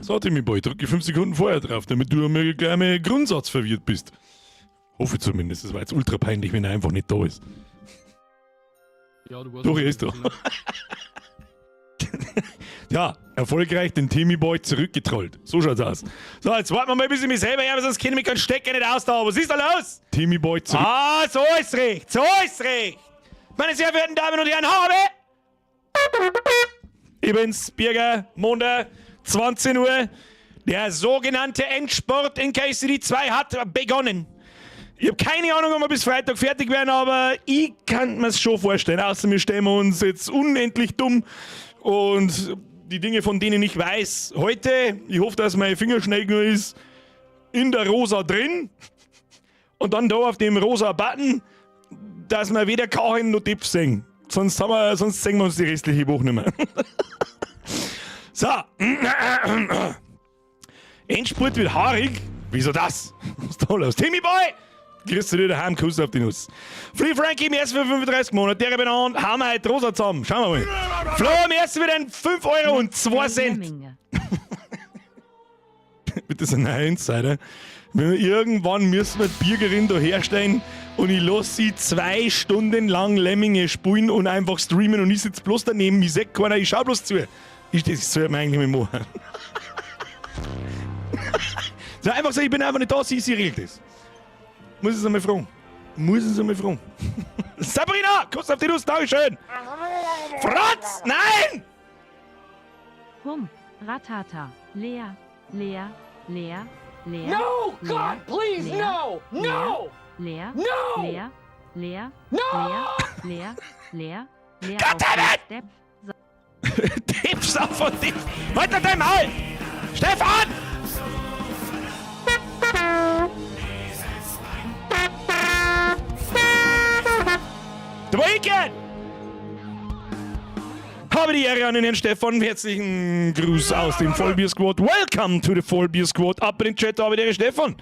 So, Timmy Boy, drück ich 5 Sekunden vorher drauf, damit du einmal gleich mal Grundsatz verwirrt bist. Hoffe zumindest, es war jetzt ultra peinlich, wenn er einfach nicht da ist. Ja, du warst. Doch, er ist da. Ja, erfolgreich den Timmy Boy zurückgetrollt. So schaut's aus. So, jetzt warten wir mal, bis ich mich selber her, sonst kenne ich mich keinen Stecker nicht aus da. Was ist da los? Timmy Boy zurück. Ah, so ist recht, so ist recht. Meine sehr verehrten Damen und Herren, habe ich bin's, Birger, Montag, 20 Uhr. Der sogenannte Endspurt in KCD 2 hat begonnen. Ich habe keine Ahnung, ob wir bis Freitag fertig werden, aber ich kann mir's schon vorstellen. Außer wir stellen uns jetzt unendlich dumm und die Dinge, von denen ich weiß, heute, ich hoffe, dass mein Finger schnell genug ist, in der Rosa drin und dann da auf dem rosa Button, dass wir weder Kachen noch Tipps sehen. Sonst sehen wir uns die restliche Woche nicht mehr. So. Endspurt wird haarig. Wieso das? Was ist da los? Timmy Boy! Grüß dich daheim, Kuss auf die Nuss. Free Frankie im ersten für 35 Monate, der benannt, hauen wir heute Rosa zusammen. Schauen wir mal. Flo im ersten wieder ein 5 Euro und 2 Cent. Lemminge. Bitte so ein Insider. Wenn wir irgendwann müssen wir die Birgerin da herstellen und ich lasse sie 2 Stunden lang Lemminge spielen und einfach streamen und ich sitze bloß daneben, ich seh keiner, ich schau bloß zu. Das sollte man eigentlich mal machen. So einfach so, ich bin einfach nicht da, sie regelt das. Muss ich es einmal fragen. Muss ich es einmal fragen. Sabrina, Kuss auf die Nuss, Dankeschön. Franz, nein! Hum, Ratata, Lea, Lea, Lea, Lea. No, Lea, God, please, Lea, no, no, Lea, no, Lea, Lea, no! Lea, Lea, Lea, Lea, God damn it! Depp, Tipps auf von dich! Halt dein Maul! Stefan! Weekend! Habe die Ehre an den Herrn Stefan. Herzlichen Gruß aus dem Vollbier Squad. Welcome to the Vollbier Squad. Ab in den Chat, habe die Ehre, Stefan.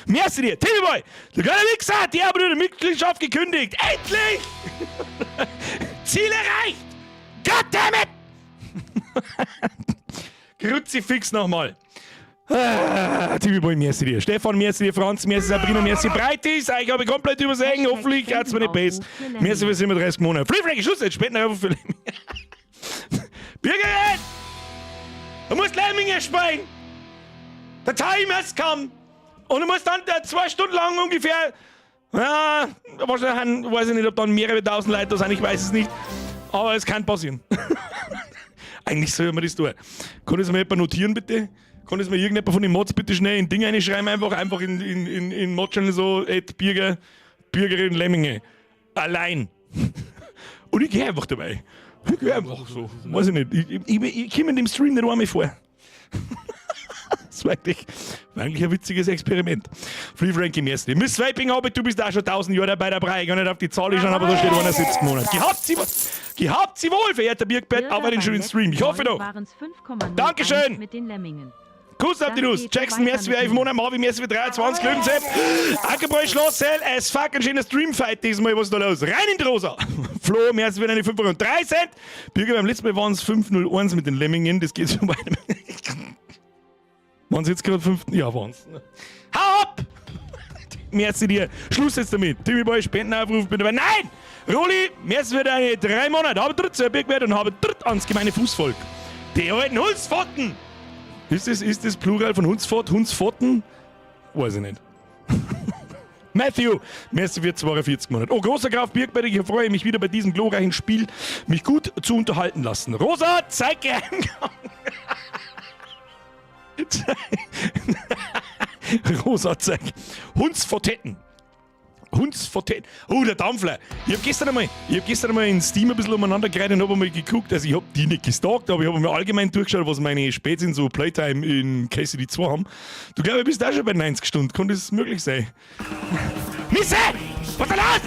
Merci dir. Timmy Boy, der kleine Wichser, die haben die Mitgliedschaft gekündigt. Endlich! Ziel erreicht! Goddammit! Kruzifix nochmal. Ah, Timmy Boy, merci dir. Stefan, merci dir. Franz, merci Sabrina, merci Breitis. Ich habe komplett übersehen. Hashtag Hoffentlich hat's mir nicht besser. Spendenaufruf für Lemminge. Merci für 37 Monate. Free Frankie, Schluss jetzt. Später einfach für Lemminge. Birgerin! Du musst Lemminge spielen! The time has come! Und du musst dann 2 Stunden lang ungefähr, ja, wahrscheinlich, weiß ich nicht, ob dann mehrere tausend Leute da sind, ich weiß es nicht. Aber es kann passieren. Eigentlich soll man das tun. Kann das mal jemand notieren, bitte? Kann das mal irgendjemand von den Mods bitte schnell in Ding reinschreiben, einfach in Mod-Channel so, at Birger, Bürgerin Lemminge. Allein. Und ich geh einfach dabei. Ich geh einfach so. Weiß ich nicht. Ich komme in dem Stream nicht einmal vor. Das war eigentlich ein witziges Experiment. Free Frankie Merci. Miss Swiping Hobbit, du bist auch schon 1000 Jahre dabei, da brauche ich gar nicht auf die Zahl schauen, aber da steht 71 Monate. Gehabt sie wohl, verehrter Birkbett, Bürger auf einen beim schönen letzten Stream. Ich hoffe Mal doch. waren's 5,01 Dankeschön. Mit den Lemmingen. Kuss auf die Dann Nuss. geht Jackson, weiter merci für mit 11 mir. Monate, Marvin, merci für 23, Löwensepp. Ackerbräu, Schloss, as fuck, ein schöner Streamfight diesmal, was ist da los? Rein in die Rosa. Flo, merci für deine 5 Euro und 3 Cent. Birger, beim letzten Mal waren's 5,01 mit den Lemmingen, das geht so weit. Waren's jetzt gerade 5? Ja, waren's. Hau ab! Merci dir. Schluss jetzt damit. Timmy Boy, Spendenaufruf, bin dabei. Nein! Roli, merci für deine 3 Monate. Habe dritt zur Birgwert und habe dritt ans gemeine Fußvolk. Die alten Hundspfoten! Ist das Plural von Hundspfot? Hundspfoten? Weiß ich nicht. Matthew, merci für 42 Monate. Oh, großer Graf Birkbeck, ich freue mich wieder bei diesem glorreichen Spiel, mich gut zu unterhalten lassen. Rosa, zeig Geheimgang. Rosa, zeig. Hundsfotetten. Hundsfotetten. Oh, der Dampfler. Ich hab gestern einmal, ich hab gestern einmal in Steam ein bisschen umeinander geredet und hab einmal geguckt. Also ich hab die nicht gestalkt, aber ich hab einmal allgemein durchgeschaut, was meine Spätzchen so Playtime in KCD 2 haben. Du glaub, ich bist auch schon bei 90 Stunden. Kann das möglich sein? Misse! Was ist da los?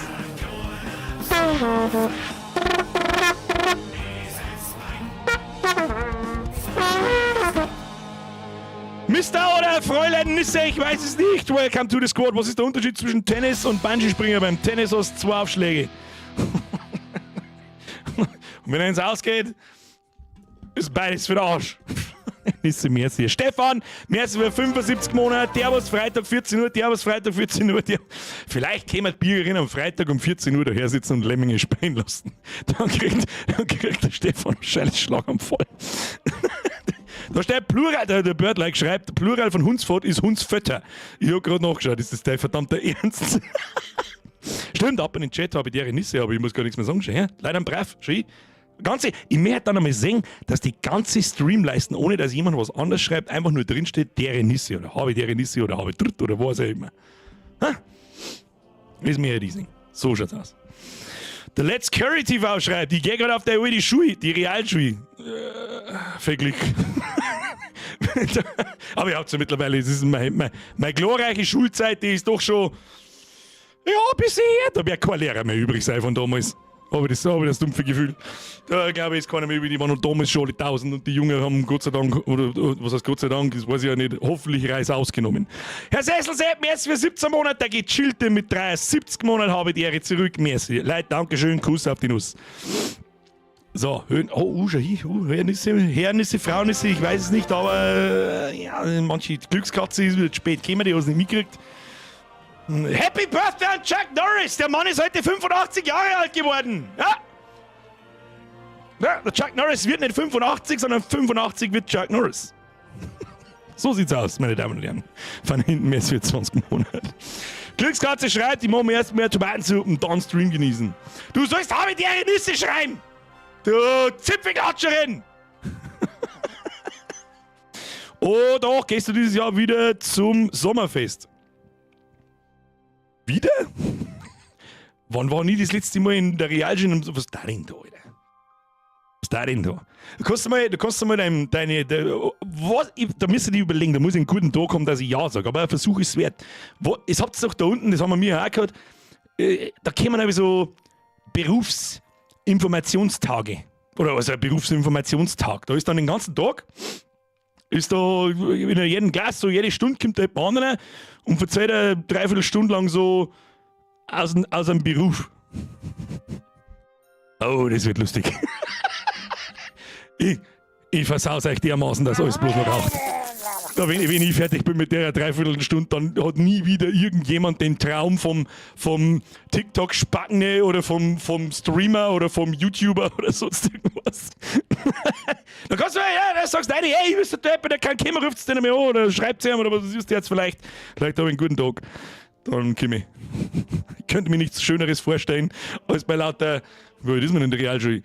Mister oder Fräulein Nisse, ich weiß es nicht. Welcome to the Squad. Was ist der Unterschied zwischen Tennis und Bungee-Springer? Beim Tennis hast du 2 Aufschläge. Und wenn eins ausgeht, ist beides für den Arsch. Nisse, merci. Stefan, merci für 75 Monate. Servus, Freitag 14 Uhr, Servus, Freitag 14 Uhr. Vielleicht kämen die Bürgerin am Freitag um 14 Uhr daher sitzen und Lemminge spielen lassen. Dann kriegt der Stefan wahrscheinlich Schlaganfall. Da steht Plural, der Birdlike schreibt, Plural von Hundsfott ist Hundsfötter. Ich hab gerade nachgeschaut, ist das dein verdammter Ernst? Stimmt, ab in den Chat habe ich die Nisse, aber ich muss gar nichts mehr sagen. Schau her, leider brav, schau. Ganze, ich möchte dann einmal sehen, dass die ganze Streamleisten, ohne dass jemand was anderes schreibt, einfach nur drinsteht, dere Nisse oder habe dere Nisse oder habe dritt oder was auch immer. Ha? Ist mir ja riesig. So schaut's aus. Der Let's Curry TV schreibt, ich gehe gerade auf die alte Schule, die Realschule. Viel Glück. Aber ihr habt ja mittlerweile, es ist meine glorreiche Schulzeit, die ist doch schon, ja, bisher. Da wird kein Lehrer mehr übrig sein von damals. Habe ich das dumpfe Gefühl. Da, glaube ich, ist keiner mehr übrig. Die waren noch damals schon alle tausend und die Jungen haben Gott sei Dank, oder was heißt Gott sei Dank, das weiß ich ja nicht, hoffentlich Reißaus genommen. Herr Sessel, merci für 17 Monate, der Gechillte mit 73 Monaten habe ich die Ehre zurück. Merci. Leute, Dankeschön, Kuss auf die Nuss. So, oh, schau hier, oh, Herrnisse, Herrnisse, Frauennisse, ich weiß es nicht, aber ja, manche Glückskatze ist wieder spät gekommen, die hat es nicht mitgekriegt. Happy Birthday an Chuck Norris! Der Mann ist heute 85 Jahre alt geworden! Ja! Ja, der Chuck Norris wird nicht 85, sondern 85 wird Chuck Norris. So sieht's aus, meine Damen und Herren. Von hinten mehr als für 20 Monate. Glückskatze schreibt, ich mache mir erst mehr Tomatensuppe und dann Stream genießen. Du sollst habe die Nüsse schreiben! Du Zipfelklatscherin! Oh doch, gehst du dieses Jahr wieder zum Sommerfest? Wieder? Wann war nie das letzte Mal in der Realschule? Was ist da denn da, Alter? Was ist da denn da? Du kannst du mal was, ich, da müsst ihr dich überlegen, da muss ich einen guten Tag kommen, dass ich Ja sage, aber ein Versuch ist wert. Wo, es habt doch da unten, das haben wir mir auch gehört, da kommen aber so Berufsinformationstage. Oder also ein Berufsinformationstag. Da ist dann den ganzen Tag, ist da in jedem Glas, so jede Stunde kommt da jemand anderer und erzählt eine Dreiviertelstunde lang so aus einem Beruf. Oh, das wird lustig. Ich versau's euch dermaßen, dass alles bloß noch raucht. Da, wenn ich fertig bin mit der Dreiviertelstunde, dann hat nie wieder irgendjemand den Traum vom TikTok-Spackne oder vom Streamer oder vom YouTuber oder sonst irgendwas. Da kannst du, ja, da sagst du, hey, ich wüsste der, der kann kommen, ruft es den einmal an oder schreibt ihm oder was ist jetzt vielleicht. Vielleicht habe ich einen guten Tag. Dann komme ich. Ich könnte mir nichts Schöneres vorstellen, als bei lauter, wie alt ist man in der Realschule?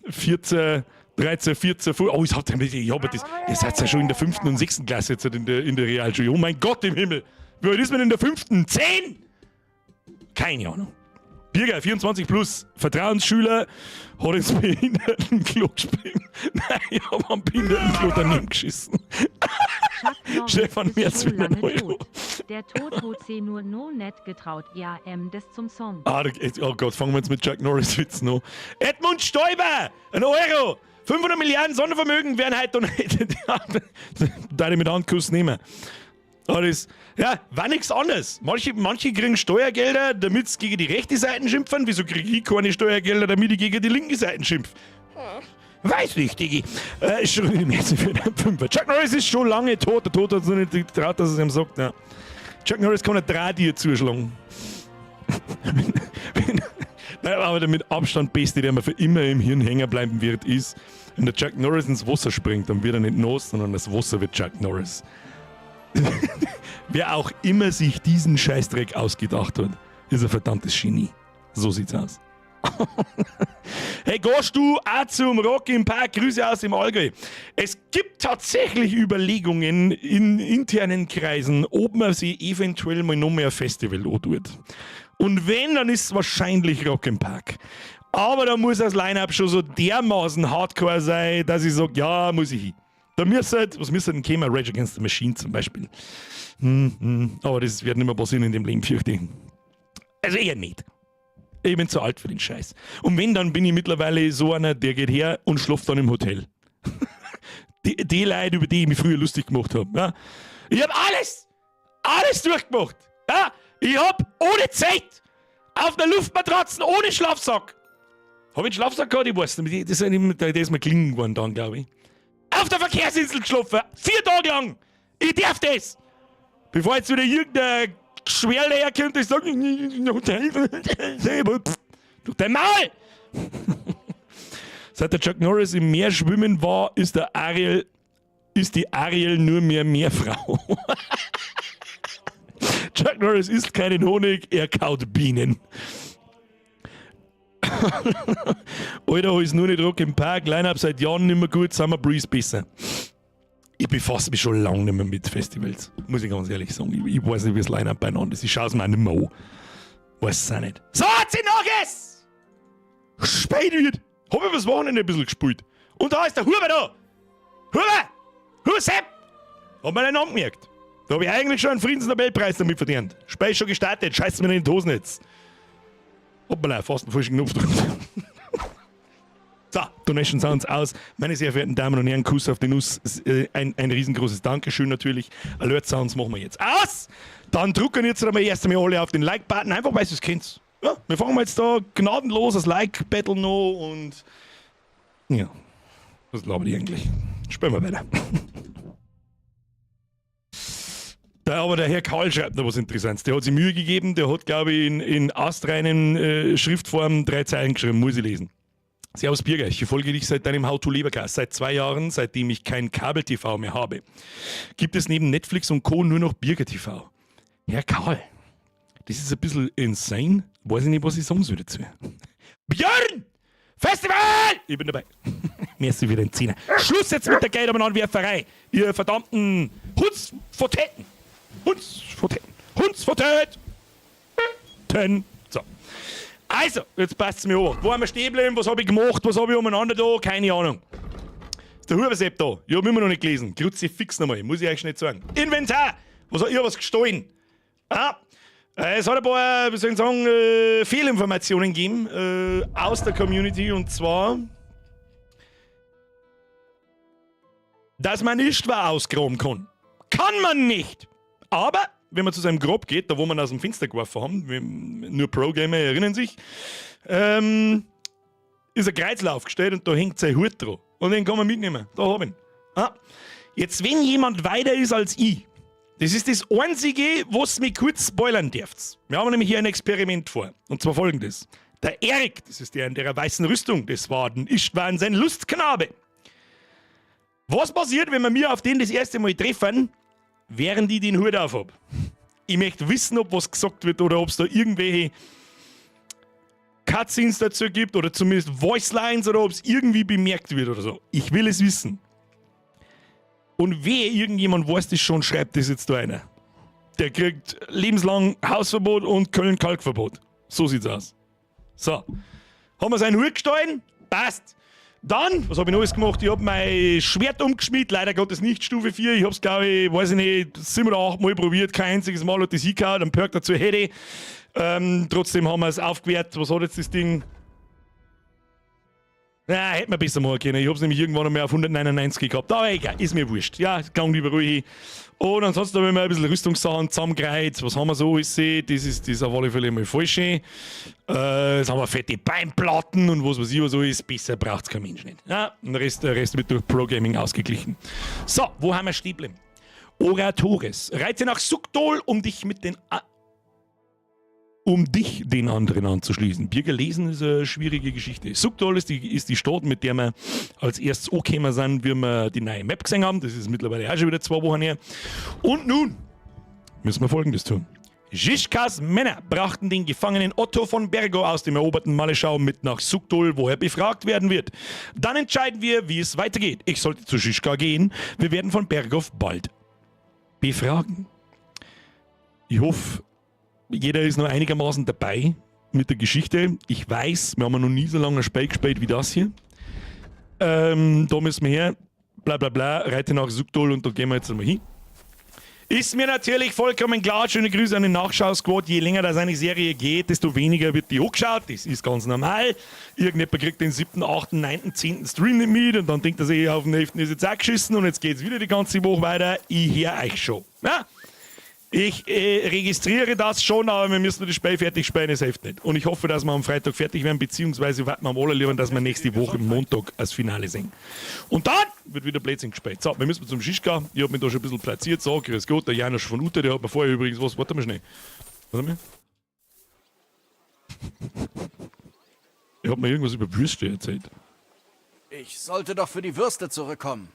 14, 13, 14, 15, oh, ich hab das, ihr seid ja schon in der fünften und sechsten Klasse jetzt in der Realschule. Oh mein Gott im Himmel. Wie alt ist man in der fünften? 10? Keine Ahnung. Birger, 24 plus, Vertrauensschüler, hat ins Behindertenklo gespielt. Nein, ich hab am Behindertenklo daneben geschissen. Chuck Norris Stefan ist Merz schon wieder lange Euro. tot. Der Tod hat sie nur no net getraut. Ja, des zum Song. Ah, oh Gott, fangen wir jetzt mit Chuck Norris Witzen an. Edmund Stoiber, 1 Euro. 500 Milliarden Sondervermögen werden heute und da ich mit Handkuss nehmen. Alles, ja, war nichts anderes. Manche kriegen Steuergelder, damit sie gegen die rechte Seite schimpfen. Wieso kriege ich keine Steuergelder, damit ich gegen die linke Seite schimpf? Weiß nicht, Digi. Schon im Herzen für den Fünfer. Chuck Norris ist schon lange tot. Der Tod hat sich nicht getraut, dass er es ihm sagt. Ja. Chuck Norris kann ein Draht zuschlagen. Nein, aber der mit Abstand beste, der mir für immer im Hirn hängen bleiben wird, ist, wenn der Chuck Norris ins Wasser springt, dann wird er nicht nass, sondern das Wasser wird Chuck Norris. Wer auch immer sich diesen Scheißdreck ausgedacht hat, ist ein verdammtes Genie. So sieht's aus. Hey, gehst du auch zum Rock im Park? Grüße aus dem Allgäu. Es gibt tatsächlich Überlegungen in internen Kreisen, ob man sich eventuell mal noch mehr Festival antut. Und wenn, dann ist es wahrscheinlich Rock im Park. Aber da muss das Line-Up schon so dermaßen hardcore sein, dass ich sage, ja, muss ich hin. Da müsste halt, was müsste denn kommen? Rage Against the Machine zum Beispiel. Aber das wird nicht mehr passieren in dem Leben, fürchte ich. Also eher nicht. Ich bin zu alt für den Scheiß. Und wenn, dann bin ich mittlerweile so einer, der geht her und schläft dann im Hotel. Die Leute, über die ich mich früher lustig gemacht habe. Ja? Ich habe alles, alles durchgemacht. Ja? Ich hab ohne Zelt, auf einer Luftmatratze, ohne Schlafsack. Habe ich einen Schlafsack gehabt? Ich weiß nicht. Das ist mir gelingen geworden dann, glaube ich. Auf der Verkehrsinsel geschlafen. 4 Tage lang. Ich darf das. Bevor jetzt wieder irgendein Geschwerl herkommt, ich sage, durch dein Maul! Seit der Chuck Norris im Meer schwimmen war, ist die Ariel nur mehr Meerfrau. Chuck Norris isst keinen Honig, er kaut Bienen. Alter, ist nur nicht Rock im Park, Line-Up seit Jahren nicht mehr gut, Summer Breeze besser. Ich befasse mich schon lange nicht mehr mit Festivals, muss ich ganz ehrlich sagen. Ich weiß nicht, wie das Line-Up beieinander ist. Ich schaue es mir auch nicht mehr an. Weiß es auch nicht. So, hat sie noch es! Spät wird! Hab ich übers Wochenende ein bisschen gespielt. Und da ist der Huber da! Huber! Huber Sepp! Hat man nicht angemerkt. Da habe ich eigentlich schon einen Friedensnobelpreis damit verdient. Spiel ist schon gestartet, scheiß mir nicht in die Hosen jetzt. Hoppala, fast einen falschen Knopf drückt. So, Donation Sounds aus. Meine sehr verehrten Damen und Herren, Kuss auf die Nuss. Ein riesengroßes Dankeschön natürlich. Alert Sounds machen wir jetzt aus. Dann drücken jetzt einmal erst einmal alle auf den Like-Button, einfach weil ihr es kennt. Ja, wir fangen jetzt da gnadenlos das Like-Battle noch und ja, was glaube ich eigentlich? Spielen wir weiter. Da, aber der Herr Karl schreibt noch was Interessantes. Der hat sich Mühe gegeben, der hat, glaube ich, in astreinen Schriftform drei Zeilen geschrieben, muss ich lesen. Servus Birger, ich verfolge dich seit deinem How to Lebercast, seit 2 Jahren, seitdem ich kein Kabel-TV mehr habe. Gibt es neben Netflix und Co. nur noch Birger TV? Herr Karl, das ist ein bisschen insane. Weiß ich nicht, was ich sagen soll dazu. Björn! Festival! Ich bin dabei. Merci für den Zehner. Schluss jetzt mit der Geld-Werferei. Ihr verdammten Hundsfotetten. Hundsfotetten. Hundsfotet! Ten. So. Also, jetzt passt es mir an. Wo haben wir stehen geblieben? Was habe ich gemacht? Was habe ich umeinander da? Keine Ahnung. Ist der Hubersepp da? Ich habe immer noch nicht gelesen. Kruzifix nochmal, muss ich euch nicht sagen. Inventar! Was hat ich hab was gestohlen? Ah, es hat ein paar, wie soll ich sagen, Fehlinformationen gegeben aus der Community, und zwar, dass man Istvan ausgraben kann. Kann man nicht! Aber wenn man zu seinem Grab geht, da wo man aus dem Fenster geworfen haben, nur Pro-Gamer erinnern sich, ist ein Kreuzl aufgestellt und da hängt sein Hut dran. Und den kann man mitnehmen. Da hab ich ihn. Ah. Jetzt, wenn jemand weiter ist als ich, das ist das Einzige, was mich kurz spoilern dürft. Wir haben nämlich hier ein Experiment vor. Und zwar folgendes. Der Erik, das ist der in der weißen Rüstung, das war den Istvan sein Lustknabe. Was passiert, wenn wir mir auf den das erste Mal treffen, während ich den Hut auf hab? Ich möchte wissen, ob was gesagt wird oder ob es da irgendwelche Cutscenes dazu gibt oder zumindest Voicelines oder ob es irgendwie bemerkt wird oder so. Ich will es wissen. Und wehe, irgendjemand weiß das schon, schreibt das jetzt da einer. Der kriegt lebenslang Hausverbot und Köln-Kalkverbot. So sieht's aus. So. Haben wir seinen Hut gestohlen? Passt. Dann, was habe ich noch alles gemacht? Ich habe mein Schwert umgeschmiedet, leider Gottes nicht Stufe 4. Ich habe es, glaube ich, weiß ich nicht, sieben oder acht Mal probiert, kein einziges Mal hat das hingehauen. Einen Perk dazu hätte ich. Trotzdem haben wir es aufgewertet. Was hat jetzt das Ding? Na, hätte man besser machen können. Ich hab's nämlich irgendwann einmal auf 199 gehabt. Aber egal, ist mir wurscht. Ja, gang lieber ruhig. Und ansonsten habe ich mir ein bisschen Rüstungssachen zusammengereiht. Was haben wir so alles? Das ist auf alle Fälle mal falsch. Jetzt haben wir fette Beinplatten und was weiß ich, was so ist. Besser braucht's kein Mensch nicht. Ja, und der Rest wird durch Pro Gaming ausgeglichen. So, wo haben wir stehen geblieben? Oratores. Reite nach Suchdol, um dich den anderen anzuschließen. Birger, lesen ist eine schwierige Geschichte. Suchdol ist die Stadt, mit der wir als erstes angekommen sind, wie wir die neue Map gesehen haben. Das ist mittlerweile auch schon wieder 2 Wochen her. Und nun müssen wir Folgendes tun. Žižkas Männer brachten den Gefangenen Otto von Bergow aus dem eroberten Malleschau mit nach Suchdol, wo er befragt werden wird. Dann entscheiden wir, wie es weitergeht. Ich sollte zu Žižka gehen. Wir werden von Bergow bald befragen. Ich hoffe, jeder ist noch einigermaßen dabei mit der Geschichte. Ich weiß, wir haben noch nie so lange ein Spiel gespielt wie das hier. Da müssen wir her, bla bla bla, reite nach Suchdol und da gehen wir jetzt einmal hin. Ist mir natürlich vollkommen klar, schöne Grüße an den Nachschau-Squad. Je länger das eine Serie geht, desto weniger wird die angeschaut. Das ist ganz normal. Irgendjemand kriegt den 7., 8., 9., 10. Stream nicht mit und dann denkt er sich, auf den 11. ist jetzt auch geschissen und jetzt geht es wieder die ganze Woche weiter. Ich höre euch schon. Ja? Ich registriere das schon, aber wir müssen das Spiel fertig spielen, es hilft nicht. Und ich hoffe, dass wir am Freitag fertig werden, beziehungsweise warten wir am allerliebsten, dass wir nächste Woche Montag das Finale sehen. Und dann wird wieder Blödsinn gespielt. So, wir müssen zum Schischka. Ich hab mich da schon ein bisschen platziert. So, grüß Gott, der Janusz von Ute, der hat mir vorher übrigens was. Warte mal schnell. Warte mal. Ich hab mir irgendwas über Würste erzählt. Ich sollte doch für die Würste zurückkommen.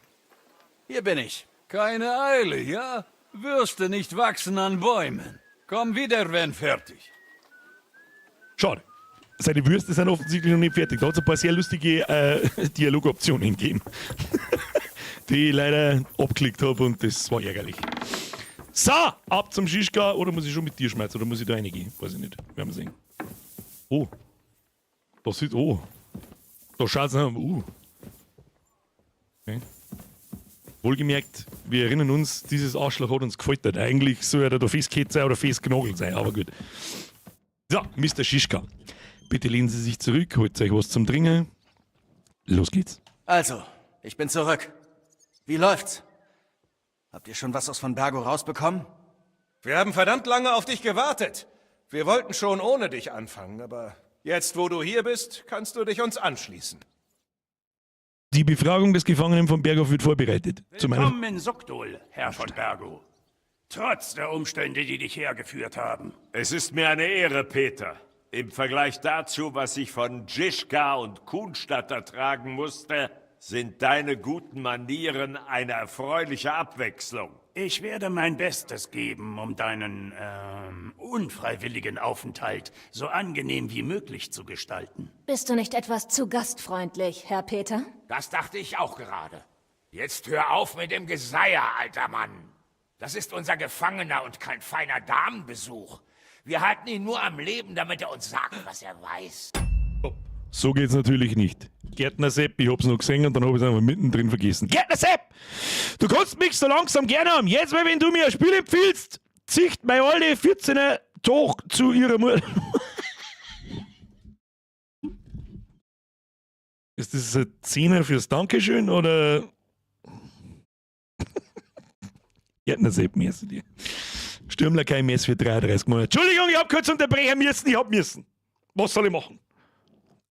Hier bin ich. Keine Eile, ja? Würste nicht wachsen an Bäumen. Komm wieder, wenn fertig. Schade. Seine Würste sind offensichtlich noch nicht fertig. Da hat es ein paar sehr lustige Dialogoptionen gegeben, die ich leider abgeklickt habe und das war ärgerlich. So, ab zum Schischka. Oder muss ich schon mit dir schmerzen? Oder muss ich da reingehen? Weiß ich nicht. Werden wir sehen. Oh. Das sieht. Oh. Da schaut's nach. Okay. Wohlgemerkt, wir erinnern uns, dieses Arschloch hat uns gefoltert. Eigentlich soll er da festgekettet sein oder festgenagelt sein, aber gut. So, Mister Schischka. Bitte lehnen Sie sich zurück, holt euch was zum Trinken. Los geht's. Also, ich bin zurück. Wie läuft's? Habt ihr schon was aus von Bergo rausbekommen? Wir haben verdammt lange auf dich gewartet. Wir wollten schon ohne dich anfangen, aber jetzt, wo du hier bist, kannst du dich uns anschließen. Die Befragung des Gefangenen von Bergow wird vorbereitet. Zu meiner Willkommen in Suchdol, Herr von Bergow. Trotz der Umstände, die dich hergeführt haben. Es ist mir eine Ehre, Peter. Im Vergleich dazu, was ich von Žižka und Kunstadt ertragen musste, sind deine guten Manieren eine erfreuliche Abwechslung. Ich werde mein Bestes geben, um deinen unfreiwilligen Aufenthalt so angenehm wie möglich zu gestalten. Bist du nicht etwas zu gastfreundlich, Herr Peter? Das dachte ich auch gerade. Jetzt hör auf mit dem Geseier, alter Mann. Das ist unser Gefangener und kein feiner Damenbesuch. Wir halten ihn nur am Leben, damit er uns sagt, was er weiß. So geht's natürlich nicht. Gärtner Sepp, ich hab's noch gesehen und dann hab ich's einfach mittendrin vergessen. Gärtner Sepp! Du kannst mich so langsam gerne haben. Jetzt, wenn du mir ein Spiel empfiehlst, zieht meine alte 14er Tochter zu ihrer Mutter. Ist das ein Zehner fürs Dankeschön oder? Gärtner Sepp, merci dir. Stürmler kein Mess für 33 Monate. Entschuldigung, ich hab kurz unterbrechen müssen, ich hab müssen. Was soll ich machen?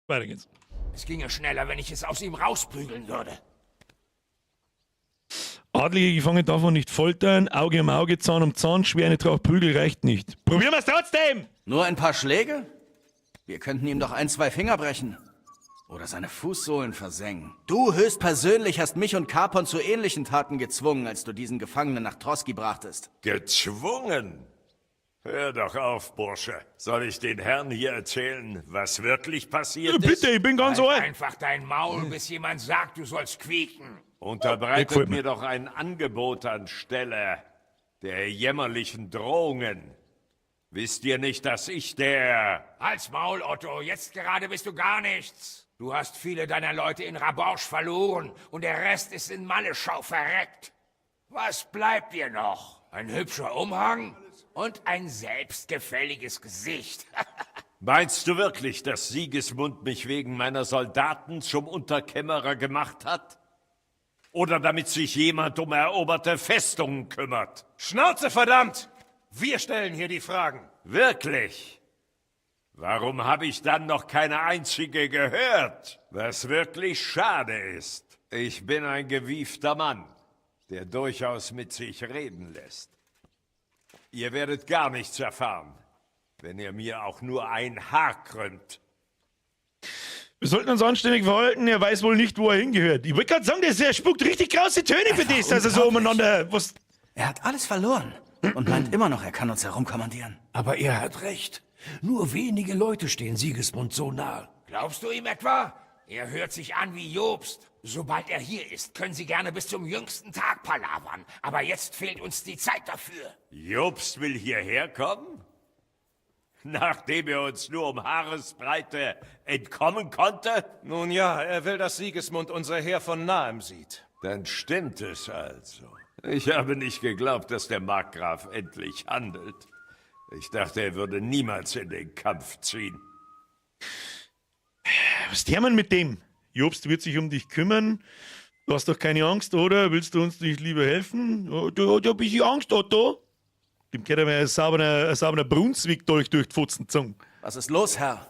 Weiter geht's. Es ginge schneller, wenn ich es aus ihm rausprügeln würde. Adlige Gefangene darf man nicht foltern, Auge um Auge, Zahn um Zahn, schwer eine Tracht Prügel reicht nicht. Probieren wir's trotzdem! Nur ein paar Schläge? Wir könnten ihm doch 1, 2 Finger brechen. Oder seine Fußsohlen versengen. Du höchstpersönlich hast mich und Capon zu ähnlichen Taten gezwungen, als du diesen Gefangenen nach Trosky brachtest. Gezwungen? Hör doch auf, Bursche. Soll ich den Herrn hier erzählen, was wirklich passiert Ja, bitte, ist? ich bin ganz Halt ohr. einfach dein Maul, bis jemand sagt, du sollst quieken. Unterbreitet Gefällt mir. mir doch ein Angebot anstelle der jämmerlichen Drohungen. Wisst ihr nicht, dass ich der... Halt's Maul, Otto, jetzt gerade bist du gar nichts. Du hast viele deiner Leute in Raborsch verloren und der Rest ist in Malleschau verreckt. Was bleibt dir noch? Ein hübscher Umhang und ein selbstgefälliges Gesicht. Meinst du wirklich, dass Sigismund mich wegen meiner Soldaten zum Unterkämmerer gemacht hat? Oder damit sich jemand um eroberte Festungen kümmert? Schnauze, verdammt! Wir stellen hier die Fragen. Wirklich? Warum habe ich dann noch keine einzige gehört? Was wirklich schade ist. Ich bin ein gewiefter Mann, der durchaus mit sich reden lässt. Ihr werdet gar nichts erfahren, wenn ihr mir auch nur ein Haar krümmt. Wir sollten uns anständig verhalten, er weiß wohl nicht, wo er hingehört. Ich wollte gerade sagen, der spuckt richtig krasse Töne für das, dass er so umeinander... Was? Er hat alles verloren und meint immer noch, er kann uns herumkommandieren. Aber er hat recht. Nur wenige Leute stehen Sigismund so nah. Glaubst du ihm etwa? Er hört sich an wie Jobst. Sobald er hier ist, können Sie gerne bis zum jüngsten Tag palavern. Aber jetzt fehlt uns die Zeit dafür. Jobst will hierher kommen? Nachdem er uns nur um Haaresbreite entkommen konnte? Nun ja, er will, dass Sigismund unser Heer von nahem sieht. Dann stimmt es also. Ich habe nicht geglaubt, dass der Markgraf endlich handelt. Ich dachte, er würde niemals in den Kampf ziehen. Was tun wir mit dem? Jobst wird sich um dich kümmern. Du hast doch keine Angst, oder? Willst du uns nicht lieber helfen? Oh, du hast ja ein bisschen Angst, Otto. Dem geht einmal ein sauberer Brunswick-Dolch durch die Fotzen gezogen. Was ist los, Herr?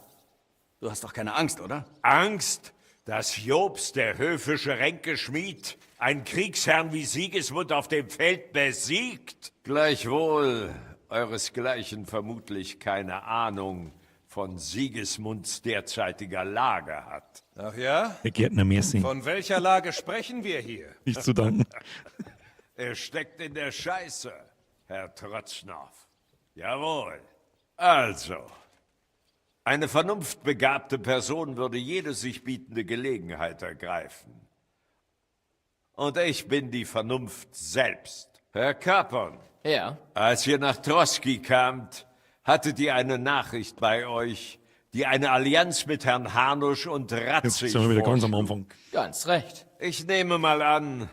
Du hast doch keine Angst, oder? Angst, dass Jobst, der höfische Ränkeschmied, einen Kriegsherrn wie Sigismund auf dem Feld besiegt? Gleichwohl euresgleichen vermutlich keine Ahnung von Sigismunds derzeitiger Lage hat. Ach ja? Herr Gärtner, merci. Von welcher Lage sprechen wir hier? Nicht zu danken. Er steckt in der Scheiße, Herr Trocnov. Jawohl. Also, eine vernunftbegabte Person würde jede sich bietende Gelegenheit ergreifen. Und ich bin die Vernunft selbst. Herr Capon. Ja? Als ihr nach Trosky kamt, hattet ihr eine Nachricht bei euch, die eine Allianz mit Herrn Hanusch und Jetzt Radzig sind wir wieder ganz am vorschlug. Anfang. Ganz recht. Ich nehme mal an,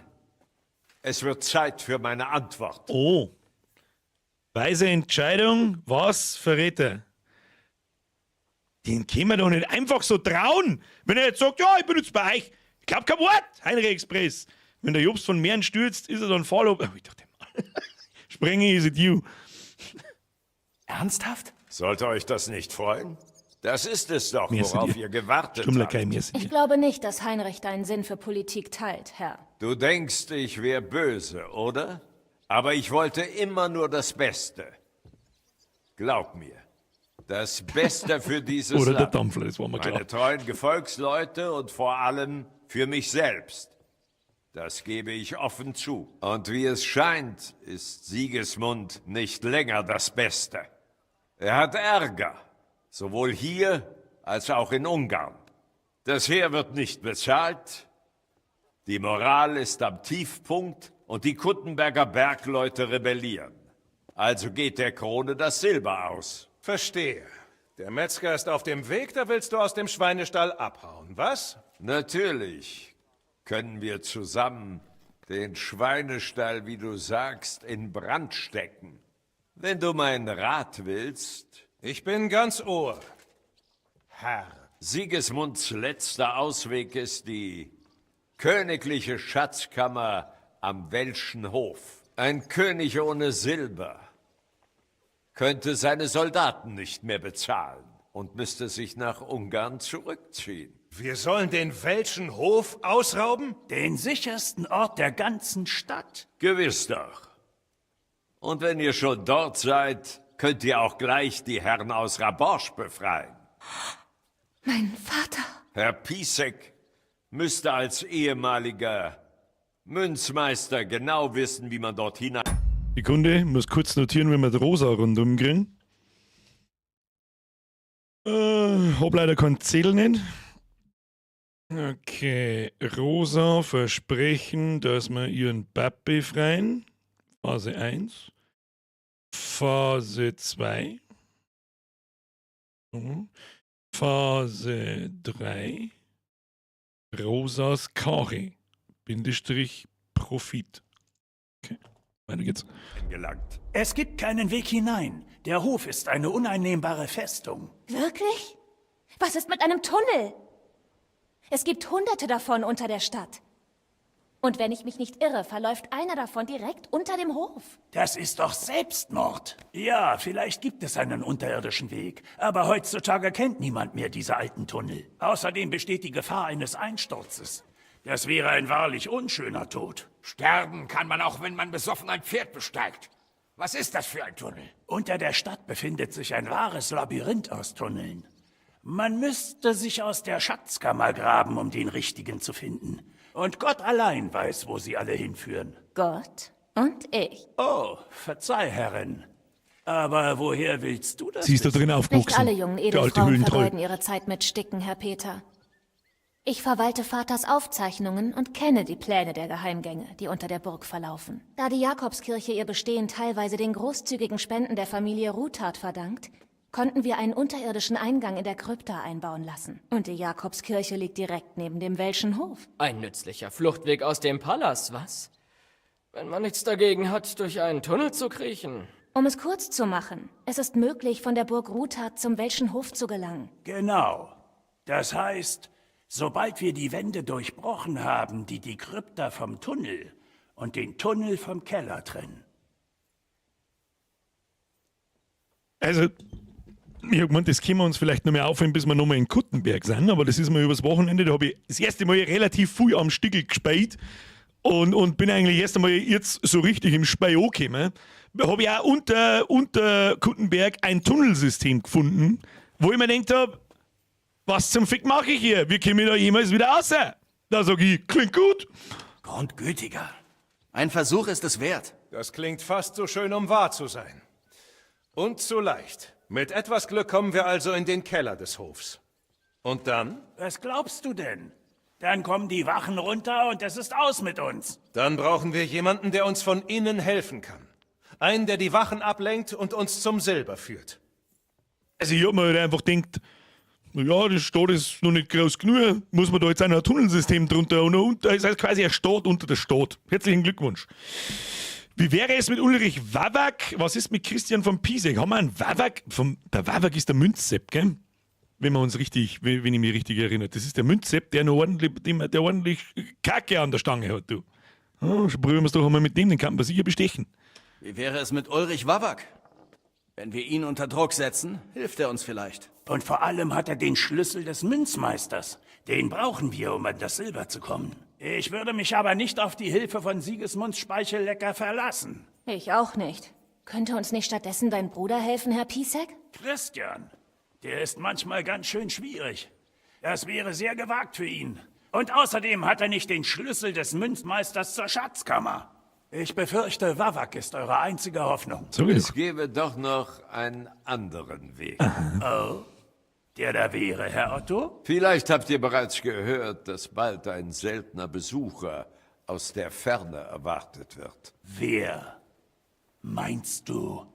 es wird Zeit für meine Antwort. Oh. Weise Entscheidung, was Verräter? Den können wir doch nicht einfach so trauen. Wenn er jetzt sagt, ja, ich bin jetzt bei euch. Ich glaub kein Wort, Heinrich Express. Wenn der Jobst von Mähren stürzt, ist er dann voll. Oh, ich dachte, Sprenge is it you. Ernsthaft? Sollte euch das nicht freuen? Das ist es doch, Merci worauf dir. ihr gewartet Stummlerkei, habt. merci Ich dir. glaube nicht, dass Heinrich deinen Sinn für Politik teilt, Herr. Du denkst, ich wäre böse, oder? Aber ich wollte immer nur das Beste. Glaub mir, das Beste für dieses Oder der Land. Dampfler, das war mir klar. Meine treuen Gefolgsleute und vor allem für mich selbst. Das gebe ich offen zu. Und wie es scheint, ist Sigismund nicht länger das Beste. Er hat Ärger, sowohl hier als auch in Ungarn. Das Heer wird nicht bezahlt, die Moral ist am Tiefpunkt und die Kuttenberger Bergleute rebellieren. Also geht der Krone das Silber aus. Verstehe. Der Metzger ist auf dem Weg, da willst du aus dem Schweinestall abhauen, was? Natürlich können wir zusammen den Schweinestall, wie du sagst, in Brand stecken. Wenn du meinen Rat willst. Ich bin ganz Ohr. Herr. Sigismunds letzter Ausweg ist die königliche Schatzkammer am Welschen Hof. Ein König ohne Silber könnte seine Soldaten nicht mehr bezahlen und müsste sich nach Ungarn zurückziehen. Wir sollen den Welschen Hof ausrauben? Den sichersten Ort der ganzen Stadt. Gewiss doch. Und wenn ihr schon dort seid, könnt ihr auch gleich die Herren aus Raborsch befreien. Mein Vater. Herr Pisek müsste als ehemaliger Münzmeister genau wissen, wie man dort hinein... Sekunde, muss kurz notieren, wenn wir die Rosa rundum kriegen. Hab leider keinen Zettel nicht. Okay, Rosa versprechen, dass wir ihren Bab befreien. Phase 1. Phase 2. So. Phase 3. Rosas Karre. Bindestrich Profit. Okay, weiter geht's. Gelangt. Es gibt keinen Weg hinein. Der Hof ist eine uneinnehmbare Festung. Wirklich? Was ist mit einem Tunnel? Es gibt hunderte davon unter der Stadt. Und wenn ich mich nicht irre, verläuft einer davon direkt unter dem Hof. Das ist doch Selbstmord. Ja, vielleicht gibt es einen unterirdischen Weg, aber heutzutage kennt niemand mehr diese alten Tunnel. Außerdem besteht die Gefahr eines Einsturzes. Das wäre ein wahrlich unschöner Tod. Sterben kann man auch, wenn man besoffen ein Pferd besteigt. Was ist das für ein Tunnel? Unter der Stadt befindet sich ein wahres Labyrinth aus Tunneln. Man müsste sich aus der Schatzkammer graben, um den richtigen zu finden. Und Gott allein weiß, wo sie alle hinführen. Gott und ich. Oh, verzeih, Herrin. Aber woher willst du das Sie ist da wissen? drin aufgewachsen. Nicht alle jungen Der alte Edelfrauen Höhlentroll. vergeuden ihre Zeit mit Sticken, Herr Peter. Ich verwalte Vaters Aufzeichnungen und kenne die Pläne der Geheimgänge, die unter der Burg verlaufen. Da die Jakobskirche ihr Bestehen teilweise den großzügigen Spenden der Familie Ruthard verdankt, konnten wir einen unterirdischen Eingang in der Krypta einbauen lassen. Und die Jakobskirche liegt direkt neben dem Welschen Hof. Ein nützlicher Fluchtweg aus dem Palast, was? Wenn man nichts dagegen hat, durch einen Tunnel zu kriechen. Um es kurz zu machen, es ist möglich, von der Burg Ruthard zum Welschen Hof zu gelangen. Genau. Das heißt, sobald wir die Wände durchbrochen haben, die die Krypta vom Tunnel und den Tunnel vom Keller trennen. Also, ich hab gemeint, das können wir uns vielleicht noch mehr aufhören, bis wir nochmal in Kuttenberg sind, aber das ist mir übers Wochenende, da habe ich das erste Mal relativ viel am Stickel gespielt und bin eigentlich erst einmal jetzt so richtig im Spiel angekommen. Habe ich auch unter Kuttenberg ein Tunnelsystem gefunden, wo ich mir gedacht hab, was zum Fick mache ich hier? Wie komme ich da jemals wieder raus? Da sag ich, klingt gut. Grundgütiger. Ein Versuch ist es wert. Das klingt fast so schön, um wahr zu sein. Und zu leicht. Mit etwas Glück kommen wir also in den Keller des Hofs. Und dann? Was glaubst du denn? Dann kommen die Wachen runter und es ist aus mit uns. Dann brauchen wir jemanden, der uns von innen helfen kann. Einen, der die Wachen ablenkt und uns zum Silber führt. Also ich hab mir halt einfach gedacht, ja, die Stadt ist noch nicht groß genug, muss man da jetzt auch noch ein Tunnelsystem drunter und unter, das heißt quasi eine Stadt unter der Stadt. Herzlichen Glückwunsch. Wie wäre es mit Ulrich Wawak? Was ist mit Christian von Pisek? Haben wir einen Wawak? Der Wawak ist der Münzsepp, gell? Wenn wir uns richtig, wenn ich mich richtig erinnere. Das ist der Münzsepp, der noch ordentlich, der ordentlich Kacke an der Stange hat, du. Oh, probieren wir es doch einmal mit dem, den kann man sicher bestechen. Wie wäre es mit Ulrich Wawak? Wenn wir ihn unter Druck setzen, hilft er uns vielleicht. Und vor allem hat er den Schlüssel des Münzmeisters. Den brauchen wir, um an das Silber zu kommen. Ich würde mich aber nicht auf die Hilfe von Sigismunds Speichellecker verlassen. Ich auch nicht. Könnte uns nicht stattdessen dein Bruder helfen, Herr Pisek? Christian, der ist manchmal ganz schön schwierig. Das wäre sehr gewagt für ihn. Und außerdem hat er nicht den Schlüssel des Münzmeisters zur Schatzkammer. Ich befürchte, Wawak ist eure einzige Hoffnung. So Es gäbe doch noch einen anderen Weg. Oh, der da wäre, Herr Otto? Vielleicht habt ihr bereits gehört, dass bald ein seltener Besucher aus der Ferne erwartet wird. Wer? Meinst du?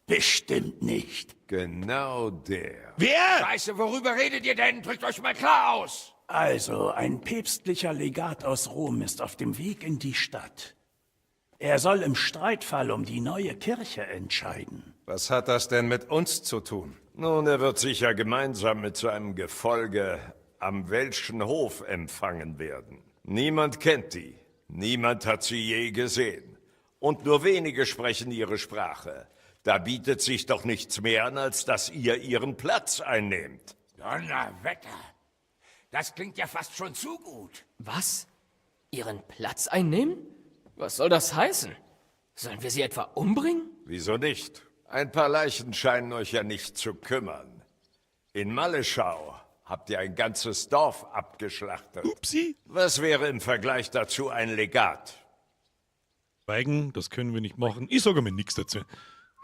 Bestimmt nicht. Genau der. Wer? Scheiße, worüber redet ihr denn? Drückt euch mal klar aus! Also, ein päpstlicher Legat aus Rom ist auf dem Weg in die Stadt. Er soll im Streitfall um die neue Kirche entscheiden. Was hat das denn mit uns zu tun? Nun, er wird sicher gemeinsam mit seinem Gefolge am Welschen Hof empfangen werden. Niemand kennt die. Niemand hat sie je gesehen. Und nur wenige sprechen ihre Sprache. Da bietet sich doch nichts mehr an, als dass ihr ihren Platz einnehmt. Donnerwetter! Das klingt ja fast schon zu gut. Was? Ihren Platz einnehmen? Was soll das heißen? Sollen wir sie etwa umbringen? Wieso nicht? Ein paar Leichen scheinen euch ja nicht zu kümmern. In Malleschau habt ihr ein ganzes Dorf abgeschlachtet. Upsi. Was wäre im Vergleich dazu ein Legat? Schweigen, das können wir nicht machen. Ich sage mir nichts dazu.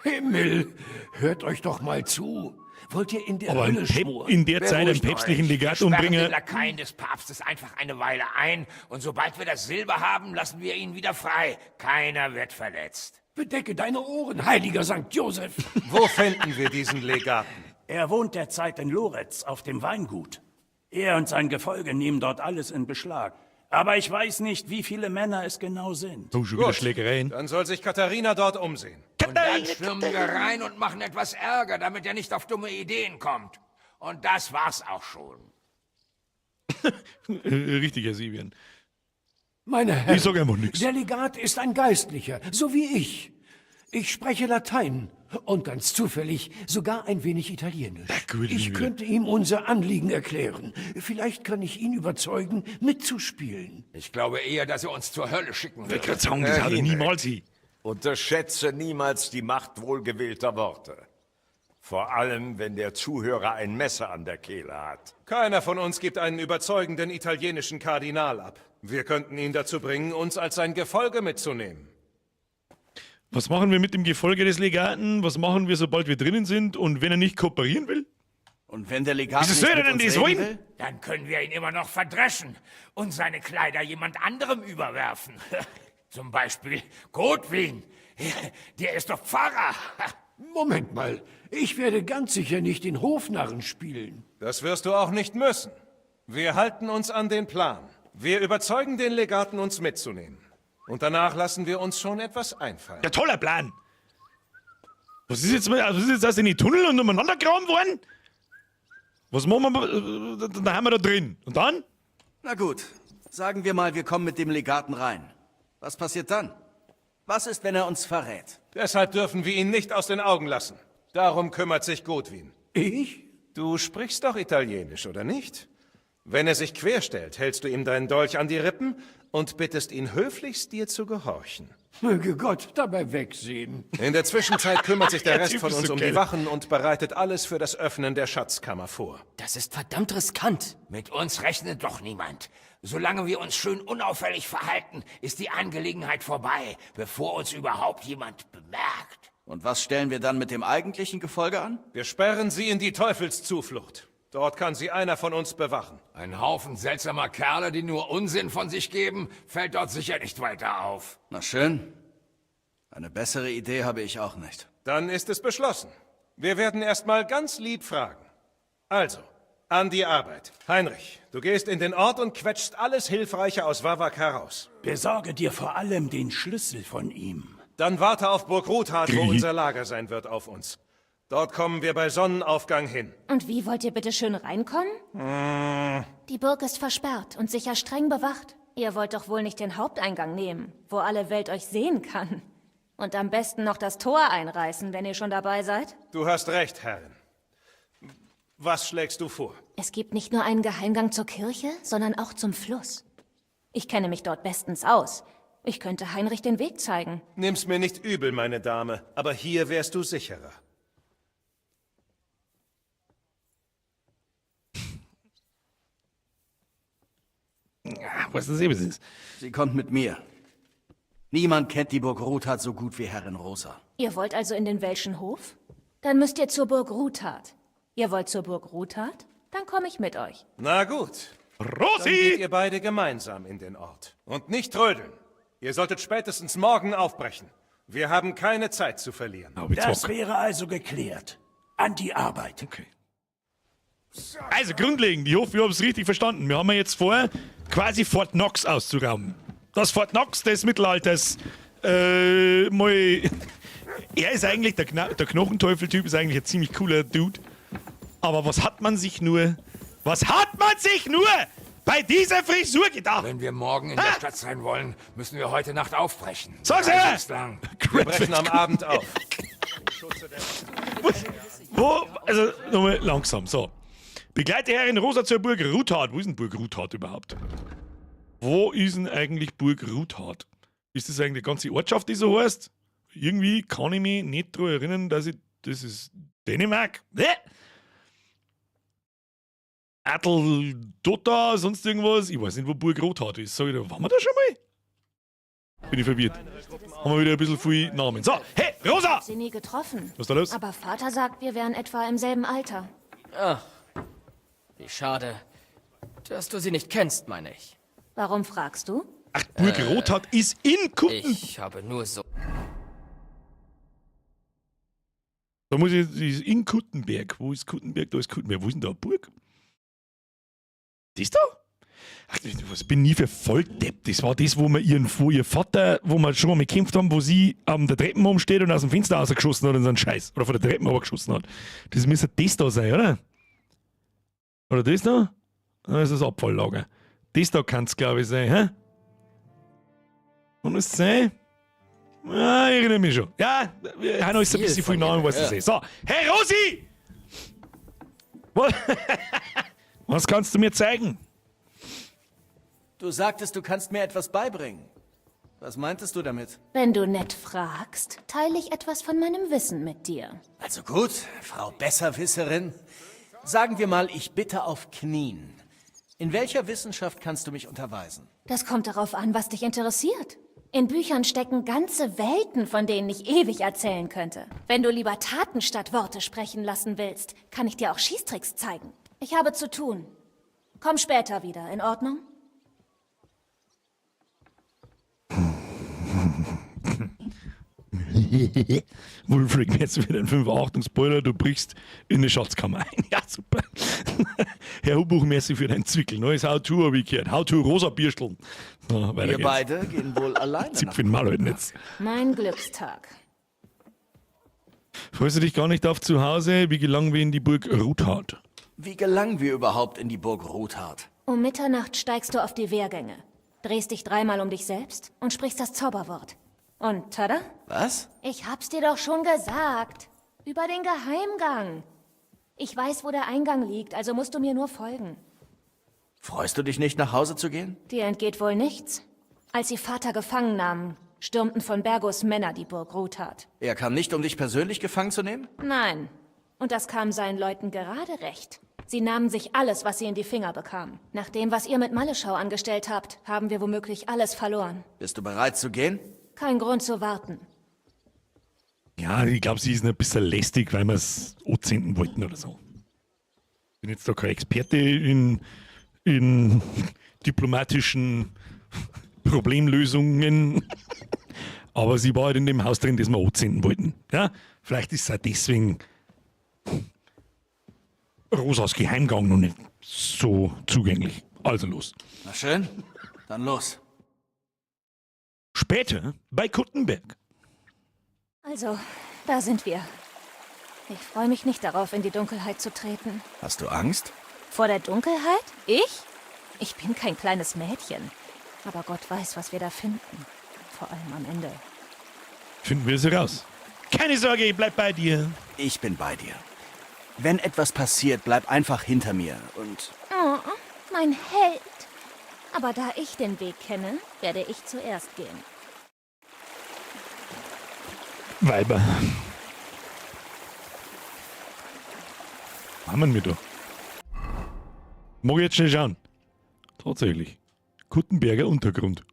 Himmel, hört euch doch mal zu. Wollt ihr in der Aber Hölle schmoren? in der Zeit einen Beruhigt päpstlichen euch. Legat Wir sperren umbringen. den Lakaien des Papstes einfach eine Weile ein und sobald wir das Silber haben, lassen wir ihn wieder frei. Keiner wird verletzt. Bedecke deine Ohren, heiliger Sankt Josef. Wo finden wir diesen Legaten? Er wohnt derzeit in Loretz auf dem Weingut. Er und sein Gefolge nehmen dort alles in Beschlag. Aber ich weiß nicht, wie viele Männer es genau sind. Oh, schon wieder Schlägereien. Dann soll sich Katharina dort umsehen. Und dann stürmen wir rein und machen etwas Ärger, damit er nicht auf dumme Ideen kommt. Und das war's auch schon. Richtig, Herr Sivian. Meine Herren, Ich sag einfach nichts. Der Legat ist ein Geistlicher, so wie ich. Ich spreche Latein und ganz zufällig sogar ein wenig Italienisch. gut, Ich wieder. könnte ihm unser Anliegen erklären. Vielleicht kann ich ihn überzeugen, mitzuspielen. Ich glaube eher, dass er uns zur Hölle schicken Ich wird. kann sagen, das Herr hat er Hinek, niemals hin. Unterschätze niemals die Macht wohlgewählter Worte. Vor allem, wenn der Zuhörer ein Messer an der Kehle hat. Keiner von uns gibt einen überzeugenden italienischen Kardinal ab. Wir könnten ihn dazu bringen, uns als sein Gefolge mitzunehmen. Was machen wir mit dem Gefolge des Legaten? Was machen wir, sobald wir drinnen sind? Und wenn er nicht kooperieren will? Und wenn der Legat Wieso nicht soll er mit denn uns das reden wollen? will? Dann können wir ihn immer noch verdreschen und seine Kleider jemand anderem überwerfen. Zum Beispiel Godwin. Der ist doch Pfarrer. Moment mal, ich werde ganz sicher nicht den Hofnarren spielen. Das wirst du auch nicht müssen. Wir halten uns an den Plan. Wir überzeugen den Legaten, uns mitzunehmen. Und danach lassen wir uns schon etwas einfallen. Ja, toller Plan. Was ist jetzt, also was ist jetzt aus in die Tunnel und umeinander gegraben worden? Was machen wir? Da haben wir da drin. Und dann? Na gut, sagen wir mal, wir kommen mit dem Legaten rein. Was passiert dann? Was ist, wenn er uns verrät? Deshalb dürfen wir ihn nicht aus den Augen lassen. Darum kümmert sich Godwin. Ich? Du sprichst doch Italienisch, oder nicht? Wenn er sich querstellt, hältst du ihm deinen Dolch an die Rippen und bittest ihn höflichst, dir zu gehorchen. Möge Gott dabei wegsehen. In der Zwischenzeit kümmert sich der Der Rest Typ von ist uns so um geil. die Wachen und bereitet alles für das Öffnen der Schatzkammer vor. Das ist verdammt riskant. Mit uns rechnet doch niemand. Solange wir uns schön unauffällig verhalten, ist die Angelegenheit vorbei, bevor uns überhaupt jemand bemerkt. Und was stellen wir dann mit dem eigentlichen Gefolge an? Wir sperren sie in die Teufelszuflucht. Dort kann sie einer von uns bewachen. Ein Haufen seltsamer Kerle, die nur Unsinn von sich geben, fällt dort sicher nicht weiter auf. Na schön. Eine bessere Idee habe ich auch nicht. Dann ist es beschlossen. Wir werden erstmal ganz lieb fragen. Also, an die Arbeit. Heinrich, du gehst in den Ort und quetschst alles Hilfreiche aus Wawak heraus. Besorge dir vor allem den Schlüssel von ihm. Dann warte auf Burg Ruthard, wo unser Lager sein wird, auf uns. Dort kommen wir bei Sonnenaufgang hin. Und wie wollt ihr bitte schön reinkommen? Die Burg ist versperrt und sicher streng bewacht. Ihr wollt doch wohl nicht den Haupteingang nehmen, wo alle Welt euch sehen kann. Und am besten noch das Tor einreißen, wenn ihr schon dabei seid. Du hast recht, Herrin. Was schlägst du vor? Es gibt nicht nur einen Geheimgang zur Kirche, sondern auch zum Fluss. Ich kenne mich dort bestens aus. Ich könnte Heinrich den Weg zeigen. Nimm's mir nicht übel, meine Dame, aber hier wärst du sicherer. Ja, was das eben ist. Sie kommt mit mir. Niemand kennt die Burg Ruthard so gut wie Herrin Rosa. Ihr wollt also in den Welschen Hof? Dann müsst ihr zur Burg Ruthard. Ihr wollt zur Burg Ruthard? Dann komme ich mit euch. Na gut. Dann Rosi! geht ihr beide gemeinsam in den Ort. Und nicht trödeln. Ihr solltet spätestens morgen aufbrechen. Wir haben keine Zeit zu verlieren. Das wäre also geklärt. An die Arbeit. Okay. Also grundlegend, ich hoffe, ich habe es richtig verstanden. Wir haben ja jetzt vor, quasi Fort Knox auszurauben. Das Fort Knox des Mittelalters, mal. Er ist eigentlich, der Knochenteufel-Typ ist eigentlich ein ziemlich cooler Dude. Aber was hat man sich nur, was hat man sich nur bei dieser Frisur gedacht? Wenn wir morgen in der Stadt sein wollen, müssen wir heute Nacht aufbrechen. Sag's Die Reise her! ist lang. Wir brechen am Abend auf. Wo, also nochmal langsam, so. Begleite Herrin Rosa zur Burg Ruthard. Wo ist denn Burg Ruthard überhaupt? Wo ist denn eigentlich Burg Ruthard? Ist das eigentlich die ganze Ortschaft, die so heißt? Irgendwie kann ich mich nicht daran erinnern, dass ich. Das ist Dänemark. Hä? Adeldota, sonst irgendwas. Ich weiß nicht, wo Burg Ruthard ist. Sag ich da, waren wir da schon mal? Bin ich verwirrt. Haben wir wieder ein bisschen viel Namen. So, hey, Rosa! Ich hab sie nie getroffen. Was ist da los? Aber Vater sagt, wir wären etwa im selben Alter. Ach, wie schade, dass du sie nicht kennst, meine ich. Warum fragst du? Ach, Burg Rothard ist in Kutten. Ich habe nur so... Da muss ich, sie ist in Kuttenberg. Wo ist Kuttenberg? Da ist Kuttenberg. Wo ist denn da eine Burg? Das da? Ach, was bin ich für Volldepp? Das war das, wo wir ihren, wo ihr Vater, wo wir schon mal gekämpft haben, wo sie an der Treppe rumsteht und aus dem Fenster rausgeschossen hat und so einen Scheiß. Oder von der Treppe runtergeschossen hat. Das müsste das da sein, oder? Oder das da? Das ist das Abfalllager. Das da kann's, glaube ich, sein, hä? Und es sein? Ah, ich erinnere mich schon. Ja, Hanno ist ein bisschen viel Namen, weiß ich nicht. So, hey Rosi! Was kannst du mir zeigen? Du sagtest, du kannst mir etwas beibringen. Was meintest du damit? Wenn du nett fragst, teile ich etwas von meinem Wissen mit dir. Also gut, Frau Besserwisserin. Sagen wir mal, ich bitte auf Knien. In welcher Wissenschaft kannst du mich unterweisen? Das kommt darauf an, was dich interessiert. In Büchern stecken ganze Welten, von denen ich ewig erzählen könnte. Wenn du lieber Taten statt Worte sprechen lassen willst, kann ich dir auch Schießtricks zeigen. Ich habe zu tun. Komm später wieder, in Ordnung? Wulfric, jetzt wieder ein 5 Achtung, Spoiler, du brichst in eine Schatzkammer ein. Ja, super. Herr Hubuch, merci für deinen Zwickel. Neues How-To habe ich gehört. How-to rosa Biersteln. So, weiter Wir geht's. beide gehen wohl alleine nach Zipfel mal heute jetzt. Mein Glückstag. Freust du dich gar nicht auf zu Hause? Wie gelangen wir in die Burg Ruthard? Wie gelangen wir überhaupt in die Burg Ruthard? Um Mitternacht steigst du auf die Wehrgänge, drehst dich dreimal um dich selbst und sprichst das Zauberwort. Und tada? Was? Ich hab's dir doch schon gesagt. Über den Geheimgang. Ich weiß, wo der Eingang liegt, also musst du mir nur folgen. Freust du dich nicht, nach Hause zu gehen? Dir entgeht wohl nichts. Als sie Vater gefangen nahmen, stürmten von Bergos Männer die Burg Ruthard. Er kam nicht, um dich persönlich gefangen zu nehmen? Nein. Und das kam seinen Leuten gerade recht. Sie nahmen sich alles, was sie in die Finger bekamen. Nach dem, was ihr mit Malleschau angestellt habt, haben wir womöglich alles verloren. Bist du bereit zu gehen? Kein Grund zu warten. Ja, ich glaube, sie ist ein bisschen lästig, weil wir es anzünden wollten oder so. Ich bin jetzt da kein Experte in diplomatischen Problemlösungen, aber sie war halt in dem Haus drin, das wir anzünden wollten. Ja, vielleicht ist es auch deswegen Rosas Geheimgang noch nicht so zugänglich. Also los. Na schön, dann los. Später bei Kuttenberg. Also, da sind wir. Ich freue mich nicht darauf, in die Dunkelheit zu treten. Hast du Angst? Vor der Dunkelheit? Ich? Ich bin kein kleines Mädchen. Aber Gott weiß, was wir da finden. Vor allem am Ende. Finden wir sie raus. Keine Sorge, ich bleib bei dir. Ich bin bei dir. Wenn etwas passiert, bleib einfach hinter mir und Oh, mein Held. Aber da ich den Weg kenne, werde ich zuerst gehen. Weiber. Haben wir da? Mag ich jetzt schnell schauen. Tatsächlich. Kuttenberger Untergrund.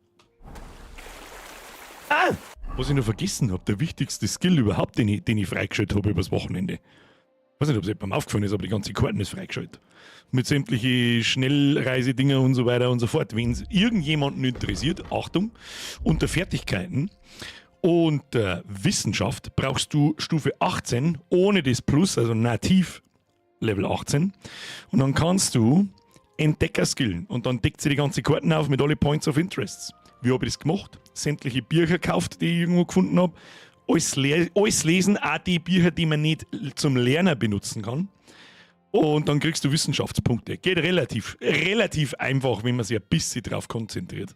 Ah! Was ich noch vergessen habe, der wichtigste Skill überhaupt, den ich freigeschaltet habe übers Wochenende. Ich weiß nicht, ob es jemandem aufgefallen ist, aber die ganze Karten ist freigeschaltet. Mit sämtlichen Schnellreisedinger und so weiter und so fort. Wenn es irgendjemanden interessiert, Achtung, unter Fertigkeiten und Wissenschaft brauchst du Stufe 18 ohne das Plus, also nativ Level 18. Und dann kannst du Entdecker skillen und dann deckt sie die ganze Karten auf mit alle Points of Interests. Wie habe ich das gemacht? Sämtliche Bücher gekauft, die ich irgendwo gefunden habe. Alles lesen, auch die Bücher, die man nicht zum Lernen benutzen kann. Und dann kriegst du Wissenschaftspunkte. Geht relativ, relativ einfach, wenn man sich ein bisschen drauf konzentriert.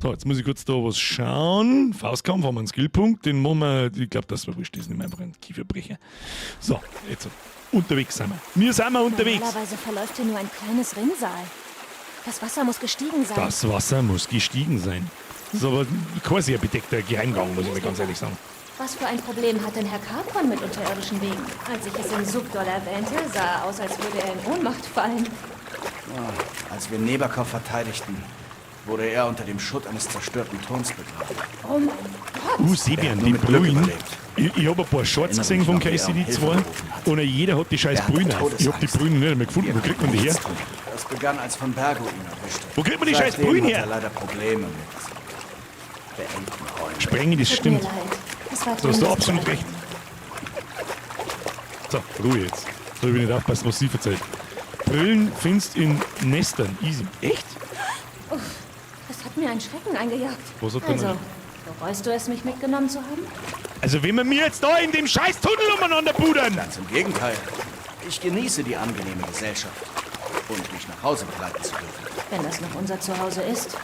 So, jetzt muss ich kurz da was schauen. Faustkampf haben wir einen Skillpunkt, den machen wir, ich glaube, das war wurscht, das ist nicht mehr einfach ein Kieferbrecher. So, jetzt unterwegs sind wir. Wir sind wir unterwegs. Normalerweise verläuft hier nur ein kleines Rinnsal. Das Wasser muss gestiegen sein. Das Wasser muss gestiegen sein. Das ist aber kein sehr bedeckter Geheimgang, muss ich mir ganz ehrlich sagen. Was für ein Problem hat denn Herr Capon mit unterirdischen Wegen? Als ich es in Suchdol erwähnte, sah er aus, als würde er in Ohnmacht fallen. Ah, als wir Nebakov verteidigten, wurde er unter dem Schutt eines zerstörten Turms begraben. Oh mein Gott! Sebian, Er hat nur die mit Glück Brühen. überlebt. Ich habe ein paar Shorts Erinnere gesehen mich von noch, wie er um KCD Hilfe 2 gerufen hat. und jeder hat die scheiß Er hatte Brühen auf. Ich hab die Todesangst. Brühen nicht einmal gefunden. Wo kriegt man die her? Nichts tun. Das begann, als von Bergo ihn erwischte. Wo kriegt man die scheiß Seitdem Brühen hat her? er leider Probleme mit beengten Räumen. Sprengen, das Tut stimmt. mir leid. Es war Da hast du dringend. absolut recht. So, Ruhe jetzt. Soll ich nicht aufpassen, was sie verzeiht. Brillen findest in Nestern. Easy. Echt? Uff, das hat mir einen Schrecken eingejagt. Was hat denn Also, ein- bereust du es, mich mitgenommen zu haben? Also, wenn wir mir jetzt da in dem scheiß Tunnel umeinander pudern. Ganz im Gegenteil. Ich genieße die angenehme Gesellschaft und mich nach Hause begleiten zu dürfen. Wenn das noch unser Zuhause ist.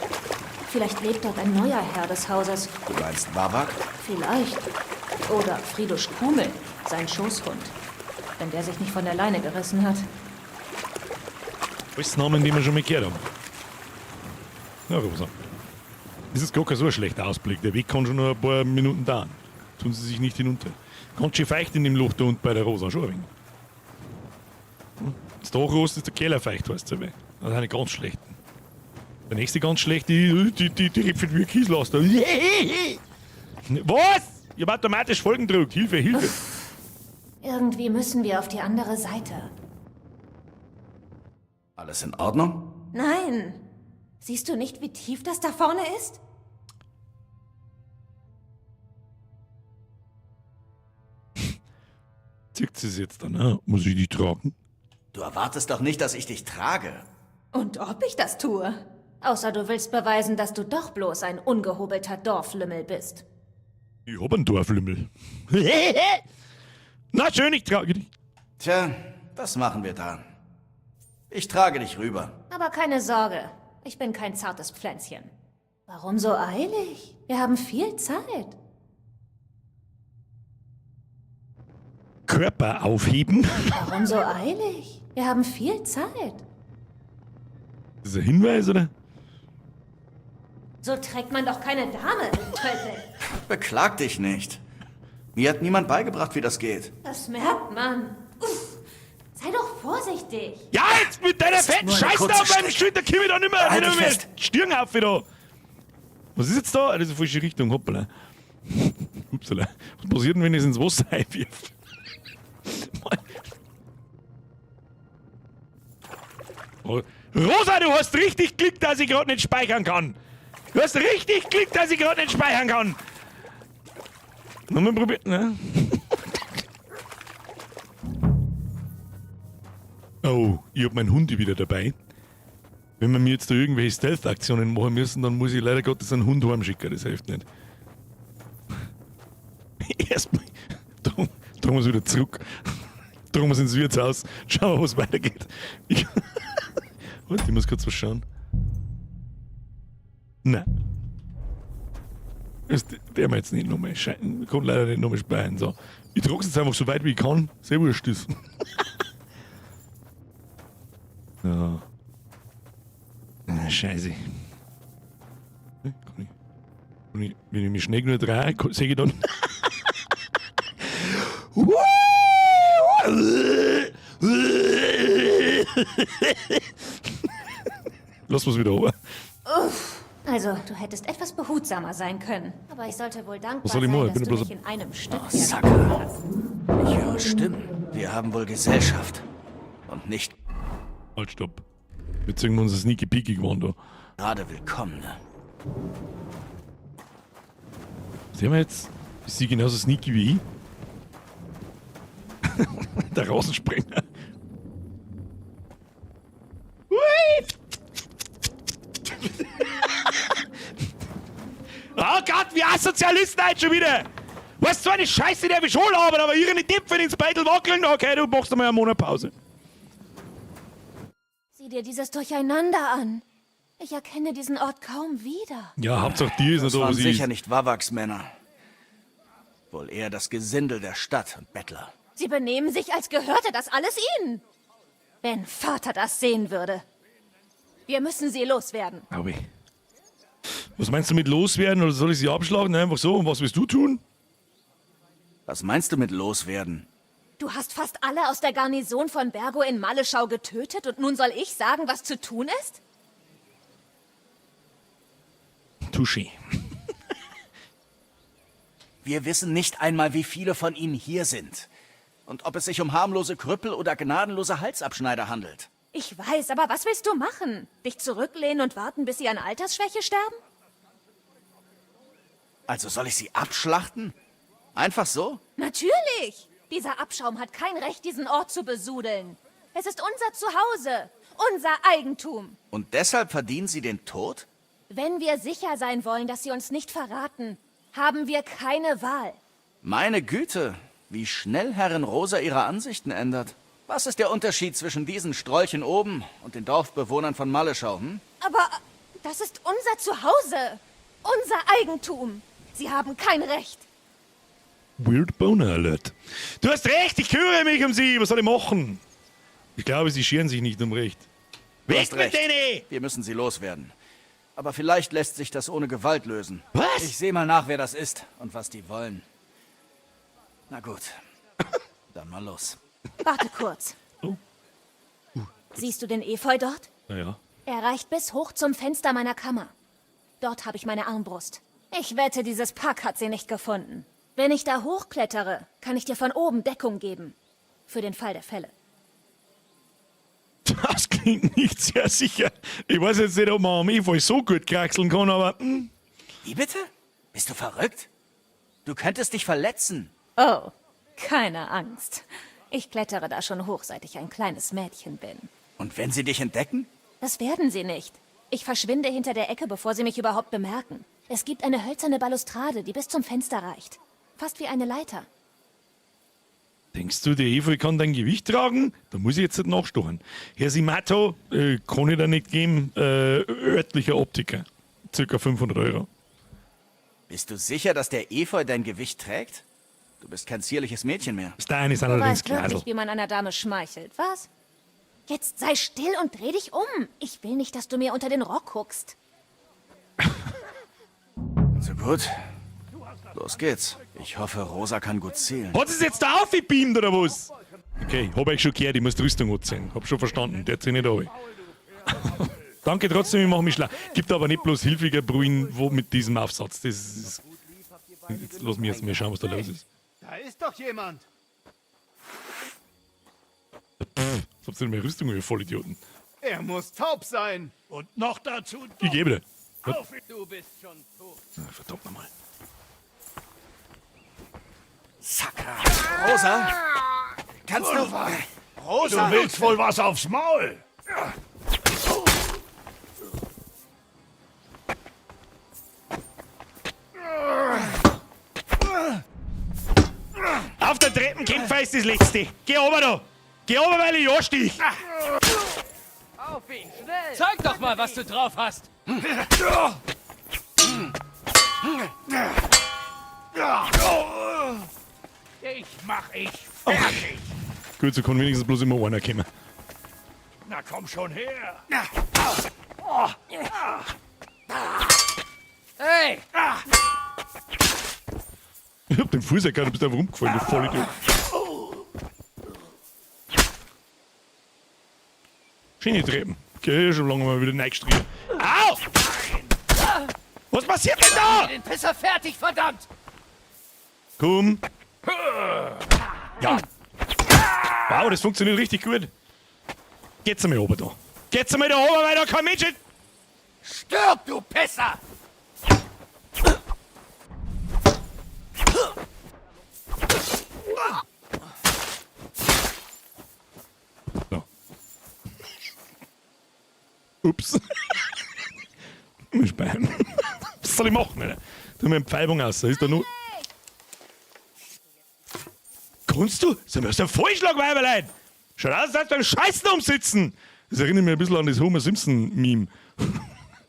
Vielleicht lebt dort ein neuer Herr des Hauses. Du meinst Wawak? Vielleicht. Oder Fridusch Krumel, sein Schoßhund. Wenn der sich nicht von der Leine gerissen hat. Alles Namen, die wir schon mal gehört haben. Na, Rosa. Das ist gar kein so ein schlechter Ausblick. Der Weg kann schon noch ein paar Minuten dauern. Tun Sie sich nicht hinunter. Ganz schön feucht in dem Loch da unten bei der Rosa, schon ein wenig. Das Dachrost ist der Keller feucht, heißt es aber. Das ist eine ganz schlechten. Der nächste ganz schlechte, die ripfelt wie ein Kieslaster. Was? Ich hab automatisch Folgen gedrückt. Hilfe, Hilfe. Irgendwie müssen wir auf die andere Seite. Alles in Ordnung? Nein. Siehst du nicht, wie tief das da vorne ist? Zieht sie es jetzt dann, ne? Muss ich die tragen? Du erwartest doch nicht, dass ich dich trage. Und ob ich das tue? Außer du willst beweisen, dass du doch bloß ein ungehobelter Dorflümmel bist. Ich hab einen Dorflümmel. Na schön, ich trage dich. Tja, was machen wir da? Ich trage dich rüber. Aber keine Sorge, ich bin kein zartes Pflänzchen. Warum so eilig? Wir haben viel Zeit. Körper aufheben. Warum so eilig? Wir haben viel Zeit. Das ist ein Hinweis, oder? So trägt man doch keine Dame, Tölpel. Beklag dich nicht. Mir hat niemand beigebracht, wie das geht. Das merkt man. Uff, sei doch vorsichtig. Ja, jetzt mit deiner Das ist fetten nur eine Scheiße kurze da auf meinem Strecke. Schritt, da komm ich da nicht mehr, Halt nicht dich mehr fest. Stirn auf wieder. Was ist jetzt da? Ah, das ist die falsche Richtung, hoppala. Upsala. Was passiert denn, wenn ich es ins Wasser einwirf? Oh. Rosa, du hast richtig Glück, dass ich gerade nicht speichern kann. Du hast richtig Glück, dass ich gerade nicht speichern kann. Nochmal probieren, ne? Oh, ich hab meinen Hund wieder dabei. Wenn wir mir jetzt da irgendwelche Stealth-Aktionen machen müssen, dann muss ich leider Gottes einen Hund heimschicken, das hilft nicht. Erstmal, drum, drum ist wieder zurück. Drum ist ins Wirtshaus. Schauen wir, was weitergeht. Ich, warte, ich muss kurz was schauen. Nein. Das der wir jetzt nicht nochmal scheinen. Kommt leider nicht nochmal speichern. So. Ich trage es jetzt einfach so weit wie ich kann. Sehr wurscht ist. Ja. Ah, Scheiße. Kann ich, kann ich, wenn ich mich schnell genug drehe, sehe ich dann. Lass uns wieder runter. Uff. Also, du hättest etwas behutsamer sein können. Aber ich sollte wohl dankbar Was soll ich sein, machen? Ich dass bin du ja bloß mich in einem Stück Oh, hergebracht hast. Ich höre Stimmen. Wir haben wohl Gesellschaft. Und nicht Halt, stopp. Wir zeigen uns das Sneaky Peeky geworden da. gerade Willkommene. Sehen wir jetzt? Ist sie genauso sneaky wie ich? Der Rausenspringer. Hui! Oh Gott, wie Asozialisten heute schon wieder! Was so eine Scheiße, der wir schon haben, aber ihre Dipfel ins Beitel wackeln. Okay, du machst einmal eine Monat Pause. Sieh dir dieses Durcheinander an. Ich erkenne diesen Ort kaum wieder. Ja, Hauptsache die ist Das nicht da, wo waren sie sicher ist. nicht Wawaks Männer. Wohl eher das Gesindel der Stadt und Bettler. Sie benehmen sich, als gehörte das alles ihnen. Wenn Vater das sehen würde. Wir müssen sie loswerden. Auwe. Was meinst du mit loswerden oder soll ich sie abschlagen? Einfach so. Und was willst du tun? Was meinst du mit loswerden? Du hast fast alle aus der Garnison von Bergo in Malleschau getötet und nun soll ich sagen, was zu tun ist? Touché. Wir wissen nicht einmal, wie viele von ihnen hier sind. Und ob es sich um harmlose Krüppel oder gnadenlose Halsabschneider handelt. Ich weiß, aber was willst du machen? Dich zurücklehnen und warten, bis sie an Altersschwäche sterben? Also soll ich sie abschlachten? Einfach so? Natürlich! Dieser Abschaum hat kein Recht, diesen Ort zu besudeln. Es ist unser Zuhause, unser Eigentum. Und deshalb verdienen sie den Tod? Wenn wir sicher sein wollen, dass sie uns nicht verraten, haben wir keine Wahl. Meine Güte, wie schnell Herrin Rosa ihre Ansichten ändert. Was ist der Unterschied zwischen diesen Strolchen oben und den Dorfbewohnern von Malleschau, hm? Aber das ist unser Zuhause, unser Eigentum. Sie haben kein Recht. Weird Boner Alert. Du hast recht, ich kümmere mich um sie. Was soll ich machen? Ich glaube, sie scheren sich nicht um Recht. Du Weg hast mit recht. denen! Wir müssen sie loswerden. Aber vielleicht lässt sich das ohne Gewalt lösen. Was? Ich sehe mal nach, wer das ist und was die wollen. Na gut. Dann mal los. Warte kurz. Oh. Siehst du den Efeu dort? Naja. Er reicht bis hoch zum Fenster meiner Kammer. Dort habe ich meine Armbrust. Ich wette, dieses Pack hat sie nicht gefunden. Wenn ich da hochklettere, kann ich dir von oben Deckung geben. Für den Fall der Fälle. Das klingt nicht sehr sicher. Ich weiß jetzt nicht, ob man am Efeu so gut kraxeln kann, aber... Wie bitte? Bist du verrückt? Du könntest dich verletzen. Oh, keine Angst. Ich klettere da schon hoch, seit ich ein kleines Mädchen bin. Und wenn sie dich entdecken? Das werden sie nicht. Ich verschwinde hinter der Ecke, bevor sie mich überhaupt bemerken. Es gibt eine hölzerne Balustrade, die bis zum Fenster reicht. Fast wie eine Leiter. Denkst du, der Efeu kann dein Gewicht tragen? Da muss ich jetzt nicht nachstochen. Herr Simato, kann ich da nicht geben, örtlicher Optiker. Circa 500 Euro. Bist du sicher, dass der Efeu dein Gewicht trägt? Du bist kein zierliches Mädchen mehr. Deine sind Du allerdings weißt wirklich, Glasl. wie man einer Dame schmeichelt, was? Jetzt sei still und dreh dich um. Ich will nicht, dass du mir unter den Rock guckst. Also gut. Los geht's. Ich hoffe, Rosa kann gut zielen. Hat sie es jetzt da aufgebeamt oder was? Okay, hab ich schon gehört, ich muss die Rüstung anziehen. Hab schon verstanden, der zieht nicht runter. Danke trotzdem, ich mach mich schlau. Gibt aber nicht bloß hilfiger Bruin wo mit diesem Aufsatz. Das ist. Jetzt lass mich jetzt mal schauen, was da los ist. Da ist doch jemand. Pff, was habt ihr denn meine Rüstung, ihr Vollidioten? Er muss taub sein. Und noch dazu Ich gebe dir. Was? auf. Du bist schon tot. Ah, Verdammt nochmal. Sakra. Rosa? Kannst du... Rosa! Du willst wohl was aufs Maul. Auf der Treppenkämpfer ist das letzte. Geh runter da. Geh runter, weil ich anstich. Auf ihn, schnell! Zeig doch mal, was du drauf hast! Ich mach ich fertig. Gut, so kann wenigstens bloß immer einer kommen. Na komm schon her. Hey! Ich hab den Fuß erkannt, du bist einfach umgefallen, du Vollidiot. Schöne Treppen. Okay, schon lange mal wieder reingestrichen. Au! Was passiert denn da? Den Pisser fertig, verdammt! Komm. Ja. Wow, das funktioniert richtig gut. Geht's einmal oben da. Geht's einmal da oben, weil da kein Mensch ist. Stirb, du Pisser! So. Ups. Muss speichern. Was soll ich machen, Alter? Tu mir eine Pfeibung aus. Da ist da nur. Kannst du? Sind wir aus dem Vollschlag, Weiberlein? Schaut aus, als beim Scheißen umsitzen. Das erinnert mich ein bisschen an das Homer Simpson-Meme.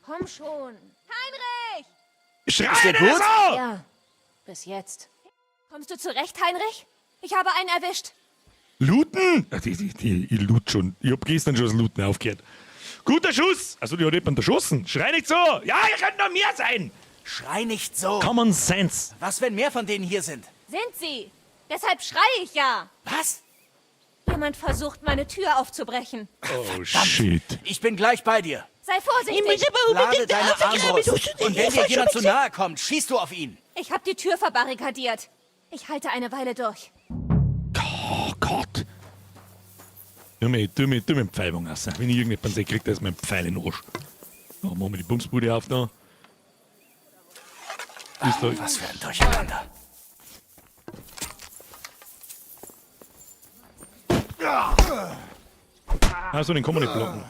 Komm schon. Heinrich! Schrei Ist dir nicht gut? so! Ja, bis jetzt. Kommst du zurecht, Heinrich? Ich habe einen erwischt. Looten? Ah, Ich loot schon. Ich hab gestern schon das Looten aufgehört. Guter Schuss! Also, die hat jemand erschossen. Schrei nicht so! Ja, ihr könnt noch mehr sein! Schrei nicht so. Common Sense. Was, wenn mehr von denen hier sind? Sind sie? Deshalb schreie ich ja. Was? Jemand versucht, meine Tür aufzubrechen. Oh, shit. Ich bin gleich bei dir. Sei vorsichtig. Lade deine Armbrust. Und wenn dir jemand zu nahe kommt, schießt du auf ihn. Ich habe die Tür verbarrikadiert. Ich halte eine Weile durch. Oh Gott. Tu mir eine Pfeilung aus. Wenn ich irgendjemanden sehe, kriegt er erstmal einen Pfeil in den Arsch. So, machen wir die Bumsbude auf da. Ist da. Was für ein Durcheinander. Achso, den kann man nicht blocken.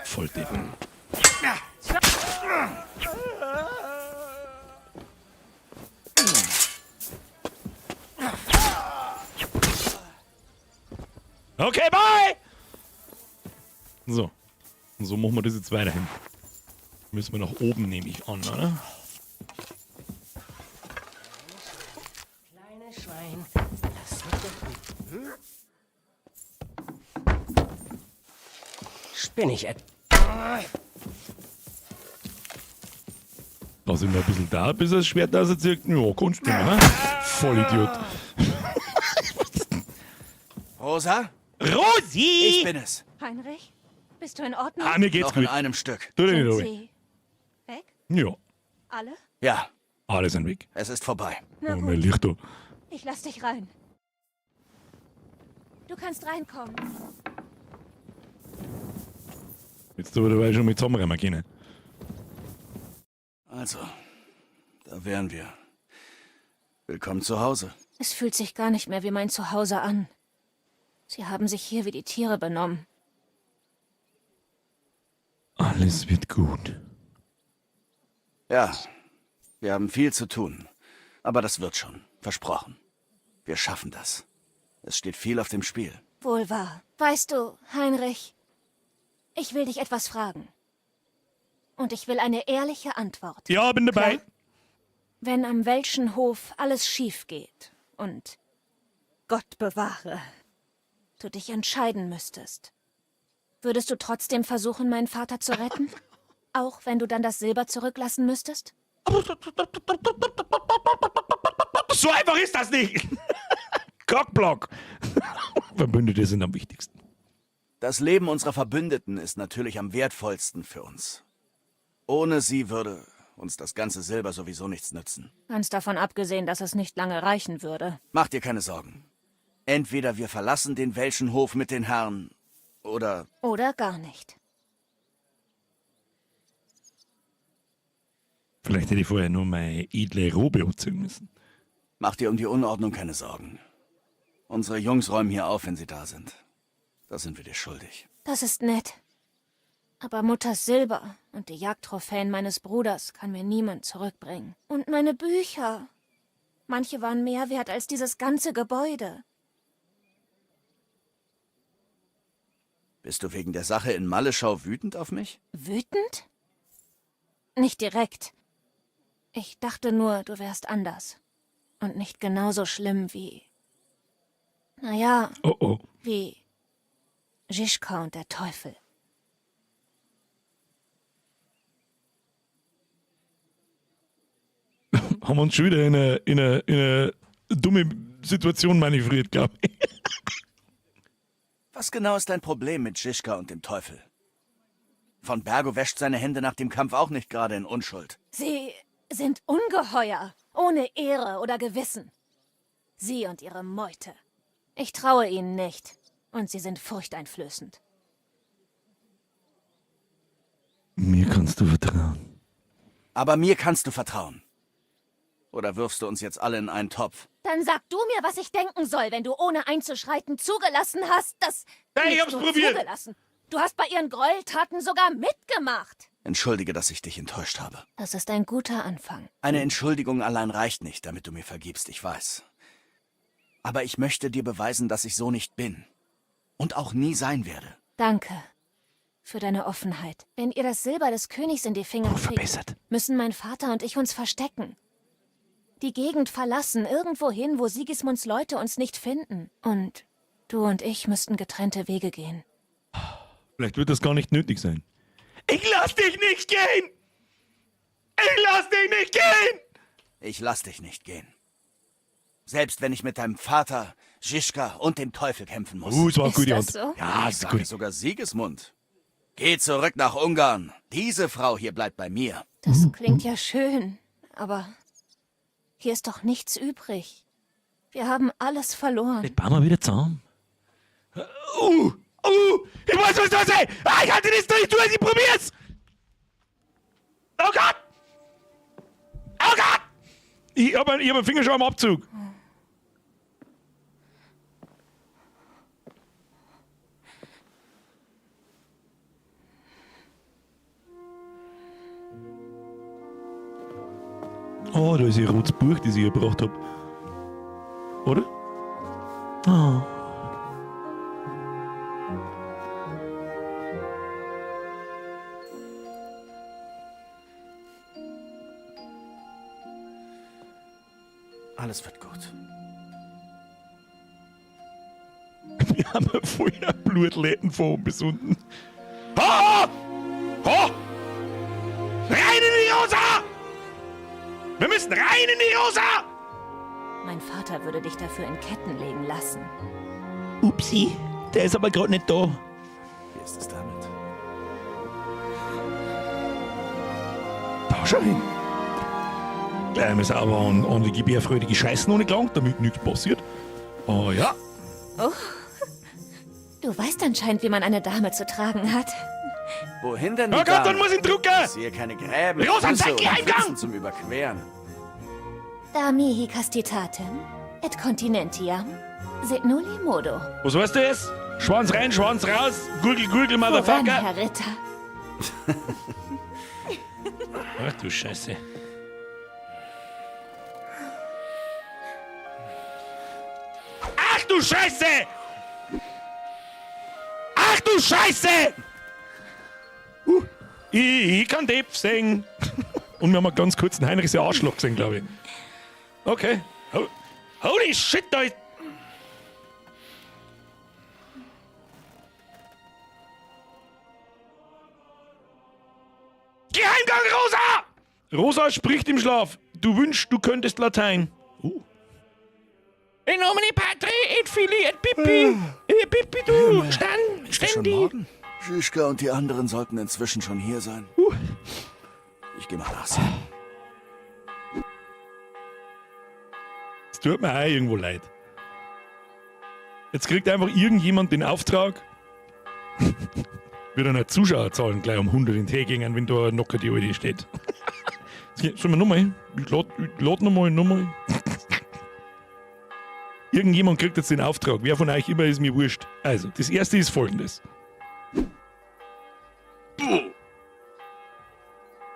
Voll Deppen. Okay, bye! So. Und so machen wir das jetzt weiterhin. Müssen wir nach oben, nehme ich an, oder? Kleines Schwein, lass mich doch hm? Spinn ich etwa? Da sind wir ein bisschen da, bis er das Schwert rauszieht. Ja, kannst du, ne? Vollidiot. Rosa? Rosi! Ich bin es. Heinrich, bist du in Ordnung? Ah, mir geht's Noch in gut. einem Stück. Tu dich nicht Sind runter. sie weg? Ja, Alle? Ja, alle sind weg. es ist vorbei. Na Oh, gut, mein Licht da. ich lass dich rein. Du kannst reinkommen. Jetzt aber dabei schon mit zusammenräumen können. Also, da wären wir. Willkommen zu Hause. Es fühlt sich gar nicht mehr wie mein Zuhause an. Sie haben sich hier wie die Tiere benommen. Alles wird gut. Ja, wir haben viel zu tun. Aber das wird schon. Versprochen. Wir schaffen das. Es steht viel auf dem Spiel. Wohl wahr. Weißt du, Heinrich, ich will dich etwas fragen. Und ich will eine ehrliche Antwort. Ja, bin dabei. Klar? Wenn am Welschen Hof alles schief geht und Gott bewahre, du dich entscheiden müsstest, würdest du trotzdem versuchen, meinen Vater zu retten? Auch wenn du dann das Silber zurücklassen müsstest? So einfach ist das nicht. Cockblock. Verbündete sind am wichtigsten. Das Leben unserer Verbündeten ist natürlich am wertvollsten für uns. Ohne sie würde uns das ganze Silber sowieso nichts nützen. Ganz davon abgesehen, dass es nicht lange reichen würde. Mach dir keine Sorgen. Entweder wir verlassen den Welschen Hof mit den Herren, oder Oder gar nicht. Vielleicht hätte ich vorher nur meine edle Robe anziehen müssen. Mach dir um die Unordnung keine Sorgen. Unsere Jungs räumen hier auf, wenn sie da sind. Das sind wir dir schuldig. Das ist nett. Aber Mutters Silber und die Jagdtrophäen meines Bruders kann mir niemand zurückbringen. Und meine Bücher. Manche waren mehr wert als dieses ganze Gebäude. Bist du wegen der Sache in Malleschau wütend auf mich? Wütend? Nicht direkt. Ich dachte nur, du wärst anders. Und nicht genauso schlimm wie. Naja, Oh oh. wie. Žižka und der Teufel. Haben wir uns schon wieder in eine dumme Situation manövriert, glaube ich. Was genau ist dein Problem mit Žižka und dem Teufel? Von Bergow wäscht seine Hände nach dem Kampf auch nicht gerade in Unschuld. Sie sind Ungeheuer, ohne Ehre oder Gewissen. Sie und ihre Meute. Ich traue ihnen nicht. Und sie sind furchteinflößend. Mir kannst du vertrauen. Aber mir kannst du vertrauen. Oder wirfst du uns jetzt alle in einen Topf? Dann sag du mir, was ich denken soll, wenn du ohne einzuschreiten zugelassen hast, dass. Hey, ich Nicht hab's nur probiert. Zugelassen. Du hast bei ihren Gräueltaten sogar mitgemacht. Entschuldige, dass ich dich enttäuscht habe. Das ist ein guter Anfang. Eine Entschuldigung allein reicht nicht, damit du mir vergibst, ich weiß. Aber ich möchte dir beweisen, dass ich so nicht bin. Und auch nie sein werde. Danke für deine Offenheit. Wenn ihr das Silber des Königs in die Finger kriegt, müssen mein Vater und ich uns verstecken. Die Gegend verlassen, irgendwo hin, wo Sigismunds Leute uns nicht finden. Und du und ich müssten getrennte Wege gehen. Vielleicht wird das gar nicht nötig sein. Ich lass dich nicht gehen! Ich lass dich nicht gehen! Ich lass dich nicht gehen. Selbst wenn ich mit deinem Vater, Žižka und dem Teufel kämpfen muss. Es war eine Ist gute das Antwort. so? Ja, Ich ist sage gut. sogar Sigismund. Geh zurück nach Ungarn. Diese Frau hier bleibt bei mir. Das klingt ja schön, aber hier ist doch nichts übrig. Wir haben alles verloren. Jetzt bauen wir wieder zusammen. Ich weiß, was das ist! Ah, ich halte das durch, ich probier's! Oh Gott! Oh Gott! Ich hab einen Finger schon am Abzug. Oh, da ist ihr rotes Buch, das ich gebracht hab. Oder? Oh. Alles wird gut. Wir haben ja vorher Blutletten von oben bis unten. Ha! Ha! Rein in die Rosa! Wir müssen rein in die Rosa! Mein Vater würde dich dafür in Ketten legen lassen. Upsi, der ist aber gerade nicht da. Wie ist es damit? Da schau hin. Gleich einmal sauber an die gebärfreudige Scheißen ohne gelangt, damit nichts passiert. Oh ja. Oh. Du weißt anscheinend, wie man eine Dame zu tragen hat. Wohin denn die Oh Gott, Dame? dann muss ich drucken! Ich sehe keine Gräben, Rosa, Flüsse zeig oder Geheimgang! Pfützen zum Überqueren. Da mihi castitatem et continentiam sit nulli modo. Was heißt das? Schwanz rein, Schwanz raus. Gurgel, gurgel, Voran, Motherfucker. Herr Ritter. Ach du Scheiße. Ach du Scheiße! Ach du Scheiße! Ich kann Depp singen. Und wir haben einen ganz kurzen Heinrichs Arschloch gesehen, glaube ich. Okay. Holy shit, da ist. Geheimgang Rosa! Rosa spricht im Schlaf. Du wünschst, du könntest Latein. In nomine Patri et Filii et Pipi. Pipi, du. Ist es schon morgen? Žižka und die anderen sollten inzwischen schon hier sein. Ich gehe mal nachsehen. Es tut mir auch irgendwo leid. Jetzt kriegt einfach irgendjemand den Auftrag, wird eine Zuschauerzahlen gleich um 100 in den Tee gehen, wenn da noch die Alte steht. Sollen wir nochmal? Ich lad, ich lad nochmal, nochmal. Irgendjemand kriegt jetzt den Auftrag. Wer von euch immer ist mir wurscht. Also, das erste ist folgendes.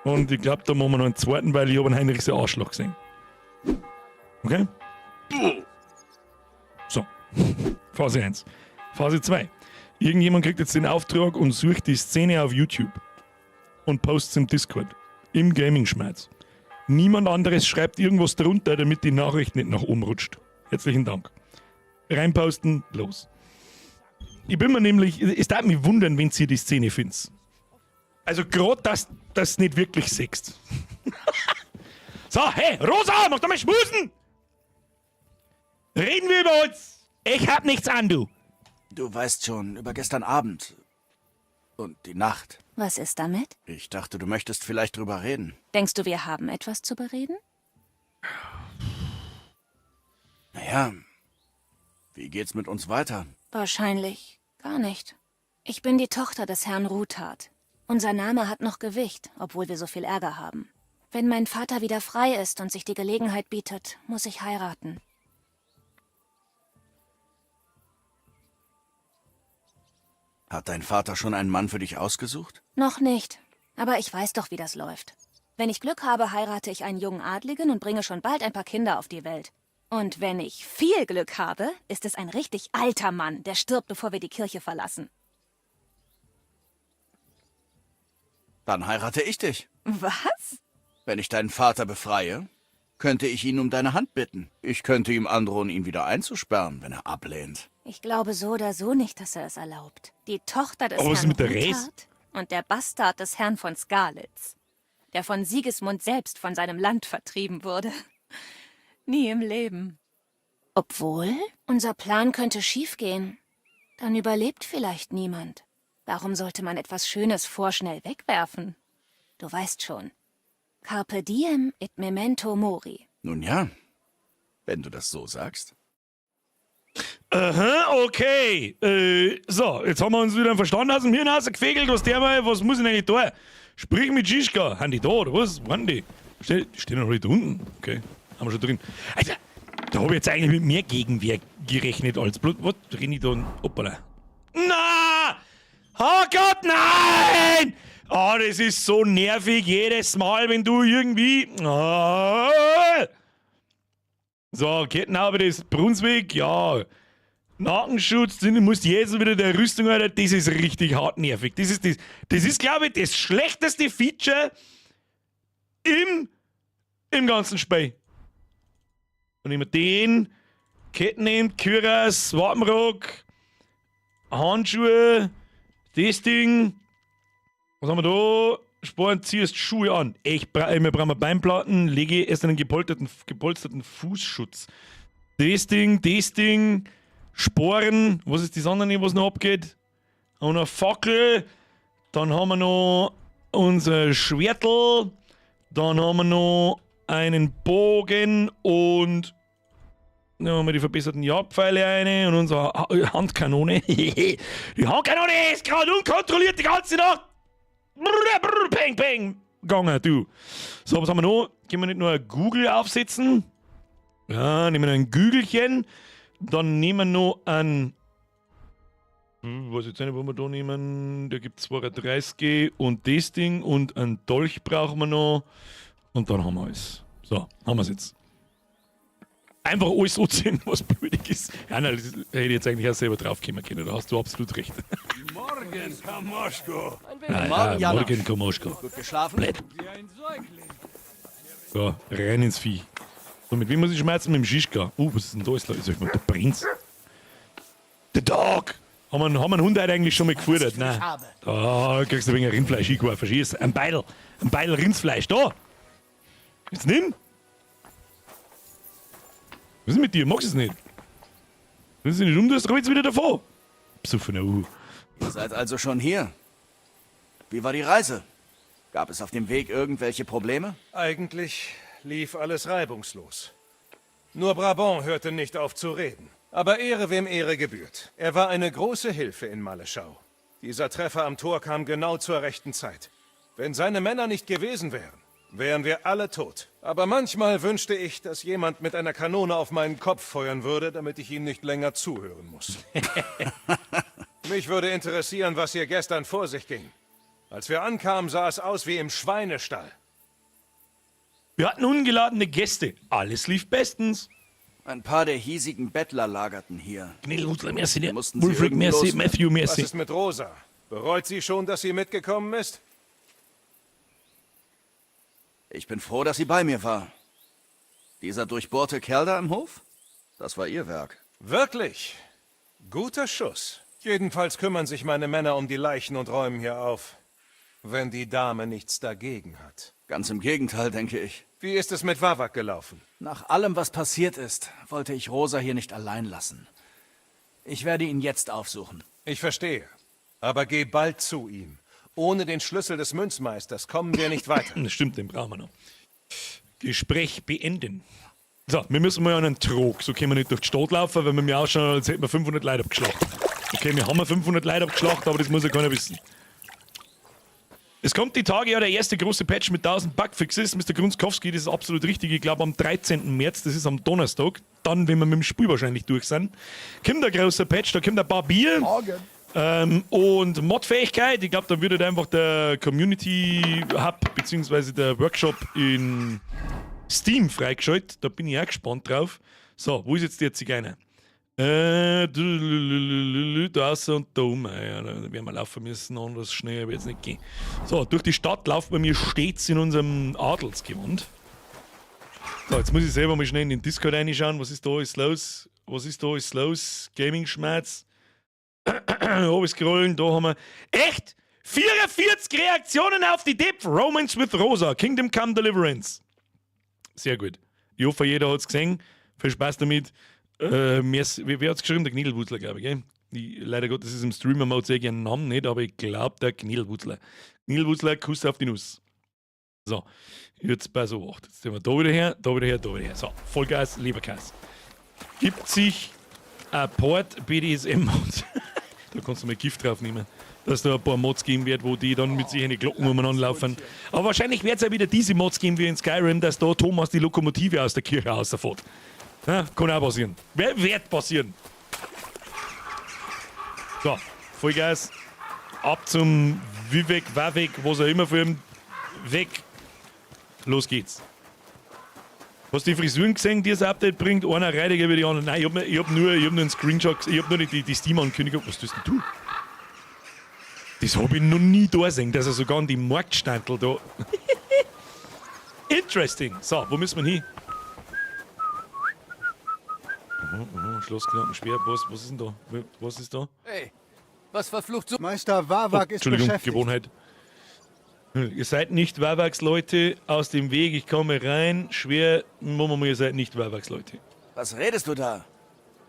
Und ich glaube, da machen wir noch einen zweiten, weil ich habe einen Heinrichs Arschloch gesehen. Okay? So. Phase 1. Phase 2. Irgendjemand kriegt jetzt den Auftrag und sucht die Szene auf YouTube und postet im Discord. Im Gaming-Schmerz. Niemand anderes schreibt irgendwas drunter, damit die Nachricht nicht nach oben rutscht. Herzlichen Dank. Reinposten, los. Ich bin mir nämlich, es darf mich wundern, wenn ihr die Szene findet. Also gerade, dass das nicht wirklich siehst. So, hey, Rosa, mach doch mal Schmusen! Reden wir über uns! Ich hab nichts an, du! Du weißt schon, über gestern Abend. Und die Nacht. Was ist damit? Ich dachte, du möchtest vielleicht drüber reden. Denkst du, wir haben etwas zu bereden? Naja, wie geht's mit uns weiter? Wahrscheinlich gar nicht. Ich bin die Tochter des Herrn Ruthard. Unser Name hat noch Gewicht, obwohl wir so viel Ärger haben. Wenn mein Vater wieder frei ist und sich die Gelegenheit bietet, muss ich heiraten. Hat dein Vater schon einen Mann für dich ausgesucht? Noch nicht. Aber ich weiß doch, wie das läuft. Wenn ich Glück habe, heirate ich einen jungen Adligen und bringe schon bald ein paar Kinder auf die Welt. Und wenn ich viel Glück habe, ist es ein richtig alter Mann, der stirbt, bevor wir die Kirche verlassen. Dann heirate ich dich. Was? Wenn ich deinen Vater befreie, könnte ich ihn um deine Hand bitten. Ich könnte ihm androhen, ihn wieder einzusperren, wenn er ablehnt. Ich glaube so oder so nicht, dass er es erlaubt. Die Tochter des Aber was ist Herrn mit der Res? Ruthard und der Bastard des Herrn von Skalitz, der von Sigismund selbst von seinem Land vertrieben wurde. Nie im Leben. Obwohl, unser Plan könnte schiefgehen. Dann überlebt vielleicht niemand. Warum sollte man etwas Schönes vorschnell wegwerfen? Du weißt schon. Carpe diem et memento mori. Nun ja, wenn du das so sagst. Aha, okay. So, jetzt haben wir uns wieder einen Verstand aus dem Hirn rausgefegelt. Was der mal, was muss ich denn eigentlich da? Sprich mit Žižka. Haben die da, oder was? Wo sind die? Stehen noch alle da unten. Okay, haben wir schon drin. Alter, da hab ich jetzt eigentlich mit mehr Gegenwehr gerechnet als bloß. Was? Renn ich da? Hoppala. Na! Oh Gott, nein! Oh, das ist so nervig jedes Mal, wenn du irgendwie. Oh. So, Kettenhaube des Brunswick, ja. Nackenschutz, du musst jetzt wieder der Rüstung, Alter, das ist richtig hart nervig. Das ist, glaube ich, das schlechteste Feature im ganzen Spiel. Und nehmen wir den, Kettenhemd, Küras, Wappenrock, Handschuhe, das Ding. Was haben wir da? Sporen, ziehst Schuhe an. Wir brauchen Beinplatten, lege erst einen gepolsterten Fußschutz. Das Ding, Sporen, was ist das andere, was noch abgeht? Und eine Fackel. Dann haben wir noch unser Schwertl. Dann haben wir noch einen Bogen und dann haben wir die verbesserten Jagdpfeile eine und unsere Handkanone. Die Handkanone ist gerade unkontrolliert die ganze Nacht. Brr, brr, peng, peng. Gegangen, du. So, was haben wir noch? Können wir nicht nur ein Google aufsetzen? Ja, nehmen wir ein Gügelchen. Dann nehmen wir noch ein. Weiß jetzt nicht, wo wir da nehmen. Da gibt es 32 und das Ding und ein Dolch brauchen wir noch. Und dann haben wir alles. So, haben wir es jetzt. Einfach alles anziehen, was blödig ist. Ja, nein, das hätte ich jetzt eigentlich auch selber drauf kommen können. Da hast du absolut recht. Morgen, Kamoschko. Ja, Morgen, ja, Jana. morgen, Kamoschko. Gut geschlafen? Blöd. Wie ein Säugling. So, rein ins Vieh. So, mit wem muss ich schmerzen? Mit dem Schischka. Was ist denn da? Ist ich mal der Prinz. The Dog! Haben wir einen Hund heute eigentlich schon mal gefuttert? Nein. Da kriegst du ein wenig Rindfleisch hingeworfen. Schieß. Ein Beidel. Ein Beidel Rindsfleisch. Da! Jetzt nimm! Was ist mit dir? Magst du es nicht? Wenn du dich nicht umtust, rollst du wieder davon. Besoffener Uhu. Ihr seid also schon hier. Wie war die Reise? Gab es auf dem Weg irgendwelche Probleme? Eigentlich lief alles reibungslos. Nur Brabant hörte nicht auf zu reden. Aber Ehre wem Ehre gebührt. Er war eine große Hilfe in Malleschau. Dieser Treffer am Tor kam genau zur rechten Zeit. Wenn seine Männer nicht gewesen wären, wären wir alle tot. Aber manchmal wünschte ich, dass jemand mit einer Kanone auf meinen Kopf feuern würde, damit ich ihm nicht länger zuhören muss. Mich würde interessieren, was hier gestern vor sich ging. Als wir ankamen, sah es aus wie im Schweinestall. Wir hatten ungeladene Gäste. Alles lief bestens. Ein paar der hiesigen Bettler lagerten hier. Gnädelwutzler, merci dir. Mussten sie Wulfric, irgendwie merci. loswerden. Matthew, Was merci. ist mit Rosa? Bereut sie schon, dass sie mitgekommen ist? Ich bin froh, dass sie bei mir war. Dieser durchbohrte Kerl da im Hof? Das war ihr Werk. Wirklich? Guter Schuss. Jedenfalls kümmern sich meine Männer um die Leichen und räumen hier auf. Wenn die Dame nichts dagegen hat. Ganz im Gegenteil, denke ich. Wie ist es mit Wawak gelaufen? Nach allem, was passiert ist, wollte ich Rosa hier nicht allein lassen. Ich werde ihn jetzt aufsuchen. Ich verstehe. Aber geh bald zu ihm. Ohne den Schlüssel des Münzmeisters kommen wir nicht weiter. Das stimmt, den brauchen wir noch. Gespräch beenden. So, wir müssen mal an einen Trog. So können wir nicht durch die Stadt laufen, wenn wir mir ausschauen, als hätten wir 500 Leute abgeschlachtet. Okay, wir haben 500 Leute abgeschlachtet, aber das muss ja keiner wissen. Es kommt die Tage ja der erste große Patch mit 1000 Bugfixes. Mr. Grunskowski, das ist absolut richtig. Ich glaube am 13. März, das ist am Donnerstag. Dann, wenn wir mit dem Spiel wahrscheinlich durch sind, kommt der große Patch, da kommt ein paar Bier. Und Modfähigkeit, ich glaube, da wird halt einfach der Community Hub bzw. der Workshop in Steam freigeschaltet. Da bin ich auch gespannt drauf. So, wo ist jetzt der Zigeuner? Da außer und da um. Ja, da werden wir laufen müssen, anders schnell wird es nicht gehen. So, durch die Stadt laufen wir mir stets in unserem Adelsgewand. So, jetzt muss ich selber mal schnell in den Discord reinschauen. Was ist da alles los? Was ist da alles los? Gaming-Schmerz. Oben scrollen, da haben wir. Echt? 44 Reaktionen auf die Depth. Romance with Rosa. Kingdom Come Deliverance. Sehr gut. Ich hoffe, jeder hat es gesehen. Viel Spaß damit. Wer hat es geschrieben? Der Gniedelwutzler, glaube ich. Gell? Leider Gottes ist im Streamer-Mode sehr gerne Namen nicht, aber ich glaube, der Gniedelwutzler. Gniedelwutzler, Kuss auf die Nuss. So, jetzt bei so 8. Jetzt sind wir da wieder her, da wieder her, da wieder her. So, Vollgas, Leberkäse. Gibt sich ein Port BDSM-Mod. Da kannst du mal Gift drauf nehmen, dass da ein paar Mods geben wird, wo die dann mit sich eine Glocken umeinander laufen. Aber wahrscheinlich wird es ja wieder diese Mods geben wie in Skyrim, dass da Thomas die Lokomotive aus der Kirche rausfährt. Ja, kann auch passieren. Wird passieren. So, Vollgas. Ab zum Vivek, Wavek, was auch immer für ihn. Weg. Los geht's. Hast du die Frisuren gesehen, die das Update bringt? Einer reidiger wie die anderen. Nein, ich hab nur einen Screenshot, ich hab nur die Steam-Ankündigung. Was tust denn du? Das hab ich noch nie da gesehen, dass er sogar an die Marktstandel da. Interesting. So, wo müssen wir hin? Schlossknoten schwer. Was ist denn da? Was ist da? Hey, was verflucht so? Meister Wawak ist Entschuldigung, beschäftigt. Gewohnheit. Ihr seid nicht Wawaks Leute, aus dem Weg, ich komme rein. Schwer, Moment mal, ihr seid nicht Wawaks Leute. Was redest du da?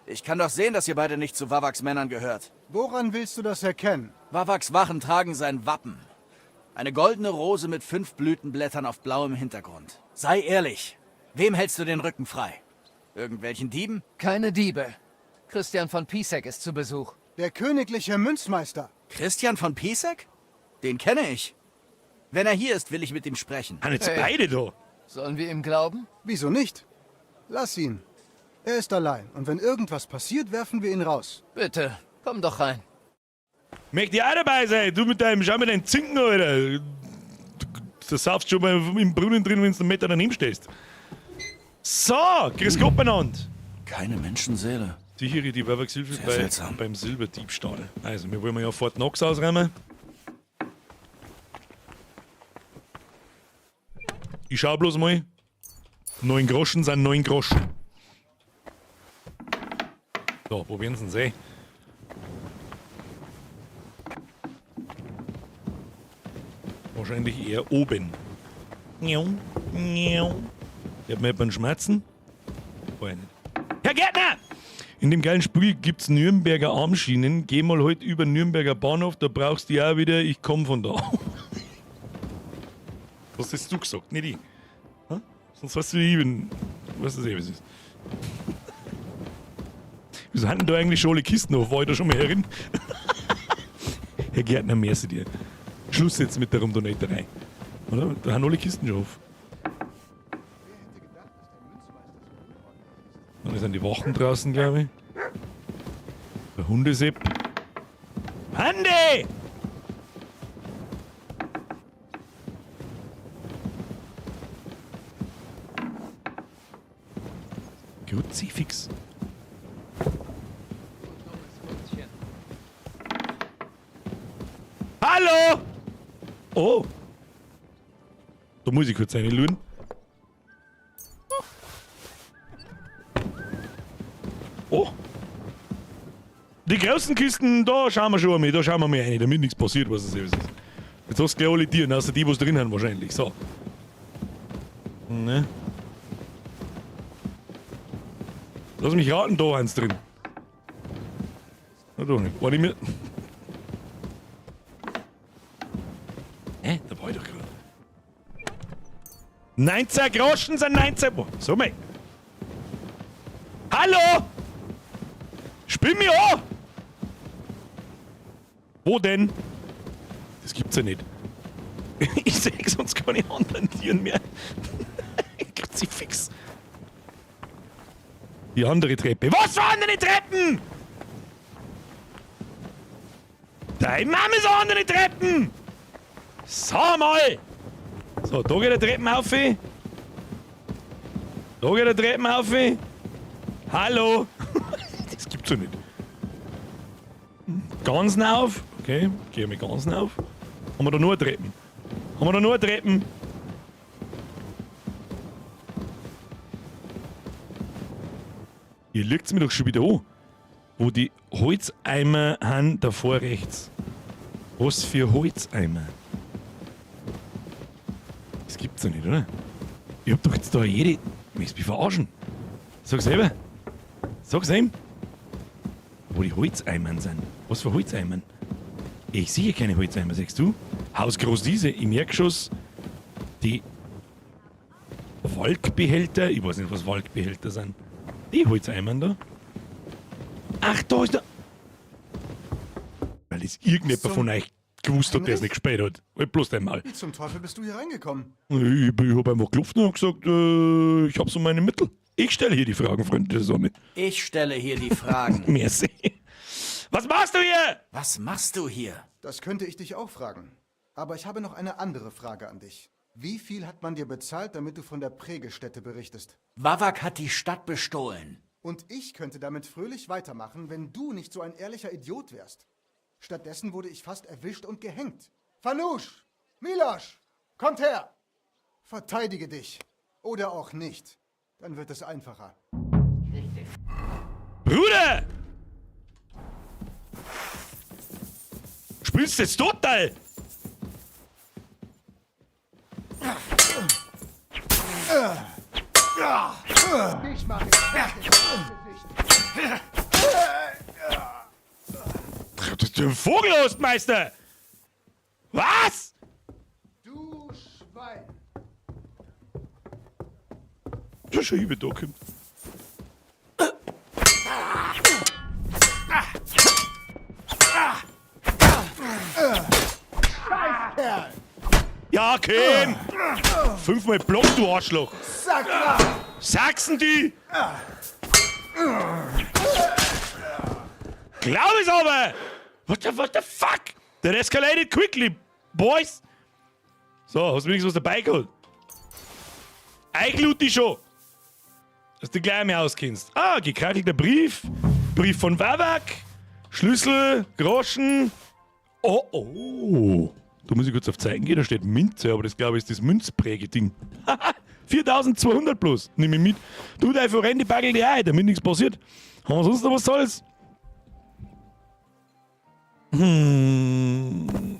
Ich kann doch sehen, dass ihr beide nicht zu Wawaks Männern gehört. Woran willst du das erkennen? Wawaks Wachen tragen sein Wappen. Eine goldene Rose mit 5 Blütenblättern auf blauem Hintergrund. Sei ehrlich, wem hältst du den Rücken frei? Irgendwelchen Dieben? Keine Diebe. Christian von Pisek ist zu Besuch. Der königliche Münzmeister. Christian von Pisek? Den kenne ich. Wenn er hier ist, will ich mit ihm sprechen. Ah, jetzt Hey. beide da. Sollen wir ihm glauben? Wieso nicht? Lass ihn. Er ist allein. Und wenn irgendwas passiert, werfen wir ihn raus. Bitte, komm doch rein. Möchte ich auch dabei sein? Du mit deinem, schau mit deinem Zinken, Alter. Du saufst schon mal im Brunnen drin, wenn du einen Meter daneben stehst. So, grüß Gott benannt. Keine Menschenseele. Sichere die Wawaks Hilfe Sehr seltsam. beim Silberdiebstahl. Also, wir wollen ja Fort Knox ausräumen. Ich schau bloß mal. 9 Groschen sind 9 Groschen. So, probieren Sie es, eh. Wahrscheinlich eher oben. Ich hab mir etwa einen Schmerzen. Vorher nicht. Herr Gärtner! In dem geilen Spiel gibt's Nürnberger Armschienen. Geh mal heute über Nürnberger Bahnhof, da brauchst du ja auch wieder, ich komm von da. Was hast du gesagt, nicht ich. Hm? Sonst weißt du, ich bin. Weißt du eh, wie es ist. Wieso haben denn da eigentlich schon alle Kisten auf? War ich da schon mal herin? Herr Gärtner, merci dir. Schluss jetzt mit der Rumdonaterei. Oder? Da haben alle Kisten schon auf. Dann sind die Wachen draußen, glaube ich. Der Hundesepp. Hande! Kruzifix. Hallo! Oh! Da muss ich kurz reinlüren. Oh! Die großen Kisten, da schauen wir schon einmal, da schauen wir mal rein, damit nichts passiert, was es ist. Jetzt hast du gleich alle Tiere, außer die, was drin haben wahrscheinlich. So. Ne? Lass mich raten, da eins drin. Na doch nicht. Warte ich mir. Hä? Da war ich doch gerade. 19 Groschen sind 19. Boah, so mal. Hallo! Spiel mich an! Wo denn? Das gibt's ja nicht. Ich seh sonst keine anderen Tieren mehr. Kruzifix. Die andere Treppe. Was für andere Treppen? Deine Mama ist andere Treppen! Sag mal! So, da geht der Treppen auf. Da geht der Treppen auf. Hallo! Das gibt's ja nicht. Ganzen auf. Okay, gehen wir Ganzen auf. Haben wir da nur Treppen? Haben wir da nur Treppen? Hier liegt's mir doch schon wieder an. Wo die Holzeimer haben, davor rechts. Was für Holzeimer? Das gibt's doch nicht, oder? Ich hab doch jetzt da jede... Möchtest du mich verarschen? Sag selber. Sag's ihm. Wo die Holzeimer sind. Was für Holzeimer? Ich sehe keine Holzeimer, sagst du? Haus groß diese, im Erdgeschoss. Die Walkbehälter. Ich weiß nicht, was Walkbehälter sind. Die Holzeimer da. Ach, da ist der. Weil es irgendjemand von euch gewusst hat, der es nicht gespielt hat. Halt bloß einmal. Wie zum Teufel bist du hier reingekommen? Ich hab einfach geklopft und hab gesagt, ich hab so meine Mittel. Ich stelle hier die Fragen, Freunde der Sonne. Ich stelle hier die Fragen. Merci. Was machst du hier? Was machst du hier? Das könnte ich dich auch fragen. Aber ich habe noch eine andere Frage an dich. Wie viel hat man dir bezahlt, damit du von der Prägestätte berichtest? Wawak hat die Stadt bestohlen. Und ich könnte damit fröhlich weitermachen, wenn du nicht so ein ehrlicher Idiot wärst. Stattdessen wurde ich fast erwischt und gehängt. Fanusch! Milosch! Kommt her! Verteidige dich. Oder auch nicht. Dann wird es einfacher. Bruder! Spielst du jetzt total? Dich mach ich fertig. Das ist ein Vogel hast, Meister! Was? Du Schwein! Der Scheibe da kommt. Ja, Ken! Fünfmal Block, du Arschloch! Sakra! Sachsen die! Glaub es aber! What the fuck? That escalated quickly, boys! So, hast du wenigstens was dabei geholt? Eichlut die schon! Dass du gleich mehr auskennst. Ah, gekrachelter Brief. Brief von Wawak. Schlüssel, Groschen. Oh, oh. Da muss ich kurz auf Zeiten gehen, da steht Minze, aber das glaube ich ist das Münzprägeding. 4200 bloß. Nimm ich mit. Du, dein Forelle, die bagel die auch, damit nichts passiert. Haben wir sonst noch was Tolles?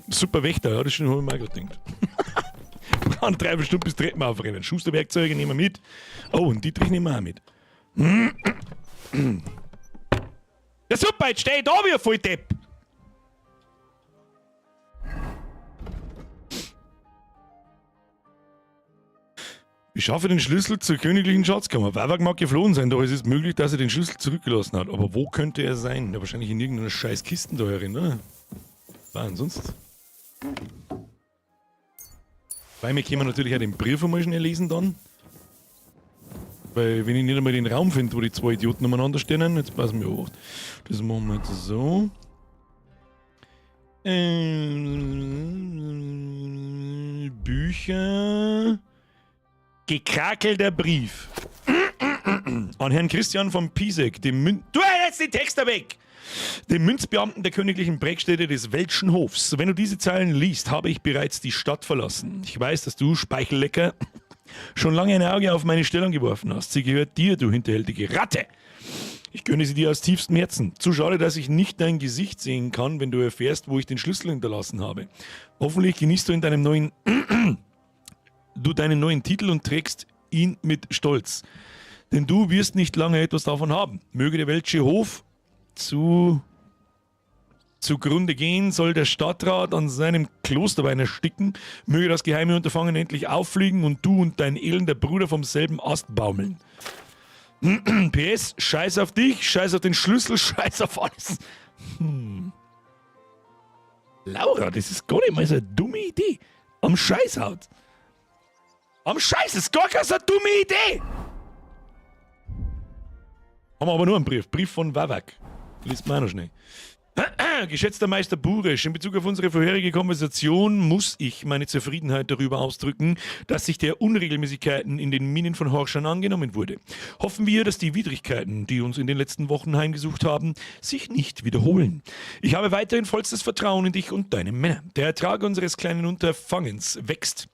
Super Wächter, ja, das habe ich mir auch gerade gedacht. Brauchen 3 Stunden bis Treppen aufrennen. Schusterwerkzeuge nehmen wir mit. Oh, und Dietrich nehmen wir auch mit. Ja super, jetzt steh ich da wie ein Volldepp. Ich schaffe den Schlüssel zur königlichen Schatzkammer. Vavak mag geflohen sein, doch es ist möglich, dass er den Schlüssel zurückgelassen hat. Aber wo könnte er sein? Ja, wahrscheinlich in irgendeiner scheiß Kiste da herin, oder? War ansonsten. Bei mir können wir natürlich auch den Brief einmal schnell lesen dann. Weil, wenn ich nicht einmal den Raum finde, wo die zwei Idioten umeinander stehen, jetzt passen wir auf. Das machen wir jetzt so. Bücher. Gekrakelter Brief. An Herrn Christian von Pisek, dem Mün-, Du, jetzt den Text da weg! Dem Münzbeamten der königlichen Prägstätte des Welschen Hofs. Wenn du diese Zeilen liest, habe ich bereits die Stadt verlassen. Ich weiß, dass du, Speichellecker, schon lange ein Auge auf meine Stellung geworfen hast. Sie gehört dir, du hinterhältige Ratte. Ich gönne sie dir aus tiefstem Herzen. Zu schade, dass ich nicht dein Gesicht sehen kann, wenn du erfährst, wo ich den Schlüssel hinterlassen habe. Hoffentlich genießt du in deinem neuen du deinen neuen Titel und trägst ihn mit Stolz. Denn du wirst nicht lange etwas davon haben. Möge der Welsche Hof zugrunde gehen, soll der Stadtrat an seinem Klosterwein ersticken, möge das geheime Unterfangen endlich auffliegen und du und dein elender Bruder vom selben Ast baumeln. PS, scheiß auf dich, scheiß auf den Schlüssel, scheiß auf alles. Laura, das ist gar nicht mal so eine dumme Idee. Am Scheißhaut. Am Scheiß, das ist gar keine so eine dumme Idee. Haben wir aber nur einen Brief. Brief von Vavak. Liest man auch noch schnell. Geschätzter Meister Buresch, in Bezug auf unsere vorherige Konversation muss ich meine Zufriedenheit darüber ausdrücken, dass sich der Unregelmäßigkeiten in den Minen von Horschan angenommen wurde. Hoffen wir, dass die Widrigkeiten, die uns in den letzten Wochen heimgesucht haben, sich nicht wiederholen. Ich habe weiterhin vollstes Vertrauen in dich und deine Männer. Der Ertrag unseres kleinen Unterfangens wächst.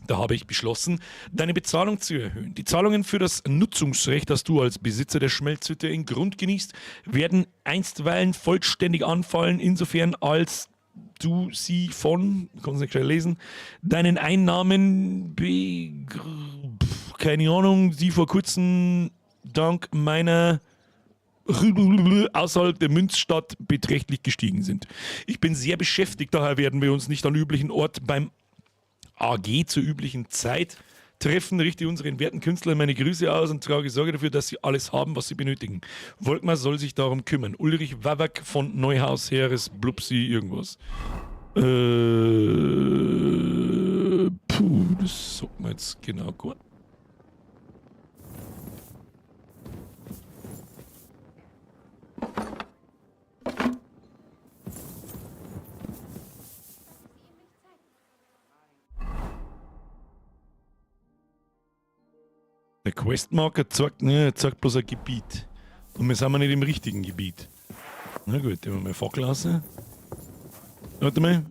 Da habe ich beschlossen, deine Bezahlung zu erhöhen. Die Zahlungen für das Nutzungsrecht, das du als Besitzer der Schmelzhütte in Grund genießt, werden einstweilen vollständig anfallen, insofern als du sie von, kannst du nicht schnell lesen, deinen Einnahmen, keine Ahnung, die vor kurzem dank meiner außerhalb der Münzstadt beträchtlich gestiegen sind. Ich bin sehr beschäftigt, daher werden wir uns nicht an üblichen Ort beim AG zur üblichen Zeit treffen. Richte unseren werten Künstlern meine Grüße aus und trage Sorge dafür, dass sie alles haben, was sie benötigen. Volkmar soll sich darum kümmern. Ulrich Wawak von Neuhaus, Heeres, Blupsi, irgendwas. Puh, das sagt man jetzt genau gut. Der Questmarker zeigt, ne, er zeigt bloß ein Gebiet. Und wir sind ja nicht im richtigen Gebiet. Na gut, nehmen wir mal Fackel raus. Warte mal.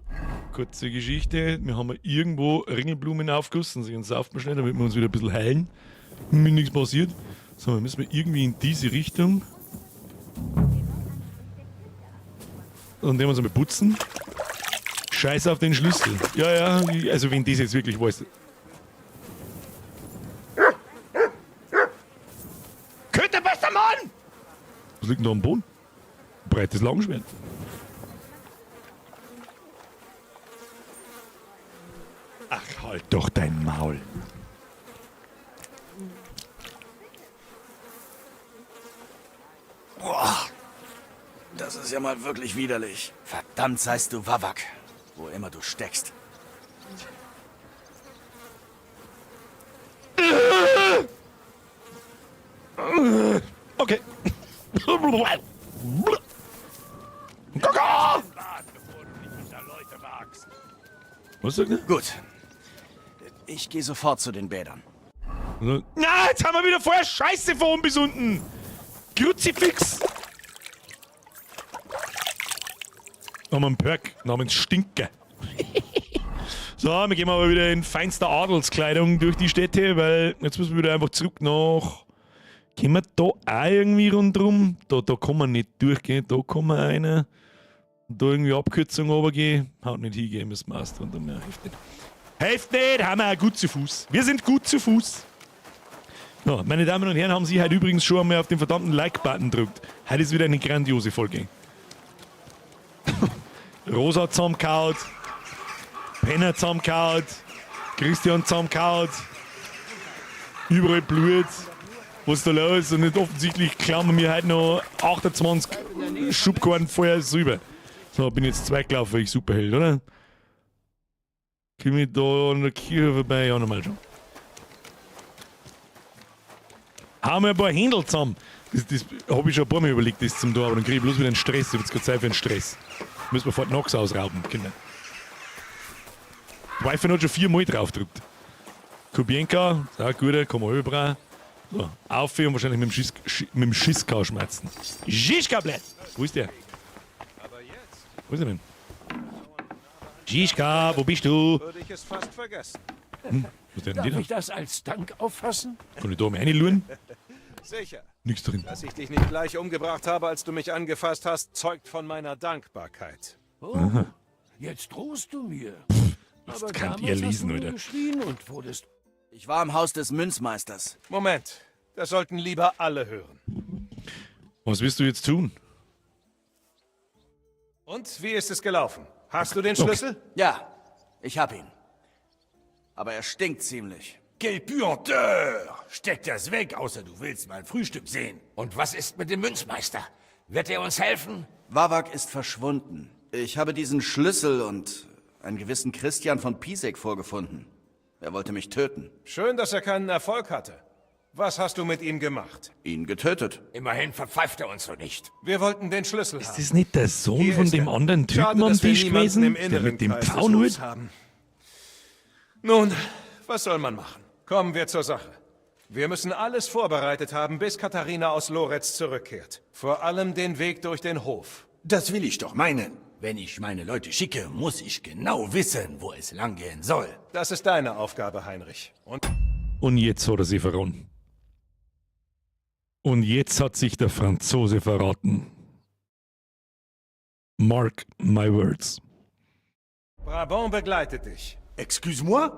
Kurze Geschichte. Wir haben irgendwo Ringelblumen aufgegossen. Sie saufen wir schnell, damit wir uns wieder ein bisschen heilen. Mir nichts passiert. So, dann müssen wir irgendwie in diese Richtung. Und nehmen wir uns einmal putzen. Scheiß auf den Schlüssel. Ja, ja, also wenn das jetzt wirklich weiß. Köter, bester Mann! Was liegt denn da am Boden? Breites Langschwert. Ach, halt doch dein Maul. Boah, das ist ja mal wirklich widerlich. Verdammt seist du, Vavak, wo immer du steckst. Okay. Kaka! Was sagt er? Gut. Ich gehe sofort zu den Bädern. Na, jetzt haben wir wieder vorher Scheiße von oben bis unten. Kruzifix. Haben wir einen Perk namens Stinker. So, wir gehen aber wieder in feinster Adelskleidung durch die Städte, weil jetzt müssen wir wieder einfach zurück nach. Gehen wir da auch irgendwie rundrum? Da kann man nicht durchgehen, da kann man einer. Und da irgendwie Abkürzung runtergehen. Haut nicht hingehen, müssen wir erst rundum. Ja, hilft nicht. Hilft nicht, haben wir auch gut zu Fuß. Wir sind gut zu Fuß. So, meine Damen und Herren, haben Sie heute übrigens schon einmal auf den verdammten Like-Button gedrückt. Heute ist wieder eine grandiose Folge. Rosa zusammengehauen, Penner zusammengehauen, Christian zusammengehauen, überall Blut. Was ist da los? Und nicht offensichtlich klammern wir heute noch 28 Schubkarren vorher rüber. So, bin jetzt zwei gelaufen, weil ich Superheld, oder? Komm ich da an der Kirche vorbei? Ja, nochmal schon. Haben wir ein paar Händel zusammen. Das habe ich schon ein paar Mal überlegt, das zum tun, aber dann kriege ich bloß wieder einen Stress. Ich habe jetzt keine Zeit für einen Stress. Müssen wir Fort Knox ausrauben, Kinder. Die Wife hat schon viermal drauf gedrückt. Kubienka, ist auch guter, kann man überbrauchen. So, auf und wahrscheinlich mit dem Schiska schmerzen. Schischka-Blatt! Wo ist der? Wo ist er denn? Schischka, wo bist du? Würde ich es fast vergessen. Was ist denn Darf die da? ich das als Dank auffassen? Kann ich da mal reinluren? Sicher. Nichts drin. Dass ich dich nicht gleich umgebracht habe, als du mich angefasst hast, zeugt von meiner Dankbarkeit. Oh, jetzt drohst du mir. Das Aber kann damals ihr hast lesen, du nur Alter. geschrien und wurdest Ich war im Haus des Münzmeisters. Moment, das sollten lieber alle hören. Was wirst du jetzt tun? Und wie ist es gelaufen? Hast du den Schlüssel? Ja, ich hab ihn. Aber er stinkt ziemlich. Quelle Puanteur! Steck das weg, außer du willst mein Frühstück sehen. Und was ist mit dem Münzmeister? Wird er uns helfen? Wawak ist verschwunden. Ich habe diesen Schlüssel und einen gewissen Christian von Pisek vorgefunden. Er wollte mich töten. Schön, dass er keinen Erfolg hatte. Was hast du mit ihm gemacht? Ihn getötet. Immerhin verpfeift er uns so nicht. Wir wollten den Schlüssel Ist haben. das nicht der Sohn Hier von ist dem er. anderen Typen Schade, am dass wir Tisch niemanden gewesen? im Der inneren mit dem Kreis des Pfauenhut? Hofs haben. Nun, was soll man machen? Kommen wir zur Sache. Wir müssen alles vorbereitet haben, bis Katharina aus Loretz zurückkehrt. Vor allem den Weg durch den Hof. Das will ich doch meinen. Wenn ich meine Leute schicke, muss ich genau wissen, wo es langgehen soll. Das ist deine Aufgabe, Heinrich. Und Und jetzt hat er sich verraten. Und jetzt hat sich der Franzose verraten. Mark my words. Brabant begleitet dich. Excuse-moi?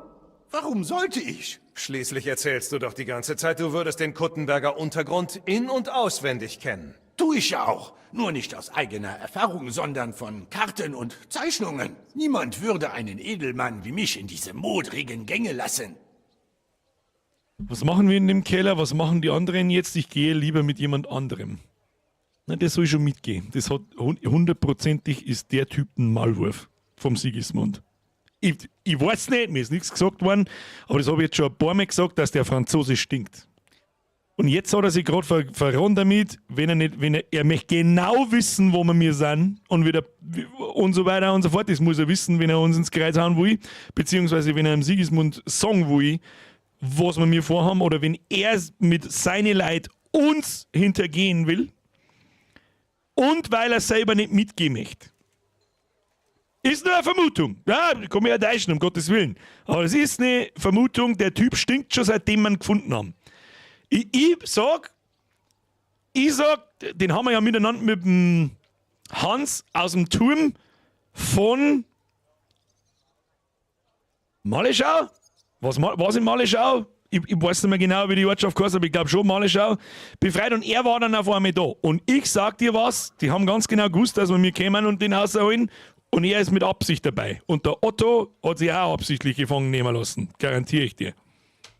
Warum sollte ich? Schließlich erzählst du doch die ganze Zeit, du würdest den Kuttenberger Untergrund in- und auswendig kennen. Tu ich ja auch. Nur nicht aus eigener Erfahrung, sondern von Karten und Zeichnungen. Niemand würde einen Edelmann wie mich in diese modrigen Gänge lassen. Was machen wir in dem Keller? Was machen die anderen jetzt? Ich gehe lieber mit jemand anderem. Na, der soll schon mitgehen. Das hat hundertprozentig ist der Typ ein Maulwurf vom Sigismund. Ich weiß nicht, mir ist nichts gesagt worden, aber das habe ich jetzt schon ein paar Mal gesagt, dass der Franzose stinkt. Und jetzt hat er sich gerade verraten damit, wenn er nicht, wenn er möchte genau wissen, wo wir mir sind und wieder und so weiter und so fort. Das muss er wissen, wenn er uns ins Kreuz hauen will, beziehungsweise wenn er im Sigismund sagen will, was wir mir vorhaben, oder wenn er mit seinen Leuten uns hintergehen will und weil er selber nicht mitgehen möchte. Ist nur eine Vermutung. Ja, kann mich ja täuschen, um Gottes Willen. Aber es ist eine Vermutung, der Typ stinkt schon, seitdem wir ihn gefunden haben. Ich sag, den haben wir ja miteinander mit dem Hans aus dem Turm von Maleschau? Was in Maleschau? Ich weiß nicht mehr genau, wie die Ortschaft heißt, aber ich glaube schon Maleschau. Befreit und er war dann auf einmal da. Und ich sag dir was, die haben ganz genau gewusst, dass wir mir kämen und den rausholen. Und er ist mit Absicht dabei. Und der Otto hat sich auch absichtlich gefangen nehmen lassen. Garantiere ich dir.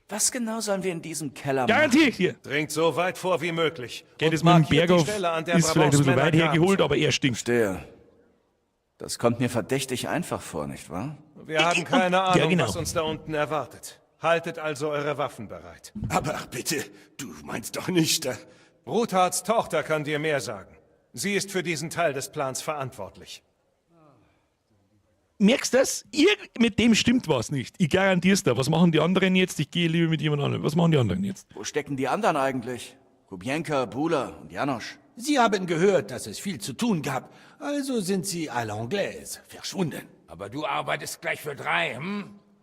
Was genau sollen wir in diesem Keller machen? Garantiere ich dir. Dringt so weit vor wie möglich. Geht Und es mit dem markiert die Berghof, Stelle, an der ist vielleicht ein Brabants bisschen Männer weit graben hergeholt, aber er stinkt. Verstehe. Das kommt mir verdächtig einfach vor, nicht wahr? Wir haben keine Ahnung, Ja, genau. was uns da unten erwartet. Haltet also eure Waffen bereit. Aber bitte, du meinst doch nicht... Ruthards Tochter kann dir mehr sagen. Sie ist für diesen Teil des Plans verantwortlich. Merkst du das? Mit dem stimmt was nicht. Ich garantier's dir. Was machen die anderen jetzt? Ich gehe lieber mit jemand anderem. Was machen die anderen jetzt? Wo stecken die anderen eigentlich? Kubienka, Bula und Janosch. Sie haben gehört, dass es viel zu tun gab, also sind sie à l'anglaise verschwunden. Aber du arbeitest gleich für drei,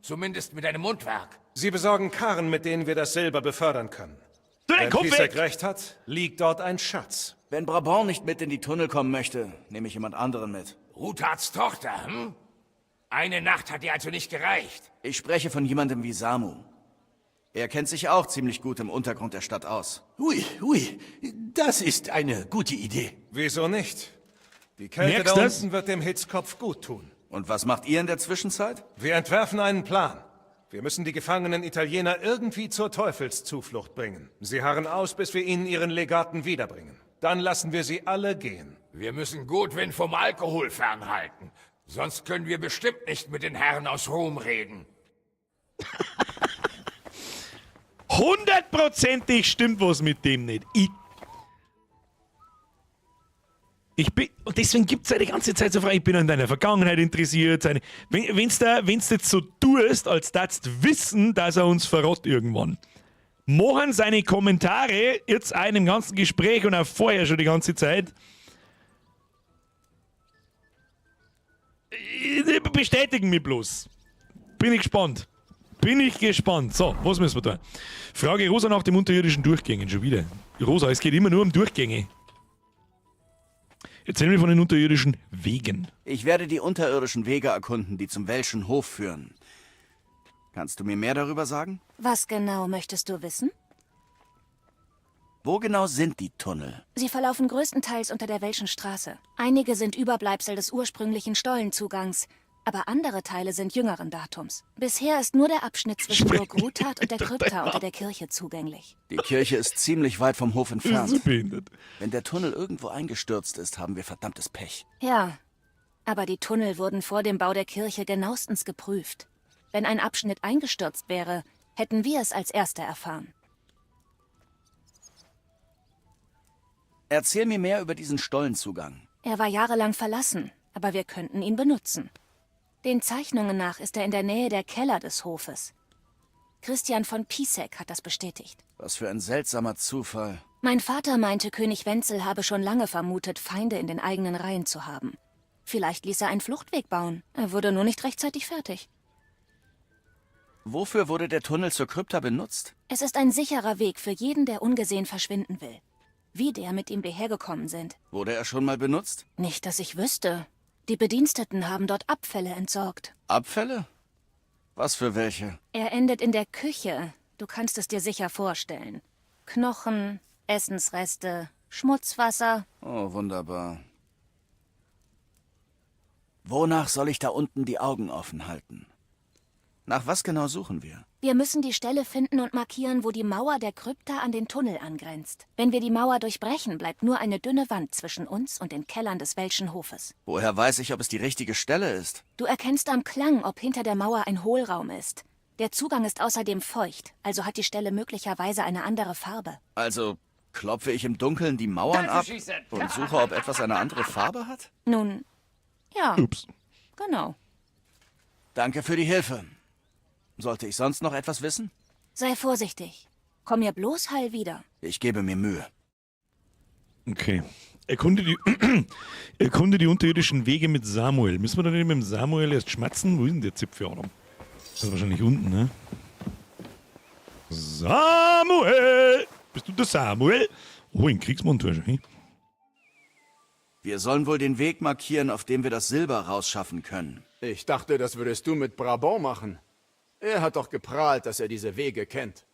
Zumindest mit deinem Mundwerk. Sie besorgen Karren, mit denen wir das Silber befördern können. Du, dein Wenn Kopf Pisek weg! recht hat, liegt dort ein Schatz. Wenn Brabant nicht mit in die Tunnel kommen möchte, nehme ich jemand anderen mit. Ruthards Tochter, Eine Nacht hat dir also nicht gereicht. Ich spreche von jemandem wie Samu. Er kennt sich auch ziemlich gut im Untergrund der Stadt aus. Ui, ui, das ist eine gute Idee. Wieso nicht? Die Kälte Merkst da das? unten wird dem Hitzkopf gut tun. Und was macht ihr in der Zwischenzeit? Wir entwerfen einen Plan. Wir müssen die gefangenen Italiener irgendwie zur Teufelszuflucht bringen. Sie harren aus, bis wir ihnen ihren Legaten wiederbringen. Dann lassen wir sie alle gehen. Wir müssen Gutwin vom Alkohol fernhalten. Sonst können wir bestimmt nicht mit den Herren aus Rom reden. Hundertprozentig stimmt was mit dem nicht. Ich bin, und deswegen gibt es ja die ganze Zeit so Fragen, ich bin an deiner Vergangenheit interessiert. Seine, wenn's da, wenn's jetzt so tust, als würdest du wissen, dass er uns verrot irgendwann. Machen seine Kommentare jetzt auch in dem ganzen Gespräch und auch vorher schon die ganze Zeit. Bestätigen mich bloß. Bin ich gespannt. Bin ich gespannt. So, was müssen wir tun? Frage Rosa nach dem unterirdischen Durchgängen schon wieder. Rosa, es geht immer nur um Durchgänge. Erzähl mir von den unterirdischen Wegen. Ich werde die unterirdischen Wege erkunden, die zum Welschen Hof führen. Kannst du mir mehr darüber sagen? Was genau möchtest du wissen? Wo genau sind die Tunnel? Sie verlaufen größtenteils unter der Welschen Straße. Einige sind Überbleibsel des ursprünglichen Stollenzugangs, aber andere Teile sind jüngeren Datums. Bisher ist nur der Abschnitt zwischen Sprich Burg Ruthard und der Krypta unter der Kirche zugänglich. Die Kirche ist ziemlich weit vom Hof entfernt. So behindert. Wenn der Tunnel irgendwo eingestürzt ist, haben wir verdammtes Pech. Ja, aber die Tunnel wurden vor dem Bau der Kirche genauestens geprüft. Wenn ein Abschnitt eingestürzt wäre, hätten wir es als Erste erfahren. Erzähl mir mehr über diesen Stollenzugang. Er war jahrelang verlassen, aber wir könnten ihn benutzen. Den Zeichnungen nach ist er in der Nähe der Keller des Hofes. Christian von Pisek hat das bestätigt. Was für ein seltsamer Zufall. Mein Vater meinte, König Wenzel habe schon lange vermutet, Feinde in den eigenen Reihen zu haben. Vielleicht ließ er einen Fluchtweg bauen. Er wurde nur nicht rechtzeitig fertig. Wofür wurde der Tunnel zur Krypta benutzt? Es ist ein sicherer Weg für jeden, der ungesehen verschwinden will. Wie der, mit dem wir hergekommen sind. Wurde er schon mal benutzt? Nicht, dass ich wüsste. Die Bediensteten haben dort Abfälle entsorgt. Abfälle? Was für welche? Er endet in der Küche. Du kannst es dir sicher vorstellen. Knochen, Essensreste, Schmutzwasser. Oh, wunderbar. Wonach soll ich da unten die Augen offen halten? Nach was genau suchen wir? Wir müssen die Stelle finden und markieren, wo die Mauer der Krypta an den Tunnel angrenzt. Wenn wir die Mauer durchbrechen, bleibt nur eine dünne Wand zwischen uns und den Kellern des Welschen Hofes. Woher weiß ich, ob es die richtige Stelle ist? Du erkennst am Klang, ob hinter der Mauer ein Hohlraum ist. Der Zugang ist außerdem feucht, also hat die Stelle möglicherweise eine andere Farbe. Also klopfe ich im Dunkeln die Mauern ab und suche, ob etwas eine andere Farbe hat? Nun, ja. Ups. Genau. Danke für die Hilfe. Sollte ich sonst noch etwas wissen? Sei vorsichtig. Komm mir bloß heil wieder. Ich gebe mir Mühe. Okay. Erkunde die unterirdischen Wege mit Samuel. Müssen wir da nicht mit dem Samuel erst schmatzen? Wo ist denn der Zipfel, Adam? Das ist wahrscheinlich unten, ne? Samuel! Bist du der Samuel? Oh, in Kriegsmontage, hey? Wir sollen wohl den Weg markieren, auf dem wir das Silber rausschaffen können. Ich dachte, das würdest du mit Brabant machen. Er hat doch geprahlt, dass er diese Wege kennt.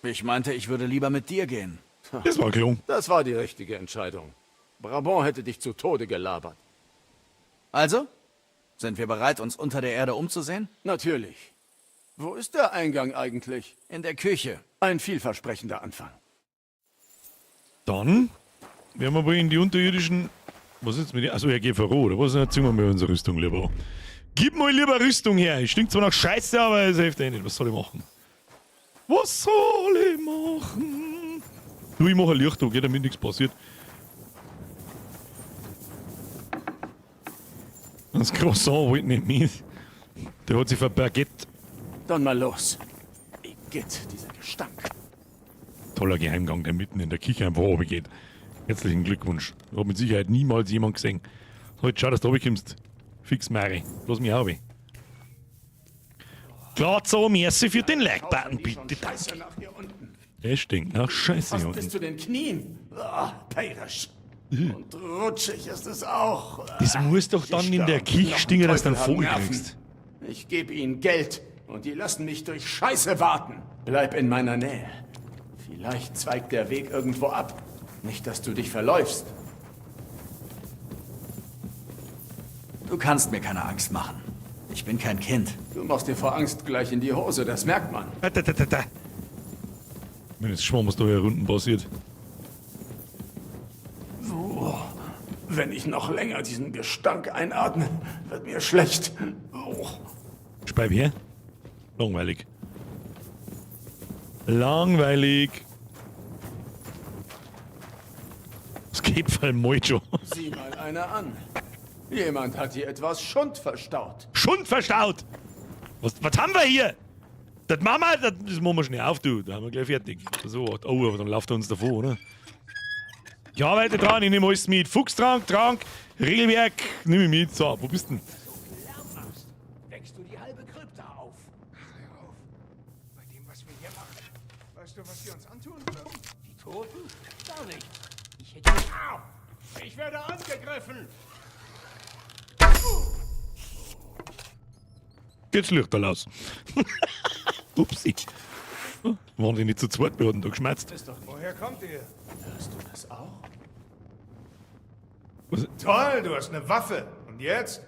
Ich meinte, ich würde lieber mit dir gehen. Das war klug. Das war die richtige Entscheidung. Brabant hätte dich zu Tode gelabert. Also? Sind wir bereit, uns unter der Erde umzusehen? Natürlich. Wo ist der Eingang eigentlich? In der Küche. Ein vielversprechender Anfang. Dann werden wir wohl in die unterirdischen... Was ist jetzt mit dir? Achso, er geht voran, oder was? Dann ziehen wir mal unsere Rüstung lieber an. Gib mal lieber Rüstung her. Es stinkt zwar nach Scheiße, aber es hilft eh nicht. Was soll ich machen? Was soll ich machen? Du, ich mache ein Licht, okay, damit nichts passiert. Das Croissant wollte nicht mit. Der hat sich verbaguette. Dann mal los. Igitt, dieser Gestank. Toller Geheimgang, der mitten in der Küche einfach runtergeht. Herzlichen Glückwunsch. Hat mit Sicherheit niemals jemand gesehen. Heute schau, dass du runterkommst. Fix, Mari. Lass mich auch. Klar, so, merci für den Like-Button, bitte. Danke. Es stinkt nach Scheiße Fast hier bis unten. zu den Knien. Ah, bayerisch. Und rutschig ist es auch. Das muss doch dann in der Kirche stinken, dass du einen Vogel kriegst. Ich gebe ihnen Geld und die lassen mich durch Scheiße warten. Bleib in meiner Nähe. Vielleicht zweigt der Weg irgendwo ab. Nicht, dass du dich verläufst. Du kannst mir keine Angst machen. Ich bin kein Kind. Du machst dir vor Angst gleich in die Hose, das merkt man. Da, da, da, da. Ich bin jetzt gespannt, was da hier unten passiert. Oh, wenn ich noch länger diesen Gestank einatme, wird mir schlecht. Oh. Speib her. Langweilig. Langweilig. Das geht voll Mojo. Sieh mal einer an. Jemand hat hier etwas Schund verstaut. Schund verstaut! Was haben wir hier? Das machen wir, das machen wir schnell auf, du. Da haben wir gleich fertig. So, oh, aber dann läuft er uns davor, oder? Ich arbeite dran, ich nehme alles mit. Fuchstrank, Trank, Regelwerk, nehme ich mit. So, wo bist du denn? Wächst du die halbe Krypta auf? Hör auf. Bei dem, was wir hier machen. Weißt du, was wir uns antun? Die Toten? Gar nicht. Ich hätte... Au! Ich werde angegriffen! Geht's Lichterl aus. Upsi. Waren die nicht zu zweit, wir hatten da geschmerzt. Ist doch, woher kommt ihr? Hörst du das auch? Was? Toll, du hast eine Waffe. Und jetzt?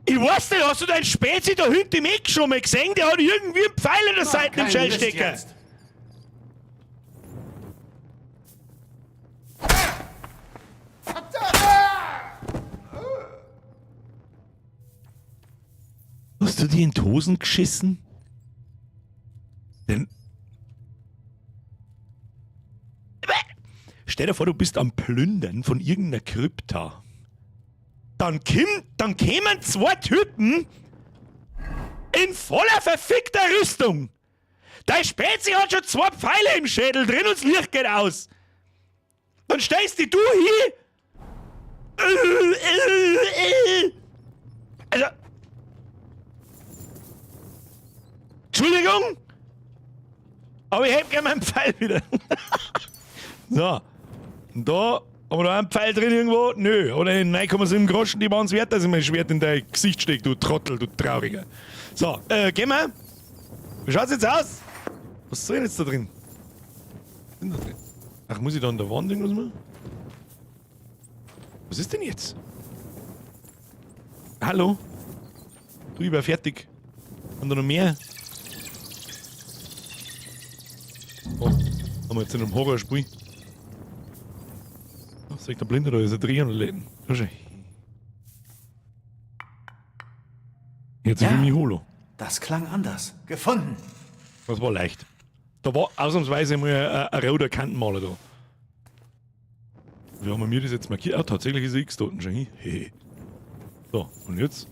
Ich weiß nicht, hast du deinen Spezi da hinten im Eck schon mal gesehen? Der hat irgendwie einen Pfeil an der Seite im kein Mist Schellstecker. jetzt. Hast du dir in die Hosen geschissen? Denn. Stell dir vor, du bist am Plündern von irgendeiner Krypta. Dann, dann kämen zwei Typen in voller verfickter Rüstung. Dein Spezi hat schon zwei Pfeile im Schädel drin und das Licht geht aus. Dann stellst dich du hin. Also. Entschuldigung, aber ich hätte gerne meinen Pfeil wieder. So. Und da haben wir da einen Pfeil drin irgendwo? Nö. Oder in 9,7 Groschen, die waren's wert, dass ich mein Schwert in dein Gesicht stecke, du Trottel, du Trauriger. So, gehen wir. Wie schaut's jetzt aus? Was soll denn jetzt da drin? Was ist denn da drin? Ach, muss ich da an der Wand irgendwas machen? Was ist denn jetzt? Hallo? Du, ich war fertig. Haben da noch mehr? Oh, haben wir jetzt in einem Horrorspiel? Ach, sagt der Blinde, da ist ein Dreh und Läden. Schau schon. Jetzt Ja. ja. mich holo. Das klang anders. Gefunden. Das war leicht. Da war ausnahmsweise mal ein roter Kantenmaler da. Wie haben wir das jetzt markiert? Ah, tatsächlich ist ein X da unten schon hin. Hey. So, und jetzt?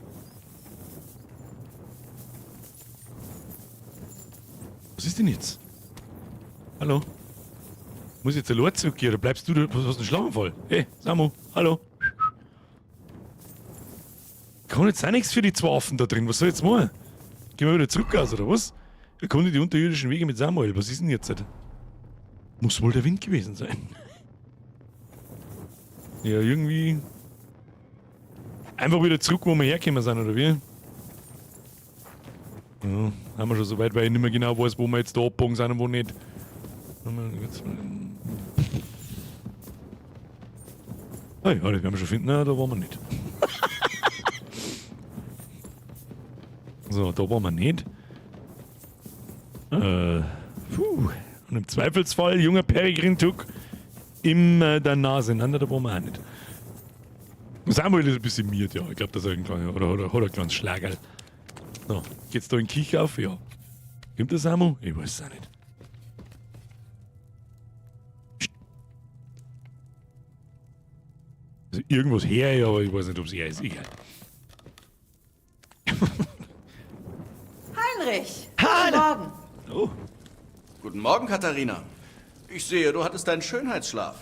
Was ist denn jetzt? Hallo? Muss ich jetzt allein zurückgehen oder bleibst du da? Was hast du einen Schlaganfall? Hey, Samu, hallo. Kann jetzt auch nichts für die zwei Affen da drin. Was soll ich jetzt machen? Gehen wir wieder zurück aus, oder was? Erkunde die unterirdischen Wege mit Samuel. Was ist denn jetzt? Muss wohl der Wind gewesen sein. Ja, irgendwie. Einfach wieder zurück, wo wir hergekommen sind, oder wie? Ja, haben wir schon so weit, weil ich nicht mehr genau weiß, wo wir jetzt da abgebogen sind und wo nicht. Ah ja, das werden wir schon finden. Nein, da waren wir nicht. So, da waren wir nicht. Puh. Und im Zweifelsfall, junger Peregrin Tuck, in der Nase. Nein, da waren wir auch nicht. Samuel ist ein bisschen miert, ja. Ich glaub, das ist ein kleiner, oder hat er ein kleines Schlagerl. So, geht's da in die Küche auf? Ja. Kommt der Samu? Ich weiß es auch nicht. Also irgendwas her, aber ich weiß nicht, ob's er ist. Egal. Heinrich! Guten Morgen! Oh. Guten Morgen, Katharina. Ich sehe, du hattest deinen Schönheitsschlaf.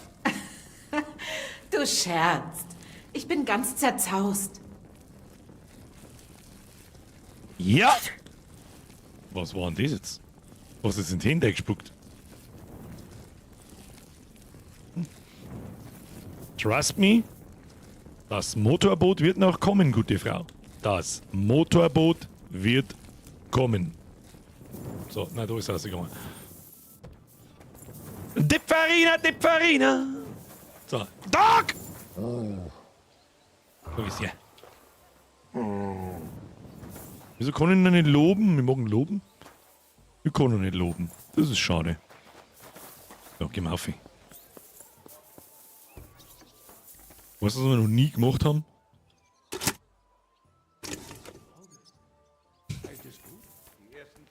Du scherzt. Ich bin ganz zerzaust. Ja! Was war denn das jetzt? Was ist in den Hände gespuckt? Trust me, das Motorboot wird noch kommen, gute Frau. Das Motorboot wird kommen. So, na, da ist rausgegangen. Dipfarina, Dipfarina! So, Dog! Wo ist her? Wieso kann ich ihn noch nicht loben? Wir mögen loben. Ich kann noch nicht loben. Das ist schade. So, geh mal auf. Weißt du, was wir noch nie gemacht haben?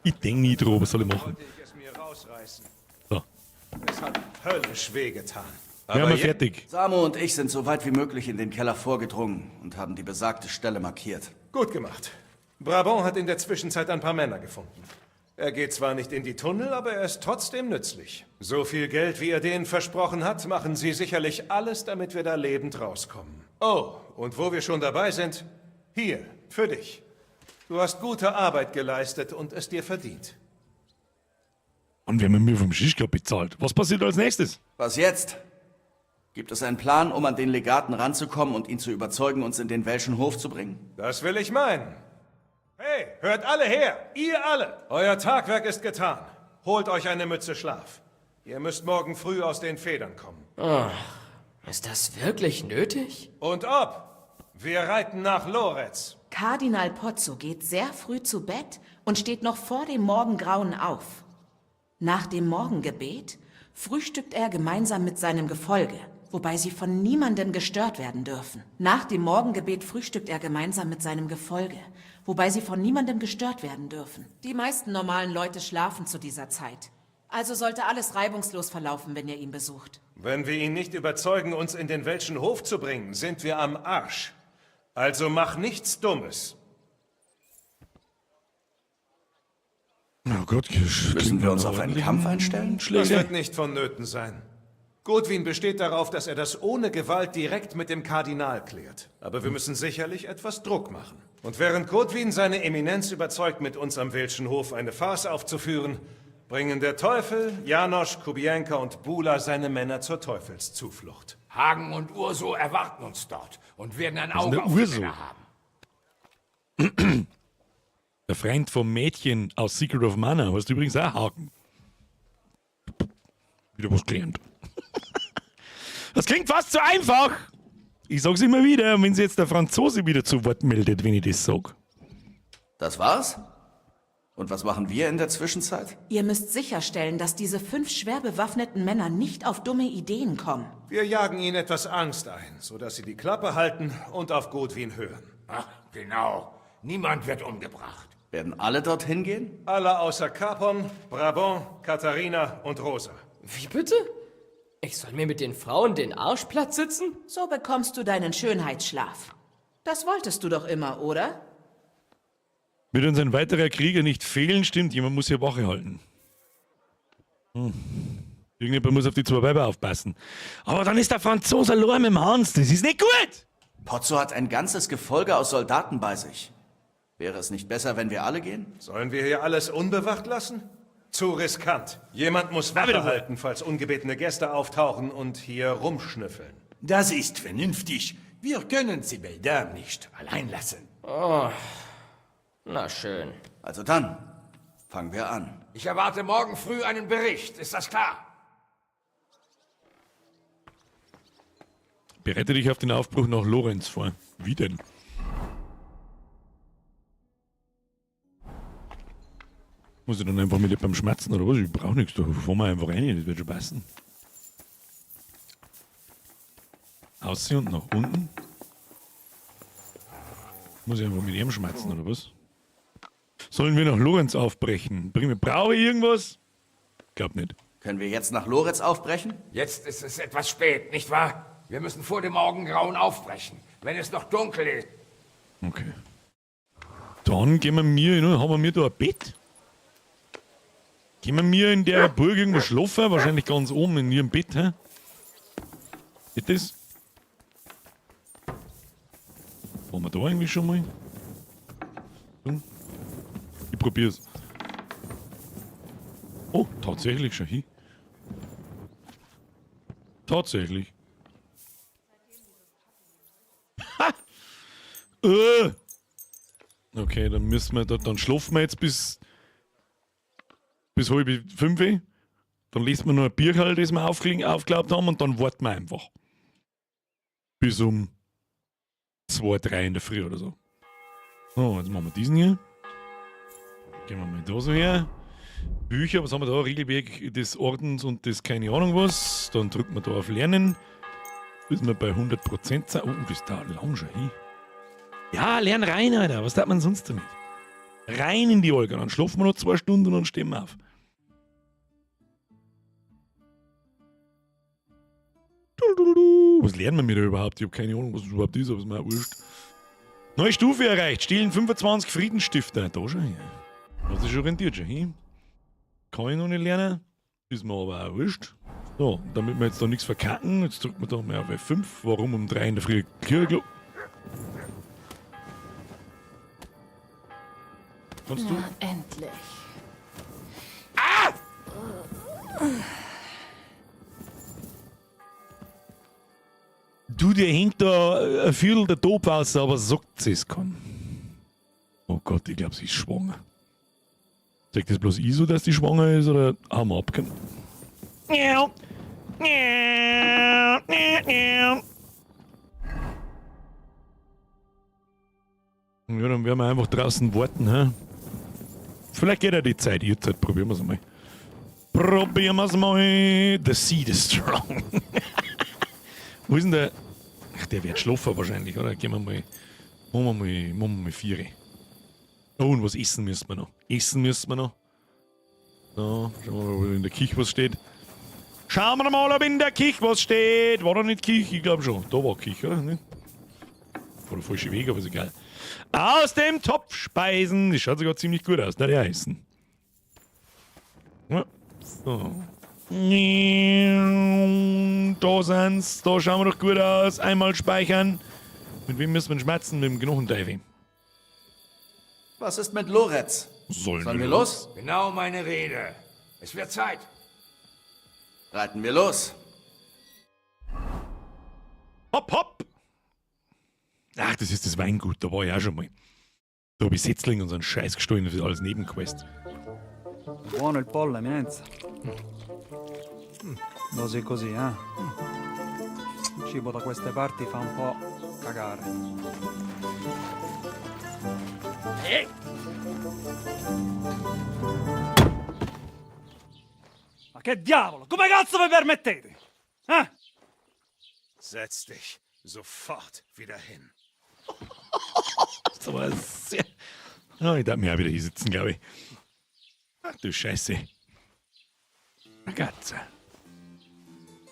Ich denk nie drüber, was soll ich machen? Wollte ich es mir rausreißen. So. Es hat höllisch wehgetan. Wir haben fertig. Samu und ich sind so weit wie möglich in den Keller vorgedrungen und haben die besagte Stelle markiert. Gut gemacht. Brabant hat in der Zwischenzeit ein paar Männer gefunden. Er geht zwar nicht in die Tunnel, aber er ist trotzdem nützlich. So viel Geld, wie er denen versprochen hat, machen sie sicherlich alles, damit wir da lebend rauskommen. Oh, und wo wir schon dabei sind, hier, für dich. Du hast gute Arbeit geleistet und es dir verdient. Und wir haben mir vom Schischka bezahlt. Was passiert als nächstes? Was jetzt? Gibt es einen Plan, um an den Legaten ranzukommen und ihn zu überzeugen, uns in den Welschen Hof zu bringen? Das will ich meinen. Hey, hört alle her! Ihr alle! Euer Tagwerk ist getan. Holt euch eine Mütze Schlaf. Ihr müsst morgen früh aus den Federn kommen. Ach, ist das wirklich nötig? Und ob! Wir reiten nach Loretz. Kardinal Pozzo geht sehr früh zu Bett und steht noch vor dem Morgengrauen auf. Nach dem Morgengebet frühstückt er gemeinsam mit seinem Gefolge, wobei sie von niemandem gestört werden dürfen. Nach dem Morgengebet frühstückt er gemeinsam mit seinem Gefolge, wobei sie von niemandem gestört werden dürfen. Die meisten normalen Leute schlafen zu dieser Zeit. Also sollte alles reibungslos verlaufen, wenn ihr ihn besucht. Wenn wir ihn nicht überzeugen, uns in den Welschen Hof zu bringen, sind wir am Arsch. Also mach nichts Dummes. Oh Gott, Müssen wir uns auf einen Kampf einstellen? Das wird nicht vonnöten sein. Godwin besteht darauf, dass er das ohne Gewalt direkt mit dem Kardinal klärt. Aber wir müssen sicherlich etwas Druck machen. Und während Godwin seine Eminenz überzeugt, mit uns am Welschen Hof eine Farce aufzuführen, bringen der Teufel, Janosch, Kubienka und Bula seine Männer zur Teufelszuflucht. Hagen und Urso erwarten uns dort und werden ein Was ist Auge denn der auf die Urso? Männer haben. Der Freund vom Mädchen aus Secret of Mana heißt übrigens auch Haken. Wieder was gelernt. Das klingt fast zu einfach. Ich sag's immer wieder, wenn sich jetzt der Franzose wieder zu Wort meldet, wenn ich das sag. Das war's? Und was machen wir in der Zwischenzeit? Ihr müsst sicherstellen, dass diese 5 schwer bewaffneten Männer nicht auf dumme Ideen kommen. Wir jagen ihnen etwas Angst ein, sodass sie die Klappe halten und auf Godwin hören. Ach, genau. Niemand wird umgebracht. Werden alle dorthin gehen? Alle außer Capon, Brabant, Katharina und Rosa. Wie bitte? Ich soll mir mit den Frauen den Arsch platt sitzen? So bekommst du deinen Schönheitsschlaf. Das wolltest du doch immer, oder? Wird uns ein weiterer Krieger nicht fehlen, stimmt, jemand muss hier Wache halten. Irgendjemand muss auf die 2 Weiber aufpassen. Aber dann ist der Franzose allein mit dem Hans, das ist nicht gut! Pozzo hat ein ganzes Gefolge aus Soldaten bei sich. Wäre es nicht besser, wenn wir alle gehen? Sollen wir hier alles unbewacht lassen? Zu riskant. Jemand muss Wache halten, falls ungebetene Gäste auftauchen und hier rumschnüffeln. Das ist vernünftig. Wir können sie Beldam nicht allein lassen. Oh. Na schön. Also dann, fangen wir an. Ich erwarte morgen früh einen Bericht, ist das klar? Bereite dich auf den Aufbruch nach Lorenz vor. Wie denn? Muss ich dann einfach mit jemandem schmerzen oder was? Ich brauch nichts, da fahren wir einfach rein, das wird schon passen. Aussehen und nach unten. Muss ich einfach mit ihm schmerzen oder was? Sollen wir nach Lorenz aufbrechen? Brauche ich irgendwas? Glaub nicht. Können wir jetzt nach Lorenz aufbrechen? Jetzt ist es etwas spät, nicht wahr? Wir müssen vor dem Morgengrauen aufbrechen, wenn es noch dunkel ist. Okay. Dann gehen wir mir, ne, haben wir mir da ein Bett? Können wir in der Burg irgendwo schlafen? Wahrscheinlich ganz oben in ihrem Bett, hä? Geht das? Waren wir da eigentlich schon mal? Ich probier's. Oh, tatsächlich schon hin. Tatsächlich. Ha! Okay, dann müssen wir da, dann schlafen wir jetzt bis 4:30. Dann lesen wir noch ein Bierchen, das wir aufgeklappt haben, und dann warten wir einfach. Bis um 2, 3 in der Früh oder so. So, jetzt machen wir diesen hier. Gehen wir mal da so her. Bücher, was haben wir da? Regelwerk des Ordens und des keine Ahnung was. Dann drücken wir da auf Lernen. Bis wir bei 100% sind. Oh, das dauert lang schon hin. Ja, lern rein, Alter. Was tat man sonst damit? Rein in die Olga. Dann schlafen wir noch 2 Stunden und dann stehen wir auf. Was lernen wir da überhaupt? Ich hab keine Ahnung, was das überhaupt ist, aber ist mir auch wurscht. Neue Stufe erreicht. Stehlen 25 Friedensstifter. Da schon her. Was ist schon rentiert schon hin? Kann ich noch nicht lernen. Ist mir aber auch wurscht. So, damit wir jetzt da nichts verkacken, jetzt drücken wir da mal auf F5. Warum um 3 in der Früh Kirche? Kannst du? Na, endlich. Ah! Du, dir hängt da ein Viertel der Dope aus, aber sagt sie es kann. Oh Gott, ich glaub, sie ist schwanger. Sagt das bloß ich so, dass die schwanger ist, oder haben wir abgekommen? Ja. Ja, dann werden wir einfach draußen warten, hä? Vielleicht geht ja die Zeit, ihr Zeit, probieren wir's mal. Probieren wir's mal. The seed is strong. Wo ist denn der? Ach, der wird schlafen wahrscheinlich, oder? Gehen wir mal. Machen wir mal 4. Oh, und was essen müssen wir noch? Essen müssen wir noch. So, schauen wir mal, ob in der Küche was steht. Schauen wir mal, ob in der Küche was steht. War da nicht Küche? Ich glaub schon. Da war Küche, oder? Ne? War der falsche Weg, aber ist egal. Aus dem Topf speisen. Das schaut sogar ziemlich gut aus, ne? Der heißen. Ja. So. Da sind's. Da schauen wir doch gut aus. Einmal speichern. Mit wem müssen wir schmerzen? Mit dem Knochendiving. Was ist mit Lorenz? Sollen wir los? Genau meine Rede. Es wird Zeit. Reiten wir los. Hopp, hopp! Ach, das ist das Weingut, da war ich auch schon mal. Da hab ich Setzling und so einen Scheiß gestohlen, das ist alles Nebenquest. Buono il pollo, eminenza. Così così, eh? Il cibo da queste parti fa un po' cagare. Hey! Ma che diavolo? Come cazzo vi permettete? Eh? Setz dich sofort wieder hin. Das war sehr... Oh, ich darf mir auch wieder hier sitzen, glaub ich. Ach du Scheiße. Ragazza.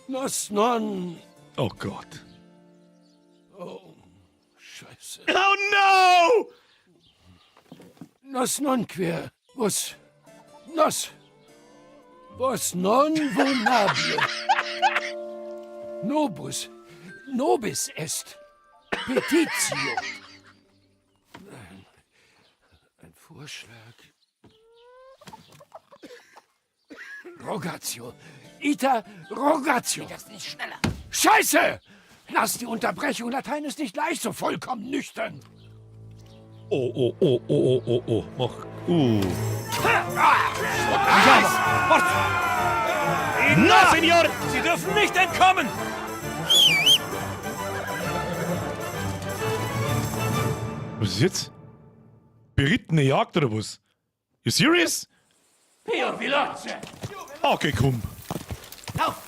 Nos non. Oh Gott. Oh, Scheiße. Oh no! Nos non quer. Vos. Nos. Vos non vulnabile. Nobus. Nobis est. Petitio. Nein. Ein Vorschlag. Rogatio. Ita Rogatio. Geht das nicht schneller? Scheiße! Lass die Unterbrechung. Latein ist nicht leicht, so vollkommen nüchtern. Oh, oh, oh, oh, oh, oh, oh. Mach. Na, Senor! Sie dürfen nicht entkommen! Was ist jetzt? Berittene Jagd oder was? You serious? Pio veloce! Okay, komm.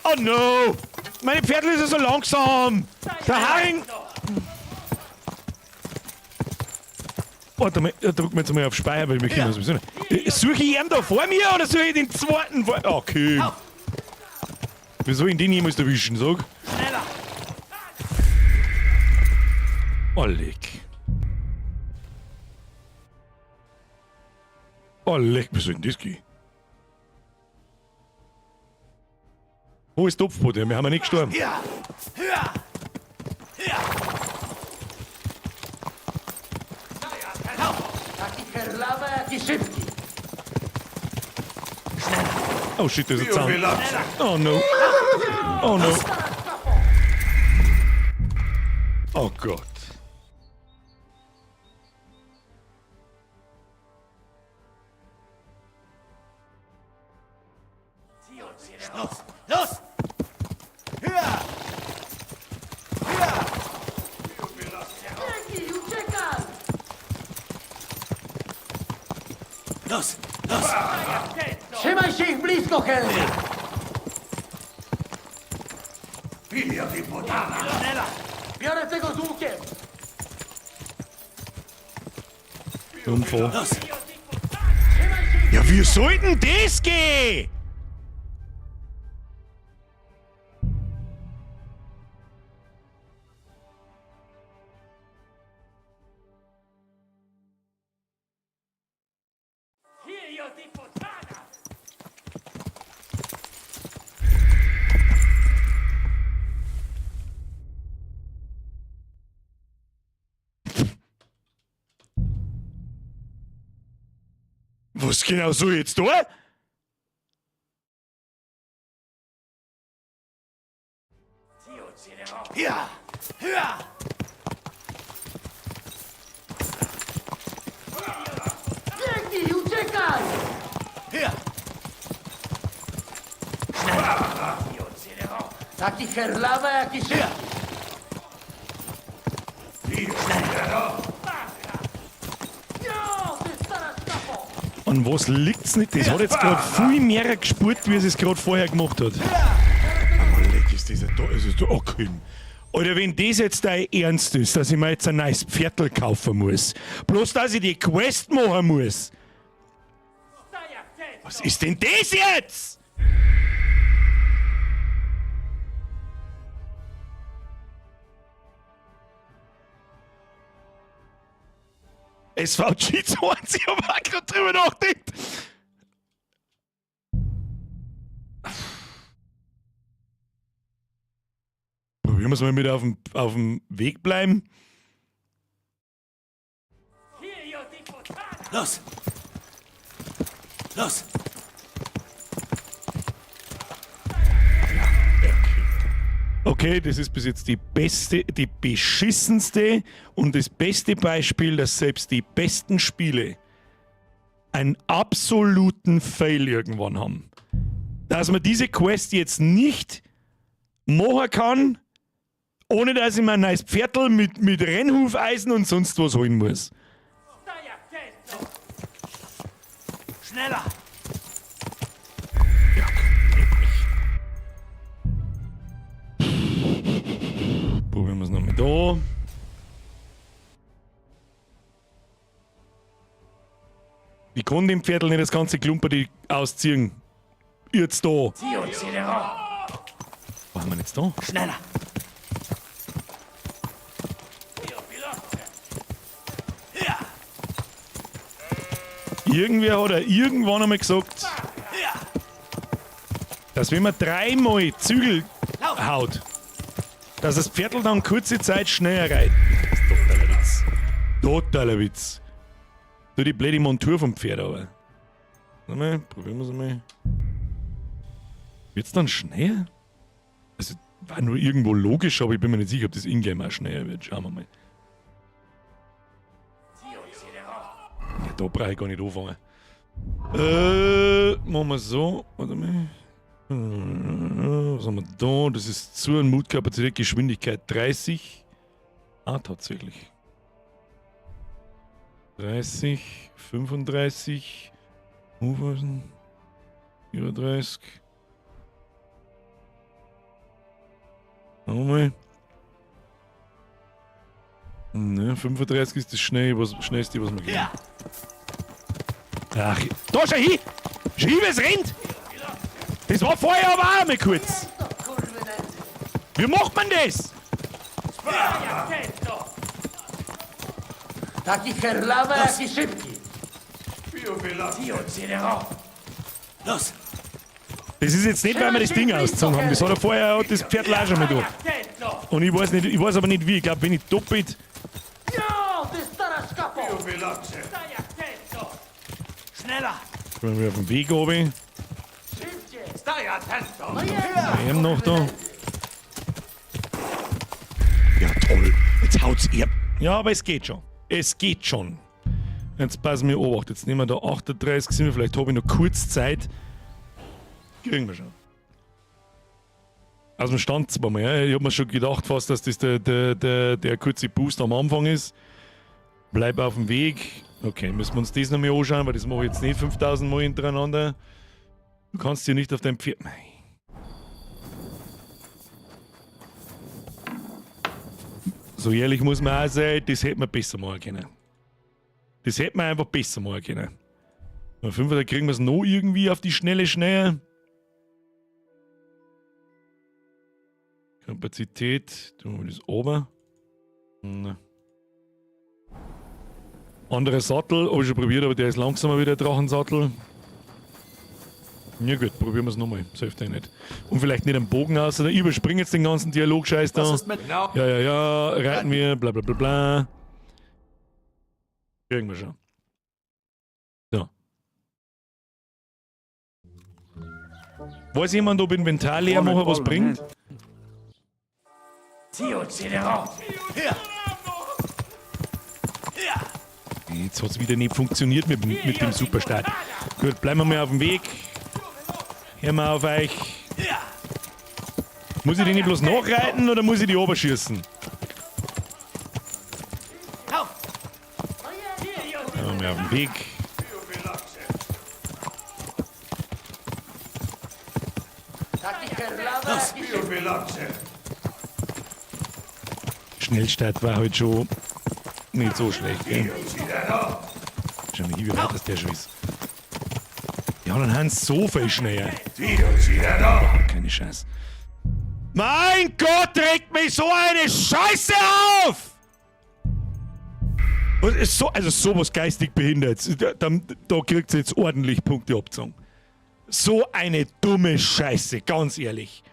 Oh no! Meine Pferdl ist ja so langsam! Der Haring! Warte mal, da drücken wir jetzt mal auf Speicher, weil wir können sowieso nicht. Suche ich ihn da vor mir oder suche ich den zweiten vor mir? Okay. Wie soll ich den jemals erwischen, sag? Schneller! Oh, leck. Oh, leck, wie soll denn das gehen? Wo ist Topfbote? Wir haben ja nicht gestorben. Taki herlawy, jaki szybki. Oh shit, there's a Zaun. Oh no. Oh no. Oh Gott. Los! Los! Höher! Höher! Biegnij, uciekaj! Los! Los! Trzymaj się ich blisko, Henry! Biorę tego z łukiem! Unfall. Ja, wie soll denn das gehen? Was genau soll ich jetzt tun? Höher! Höher! Biegnij, uciekaj! Höher! Taki herlawy, jaki szybki! Jo, ty stara szkapo! An was liegt's nicht? Das hat jetzt gerade viel mehr gespurt, wie es gerade vorher gemacht hat. Aber leck, ist das ja da, ist das da, oh, komm. Oder wenn das jetzt dein Ernst ist, dass ich mir jetzt ein neues Pferdl kaufen muss. Bloß, dass ich die Quest machen muss. Was ist denn das jetzt? SVG 20, ich hab auch grad drüber nachgedacht. Probieren wir es mal mit auf dem Weg bleiben. Los! Los! Okay, das ist bis jetzt die beste, die beschissenste und das beste Beispiel, dass selbst die besten Spiele einen absoluten Fail irgendwann haben. Dass man diese Quest jetzt nicht machen kann, ohne dass ich mir ein neues Pferdl mit Rennhufeisen und sonst was holen muss. Schneller! Probieren wir es nochmal da. Ich kann dem Pferdl nicht das ganze Klumperdi ausziehen. Jetzt da. Wo haben wir jetzt da? Schneller! Irgendwer hat er irgendwann einmal gesagt, dass wenn man dreimal Zügel haut, dass das Pferdl dann kurze Zeit schneller reitet. Das ist totaler Witz. Totaler Witz. Du die blöde Montur vom Pferd aber. Warte mal, probieren wir es mal. Wird's dann schneller? Also, war nur irgendwo logisch, aber ich bin mir nicht sicher, ob das Ingame auch schneller wird. Schauen wir mal. Ja, da brauche ich gar nicht anfangen. Machen wir so. Warte mal. Was haben wir da? Das ist zu ein Mutkapazität, Geschwindigkeit 30. Ah, tatsächlich. 30, 35, 34. Nochmal. Ne, 35 ist das schnell, was, schnellste, was wir kriegen. Ach, da schau hin! Schau hin, wie es rennt! Das war vorher aber auch einmal kurz. Wie macht man das? Taki herlawy, jaki szybki. Los! Das ist jetzt nicht, weil wir das Ding ausgezogen haben. Das hat er vorher hat das Pferd auch schon mal da. Und ich weiß nicht, ich weiß aber nicht wie. Ich glaube, wenn ich doppelt. Schneller! Wenn wir auf dem Weg runter. Stai attento! Wir noch da. Ja, toll. Jetzt haut's ihr. Ja, aber es geht schon. Es geht schon. Jetzt passen wir Obacht. Jetzt nehmen wir da 38, sind wir. Vielleicht habe ich noch kurz Zeit. Kriegen wir schon. Aus dem Stand zweimal. Ja. Ich hab mir schon gedacht fast, dass das der kurze Boost am Anfang ist. Bleib auf dem Weg. Okay, müssen wir uns das nochmal anschauen, weil das mache ich jetzt nicht 5000 Mal hintereinander. Du kannst hier nicht auf dein Pferd. Mei. So ehrlich muss man auch sein, das hätte man besser machen können. Das hätte man einfach besser machen können. Bei 500 kriegen wir es noch irgendwie auf die schnelle Schnelle. Kapazität, tun wir das oben. Na. Anderer Sattel, hab ich schon probiert, aber der ist langsamer wie der Drachensattel. Ja gut, probieren wir es nochmal. Das hilft ja nicht. Und vielleicht nicht am Bogen aus, oder ich überspringe jetzt den ganzen Dialogscheiß da. Was ist mit- Ja, ja, ja, reiten wir, bla bla bla bla. Kriegen wir schon. So. Weiß jemand, ob Inventar leer machen was bringt? Tio Cedero! Jetzt hat's wieder nicht funktioniert mit dem Superstart. Gut, bleiben wir mal auf dem Weg. Hören wir auf euch. Muss ich die nicht bloß nachreiten oder muss ich die oberschießen? Bleiben wir mal auf dem Weg. Schnellstart war halt schon nicht so schlecht, gell? Schau mal hier, wie weit das der schon ist. Ja, dann haben sie so viel schneller. Keine Chance. Mein Gott, regt mich so eine Scheiße auf! Was ist so, also sowas geistig behindert. Da kriegt sie jetzt ordentlich Punkte abgezogen. So eine dumme Scheiße, ganz ehrlich.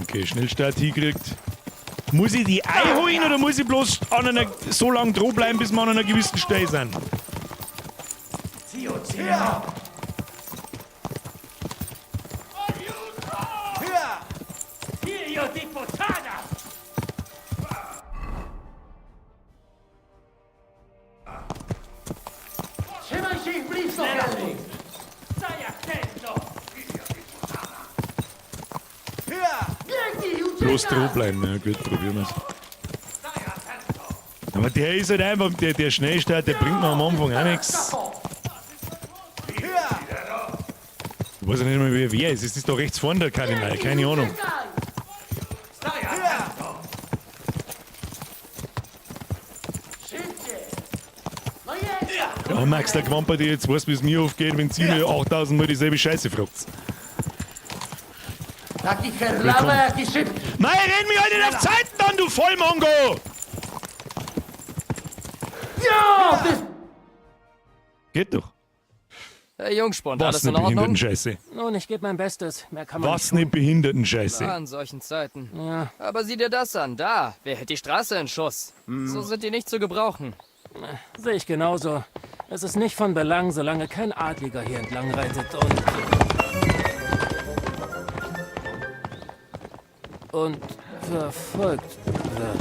Okay, Schnellstart hingekriegt. Muss ich die einholen oder muss ich bloß an einer, so lange dran bleiben, bis wir an einer gewissen Stelle sind? Bloß dran bleiben, ja gut, probieren wir's. Aber der ist halt einfach, der Schnellstart, der bringt mir am Anfang auch nichts. Ich weiß ja nicht mehr, wer ist. Es ist da rechts vorne der Kardinal, keine Ahnung. Ja, Max, der Quamper, der jetzt weiß, wie es mir aufgeht, wenn sie mir 8000 Mal dieselbe Scheiße fragt. Mei, renn mich halt nicht auf Zeiten an, du Vollmongo! Ja! Geht doch. Hey, Jungspund, Was alles in eine Ordnung? Behindertenscheiße. Nun, ich gebe mein Bestes. Mehr kann man Was eine Behindertenscheiße. Ja, in solchen Zeiten. Ja. Aber sieh dir das an, da. Wer hält die Straße in Schuss? So sind die nicht zu gebrauchen. Sehe ich genauso. Es ist nicht von Belang, solange kein Adliger hier entlang reitet und verfolgt wird.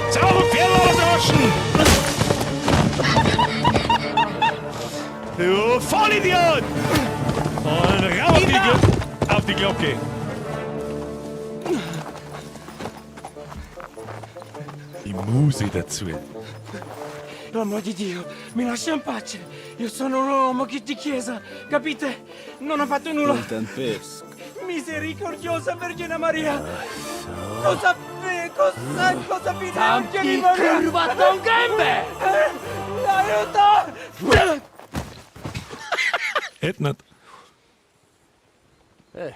Sauber Pferdedroschen! Du Vollidiot! Und rauf auf die Glocke. Die Muse dazu. L'amor di Dio, mi lascia in pace. Io sono un uomo di chiesa, capite? Non ho fatto nulla. Misericordiosa Vergine Maria. Cosa cosa cosa vi Zamknij, kurwa, tą gębę! Aiuto! Hätt nicht. Hey.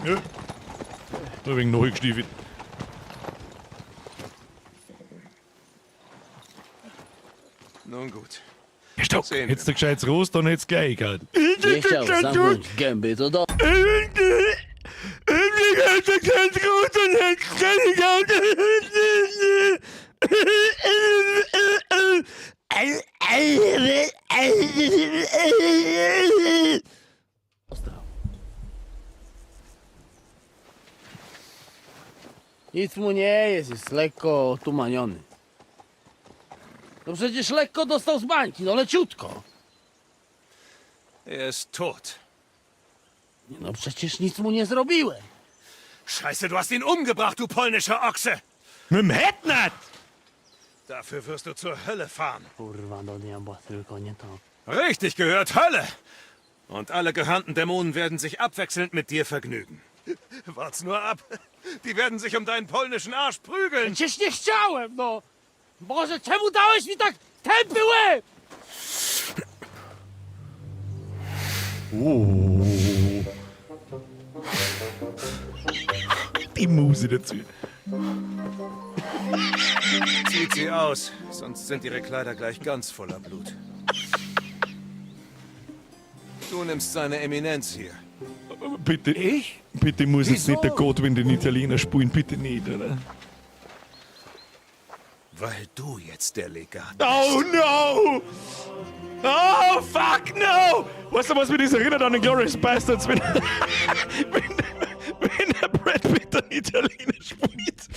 Ja. Nur wegen nachgestiefelt. Nun gut. Stopp! Hättest du gescheites Rost, dann hättest du gleich gehabt. Nie chciał zamknąć gęby, to do... Nic mu nie jest, jest lekko otumaniony. No przecież lekko dostał z bańki, no leciutko. Er ist tot. Nie, No przecież nic mu nie zrobiłem. Scheiße, du hast ihn umgebracht, du polnischer Ochse! Mit dem Headnut! Dafür wirst du zur Hölle fahren. Kurwa, do diabła, tylko nie to. Richtig gehört, Hölle! Und alle gehörnten Dämonen werden sich abwechselnd mit dir vergnügen. Wart's nur ab. Die werden sich um deinen polnischen Arsch prügeln. Przecież nie chciałem, no! Boże, czemu dałeś mi tak tępy łeb? Oh. Die Muse dazu. Zieht sie aus, sonst sind ihre Kleider gleich ganz voller Blut. Du nimmst seine Eminenz hier. Bitte. Ich? Bitte muss jetzt Wieso? nicht der Godwin den Italiener spielen, bitte nicht, oder? Weil du jetzt der Legat bist. Oh no! Oh fuck no! Weißt du, was mich das erinnert an den Glorious Bastards, wenn, wenn, wenn der Brad Pitt einen Italiener spielt?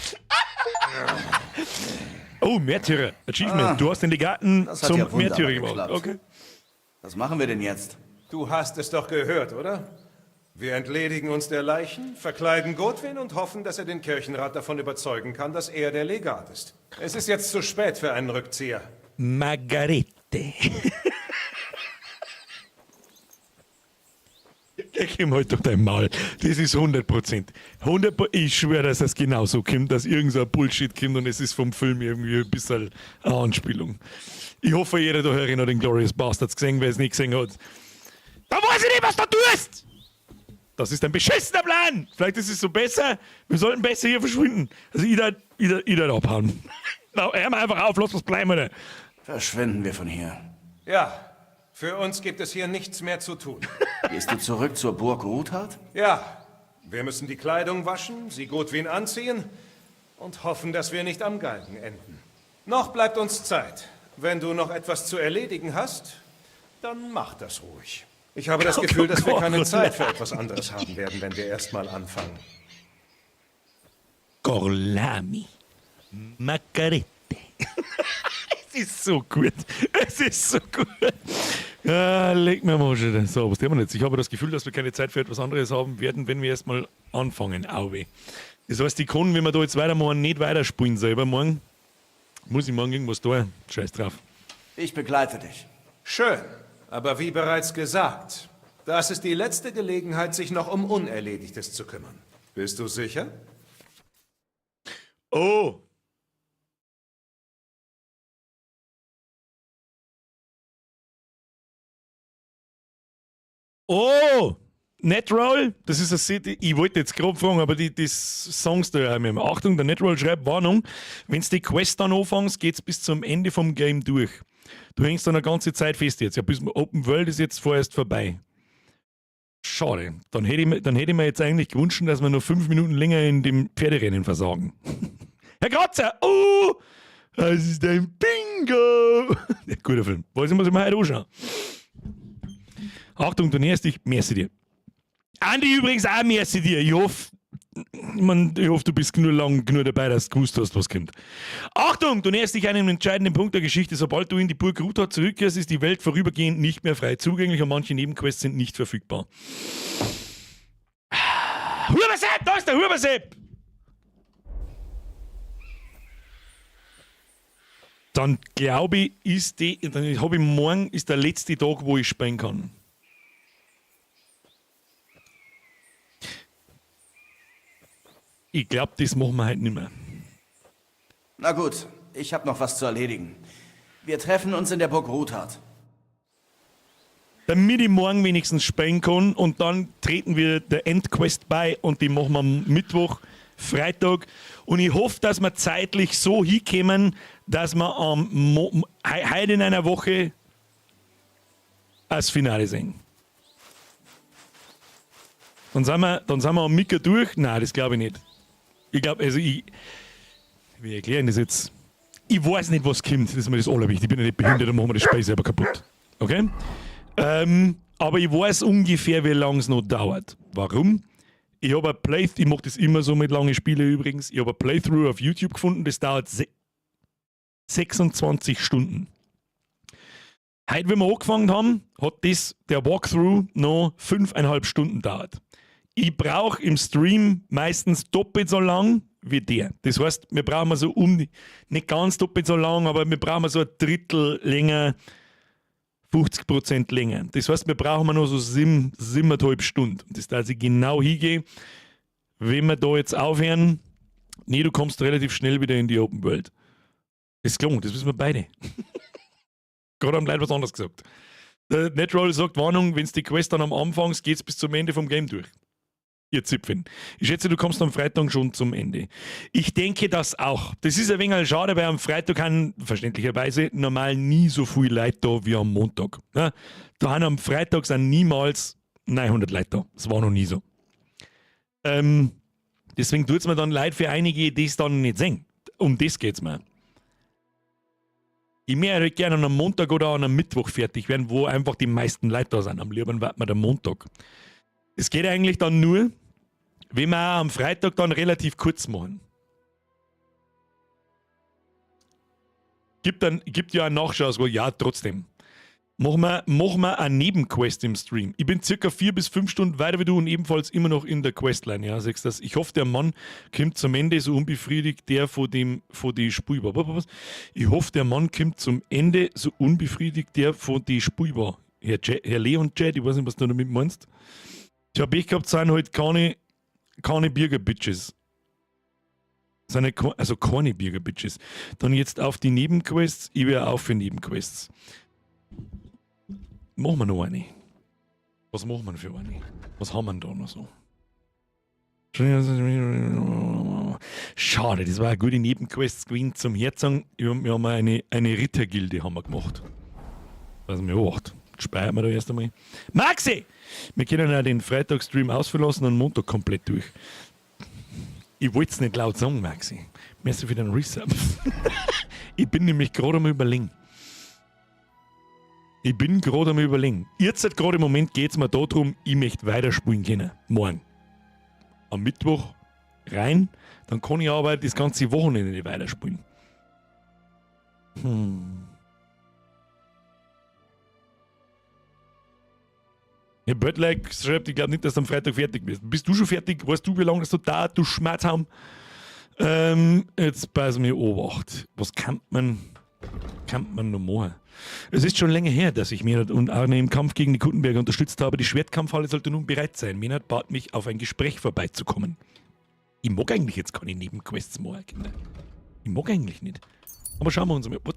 Oh, Märtyrer. Achievement. Ah, Du hast den Legaten Das hat zum ja wunderbar Märtyrer gemacht. geklappt. Okay. Was machen wir denn jetzt? Du hast es doch gehört, oder? Wir entledigen uns der Leichen, verkleiden Godwin und hoffen, dass er den Kirchenrat davon überzeugen kann, dass er der Legat ist. Es ist jetzt zu spät für einen Rückzieher. Margarete. Ich komm halt durch dein Maul. Das ist 100 Prozent. 100 Ich schwöre, dass das genauso kommt, dass irgend so ein Bullshit kommt und es ist vom Film irgendwie ein bisschen eine Anspielung. Ich hoffe, jeder da herin hat den Glorious Bastards gesehen, wer es nicht gesehen hat. Da weiß ich nicht, was du tust! Das ist ein beschissener Plan! Vielleicht ist es so besser, wir sollten besser hier verschwinden. Also ich da, ich da, ich da abhauen. Na, hör mal einfach auf, lass was bleiben, oder? Verschwinden wir von hier. Ja, für uns gibt es hier nichts mehr zu tun. Gehst du zurück zur Burg Ruthard? Ja, wir müssen die Kleidung waschen, sie Godwin anziehen und hoffen, dass wir nicht am Galgen enden. Noch bleibt uns Zeit. Wenn du noch etwas zu erledigen hast, dann mach das ruhig. Ich habe das Gefühl, dass wir keine Zeit für etwas anderes haben werden, wenn wir erstmal anfangen. Gorlami. Macarette. Es ist so gut. Es ist so gut. Ah, leg mir mal schon. So, was tun wir jetzt? Ich habe das Gefühl, dass wir keine Zeit für etwas anderes haben werden, wenn wir erstmal anfangen. Auwe. Das heißt, ich kann, wenn wir da jetzt weitermachen, nicht weiterspielen selber morgen. Muss ich morgen irgendwas tun? Scheiß drauf. Ich begleite dich. Schön, aber wie bereits gesagt, das ist die letzte Gelegenheit, sich noch um Unerledigtes zu kümmern. Bist du sicher? Oh! Oh! Netroll, das ist eine City. Ich wollte jetzt grob fragen, aber die, die Songs da ja immer. Achtung, der Netroll schreibt Warnung: Wenn du die Quest dann anfängst, geht's bis zum Ende vom Game durch. Du hängst dann eine ganze Zeit fest jetzt. Ja, bis Open World ist jetzt vorerst vorbei. Schade. Dann hätte ich, dann hätte ich mir jetzt eigentlich gewünscht, dass wir nur 5 Minuten länger in dem Pferderennen versagen. Herr Kratzer! Oh! Das ist ein Bingo! Ja, guter Film. Weiß ich, muss ich mir heute anschauen. Achtung, du näherst dich, merci dir. Andi übrigens auch merci dir. Ich hoffe, ich, mein, ich hoffe, du bist nur lang genug dabei, dass du gewusst hast, was kommt. Achtung, du näherst dich einem entscheidenden Punkt der Geschichte. Sobald du in die Burg Ruthard zurückkehrst, ist die Welt vorübergehend nicht mehr frei zugänglich und manche Nebenquests sind nicht verfügbar. Hubersepp, da ist der Hubersepp! Dann glaube ich, ist die, dann habe ich morgen ist der letzte Tag, wo ich spielen kann. Ich glaube, das machen wir heute nicht mehr. Na gut, ich habe noch was zu erledigen. Wir treffen uns in der Burg Ruthard. Damit ich morgen wenigstens spielen kann und dann treten wir der Endquest bei und die machen wir am Mittwoch, Freitag. Und ich hoffe, dass wir zeitlich so hinkommen, dass wir am Mo heute in einer Woche das Finale sehen. Dann sind wir am Micker durch. Nein, das glaube ich nicht. Ich glaube, also ich. Wie erkläre ich das jetzt? Ich weiß nicht, was kommt. Das ist mir das Allerwichtigste. Ich bin ja nicht behindert, dann machen wir das Spiel selber kaputt. Okay? Aber ich weiß ungefähr, wie lange es noch dauert. Warum? Ich habe ein Playthrough, ich mache das immer so mit langen Spielen übrigens. Ich habe ein Playthrough auf YouTube gefunden, das dauert 26 Stunden. Heute, wenn wir angefangen haben, hat das, der Walkthrough noch 5,5 Stunden gedauert. Ich brauche im Stream meistens doppelt so lang wie der. Das heißt, wir brauchen so um die, nicht ganz doppelt so lang, aber wir brauchen so ein Drittel länger, 50% länger. Das heißt, wir brauchen nur so 7,5 Stunden. Und das, dass ich genau hingehe, wenn wir da jetzt aufhören, nee, du kommst relativ schnell wieder in die Open World. Das ist gelungen, das wissen wir beide. Gerade haben Leute was anderes gesagt. Der Netroll sagt, Warnung, wenn's die Quest dann am Anfang geht's bis zum Ende vom Game durch. Ihr Zipfen. Ich schätze, du kommst am Freitag schon zum Ende. Ich denke das auch. Das ist ein wenig schade, weil am Freitag haben verständlicherweise normal nie so viel Leute da wie am Montag. Ja, da haben am Freitag sind niemals 900 Leute da. Das war noch nie so. Deswegen tut's mir dann leid für einige, die es dann nicht sehen. Um das geht's mir. Ich möchte halt gerne am Montag oder an einem Mittwoch fertig werden, wo einfach die meisten Leute da sind. Am liebsten warten wir den Montag. Es geht eigentlich dann nur, wenn wir auch am Freitag dann relativ kurz machen. Gibt ja einen Nachschau, ja, trotzdem. Machen wir eine Nebenquest im Stream. Ich bin circa 4 bis 5 Stunden weiter wie du und ebenfalls immer noch in der Questline. Ja, sagst das. Ich hoffe, der Mann kommt zum Ende so unbefriedigt, der vor die Spur war. Was? Ich hoffe, der Mann kommt zum Ende so unbefriedigt, der vor die Spur war. Herr Leon Chat, ich weiß nicht, was du damit meinst. Ich hab echt gehabt, sind halt keine Birger-Bitches. Sind halt also keine Birger-Bitches. Dann jetzt auf die Nebenquests. Ich wäre auch für Nebenquests. Machen wir noch eine. Was machen wir für eine? Was haben wir da noch so? Schade, das war eine gute Nebenquest gewesen zum Herzog. Wir haben eine Rittergilde haben wir gemacht. Also mir acht. Speichern wir da erst einmal. Maxi! Wir können ja den Freitagstream ausverlassen und Montag komplett durch. Ich wollte es nicht laut sagen, Maxi. Merci für den Resub. Ich bin nämlich gerade am Überlegen. Jetzt gerade im Moment geht es mir darum, ich möchte weiterspielen können. Morgen. Am Mittwoch rein, dann kann ich aber das ganze Wochenende nicht weiterspielen. Ja, Böttleck schreibt, ich glaube nicht, dass du am Freitag fertig bist. Bist du schon fertig? Weißt du, wie lange das so dauert, du Schmerzhaum? Jetzt pass mir Obacht. Was kann man noch machen? Es ist schon länger her, dass ich Menard und Arne im Kampf gegen die Kuttenberger unterstützt habe. Die Schwertkampfhalle sollte nun bereit sein. Menard bat mich, auf ein Gespräch vorbeizukommen. Ich mag eigentlich jetzt keine Nebenquests machen, Kinder. Ich mag eigentlich nicht. Aber schauen wir uns mal. What?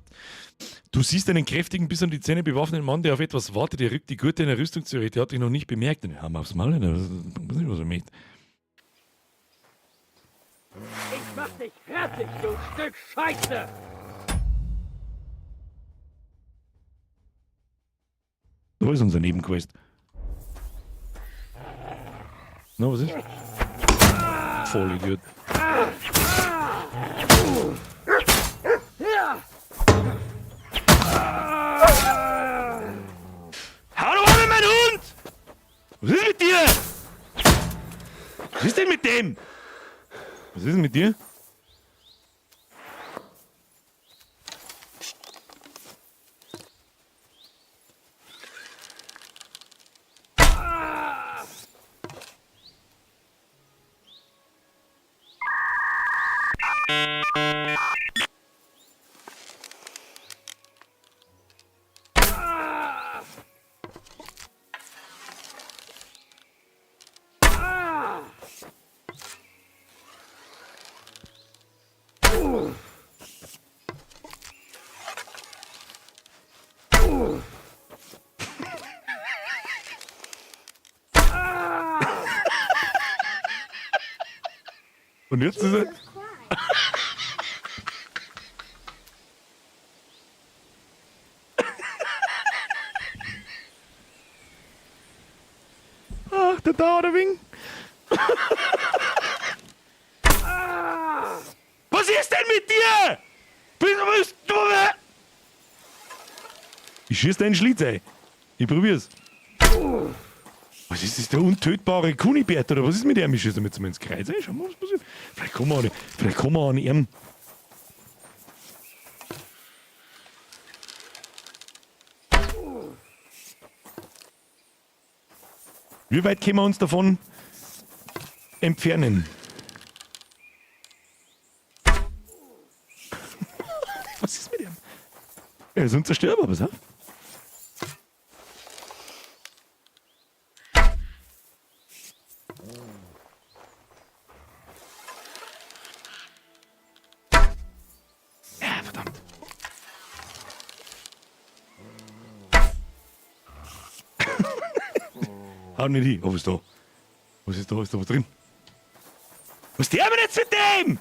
Du siehst einen kräftigen, bis an die Zähne bewaffneten Mann, der auf etwas wartet. Er rückt die Gurte einer Rüstung zurecht. Der hat dich noch nicht bemerkt. Dann haben wir aufs Maul. Ich weiß nicht, was er möchte. Ich mach dich fertig, du Stück Scheiße! Da ist unser Nebenquest. Na, was ist? Vollidiot. Hau doch ab, mein Hund! Was ist mit dir? Was ist denn mit dem? Was ist denn mit dir? Und jetzt ist er. Ach, der dauert ein wenig. Was ist denn mit dir? Bist du? Ich schieß deinen Schlitz ein. Ich probier's. Was ist das, der untötbare Kunibert oder was ist mit ihm? Ich schieße damit ins Kreuz ein. Schau mal, was passiert. Vielleicht kommen wir an, vielleicht kommen wir an ihm. Wie weit können wir uns davon entfernen? Was ist mit ihm? Er ist unzerstörbar, pass auf. Ja, verdammt. Haut nicht hin. Oh, was ist da? Was ist da? Ist da was drin? Was der denn jetzt mit dem?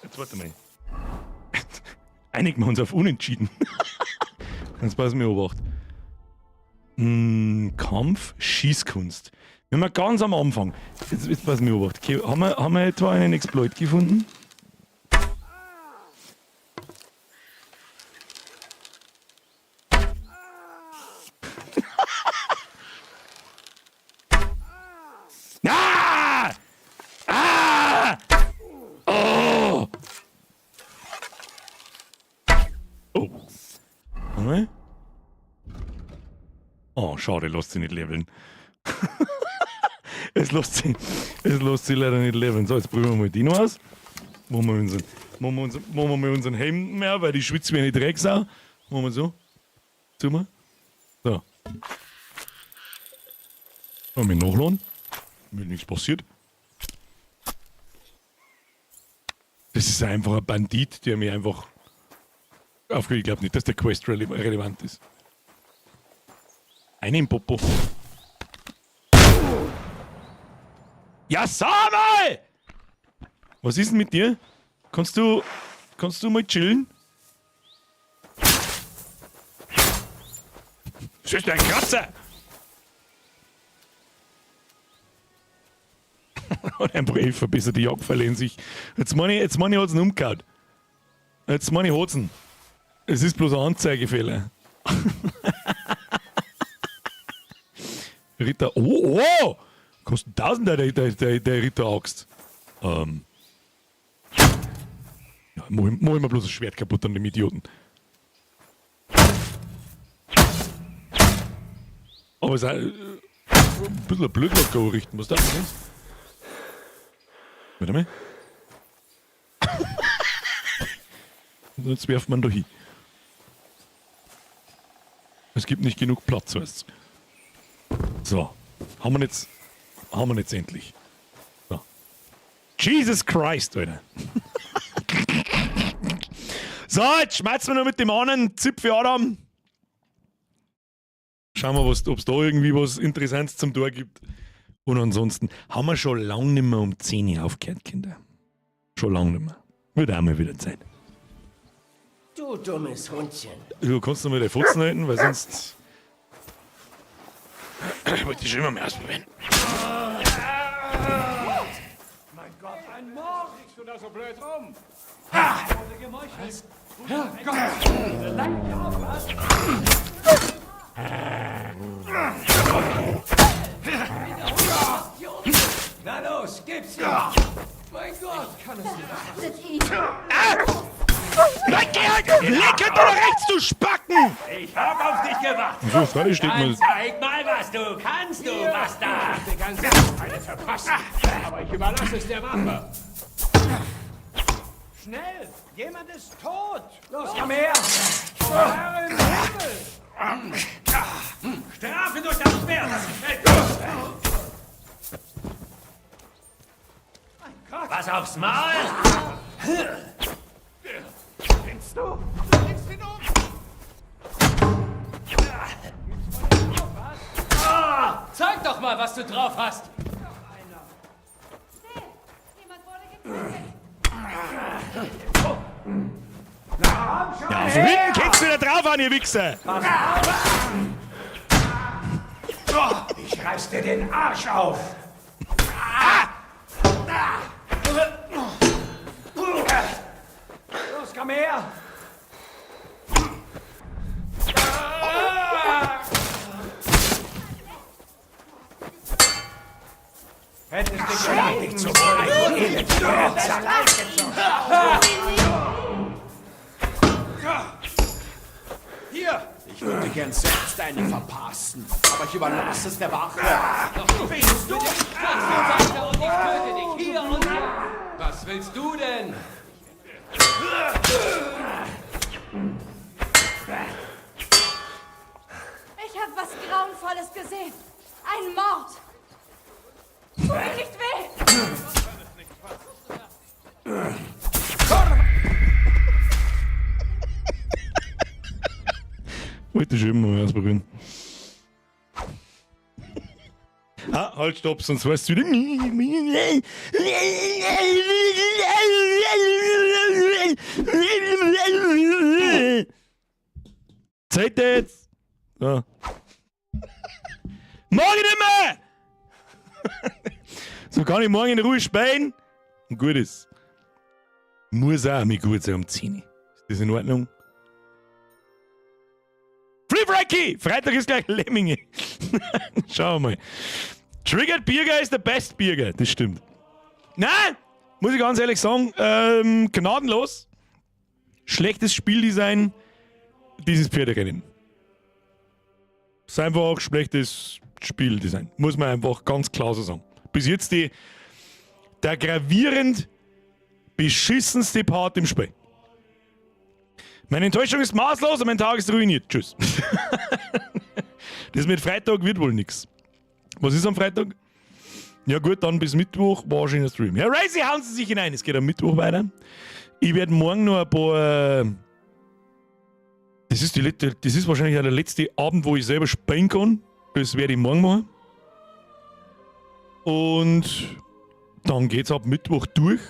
Jetzt warte mal. Einigen wir uns auf Unentschieden. Ganz pass mir Obacht. Kampf, Schießkunst. Wenn wir ganz am Anfang. Jetzt pass mir Obacht. Okay, haben wir etwa einen Exploit gefunden? Ah! Ah! Oh! Oh. Warte. Oh, schade, lässt sich nicht leveln. Es lässt sich leider nicht leveln. So, jetzt probieren wir mal den aus. Machen wir mal unseren Helm mehr, weil die schwitzt wie eine Drecksau. Machen wir so. Zu mal. So. Mal nachladen. Mir nichts passiert. Das ist einfach ein Bandit, der mir einfach aufgeregt. Ich glaub nicht, dass der Quest relevant ist. Einen im Popo. Ja, sag mal! Was ist denn mit dir? Kannst du mal chillen? Das ist ein Kratzer! Und einfach 11 verbessert die Jagdpfeile in sich. Jetzt meine ich, hat's ihn umgehauen. Jetzt meine ich, hat's ihn. Es ist bloß ein Anzeigefehler. Ritter. Oh, oh! Kostet 1000 der Ritteraxt. Ja, mach ich mir bloß das Schwert kaputt an dem Idioten. Aber es ist auch ein bisschen ein Blödlock richten, was das ist. Warte mal. Und jetzt werft man da hin. Es gibt nicht genug Platz, weißt du. So. Haben wir jetzt endlich. So. Jesus Christ, Alter. So, jetzt schmeißen wir noch mit dem anderen Zipfel Adam. Schauen wir, ob's da irgendwie was Interessantes zum Tor gibt. Und ansonsten haben wir schon lange nicht mehr um 10 Uhr aufgehört, Kinder. Schon lange nicht mehr. Wird auch mal wieder Zeit. Du dummes Hundchen. Du kannst noch mal die Fotzen halten, weil sonst... Ich wollte die schon immer mehr ausprobieren. Mein Gott, ein Mord! Liegst du da so blöd rum? Was? Herrgott! Na los, gib's mir! Mein Gott, kann es nicht. Ah! Nein, geh halt! Leg hinter oder rechts, du Spacken! Ich hab auf dich gewartet! So, freilich steht mal. Zeig mal, was du kannst, du Bastard! Eine verpassen, aber ich überlasse es der Wache. Schnell! Jemand ist tot! Los, komm her! Oh, Herr im Himmel! Strafe durch das Schwert, das gefällt mir! Mein Gott! Was aufs Maul? Findest du? Bringst ihn um! Ah, zeig doch mal, was du drauf hast! Jemand wurde getötet. Ja, von hinten könnt's wieder drauf an, ihr Wichser! Ich reiß dir den Arsch auf! Los, komm her! Hättest dich nicht zu Hier! Ich würde gern selbst eine verpassen, aber ich überlasse es der Wache. Bist du? Weiter und ich töte dich hier und jetzt. Was willst du denn? Ich habe was Grauenvolles gesehen. Ein Mord. Tut mir nicht weh. Wollte ich schon immer mal ausprobieren. Ah, halt, stopp, sonst weißt du wieder. Zeit jetzt! So. Morgen immer! So kann ich morgen in Ruhe speien. Und gut ist. Muss auch mir gut sein um 10. Ist das in Ordnung? Free Frankie! Freitag ist gleich Lemminge. Schauen wir mal. Triggered Birger ist der best Birger. Das stimmt. Nein! Muss ich ganz ehrlich sagen, gnadenlos. Schlechtes Spieldesign, dieses Pferderennen. Ist einfach schlechtes Spieldesign. Muss man einfach ganz klar so sagen. Bis jetzt der gravierend beschissenste Part im Spiel. Meine Enttäuschung ist maßlos und mein Tag ist ruiniert. Tschüss. Das mit Freitag wird wohl nix. Was ist am Freitag? Ja gut, dann bis Mittwoch war schon der Stream. Ja, Razy, hauen Sie sich hinein. Es geht am Mittwoch weiter. Ich werde morgen noch ein paar... Das ist, die, das ist wahrscheinlich auch der letzte Abend, wo ich selber spielen kann. Das werde ich morgen machen. Und dann geht's ab Mittwoch durch.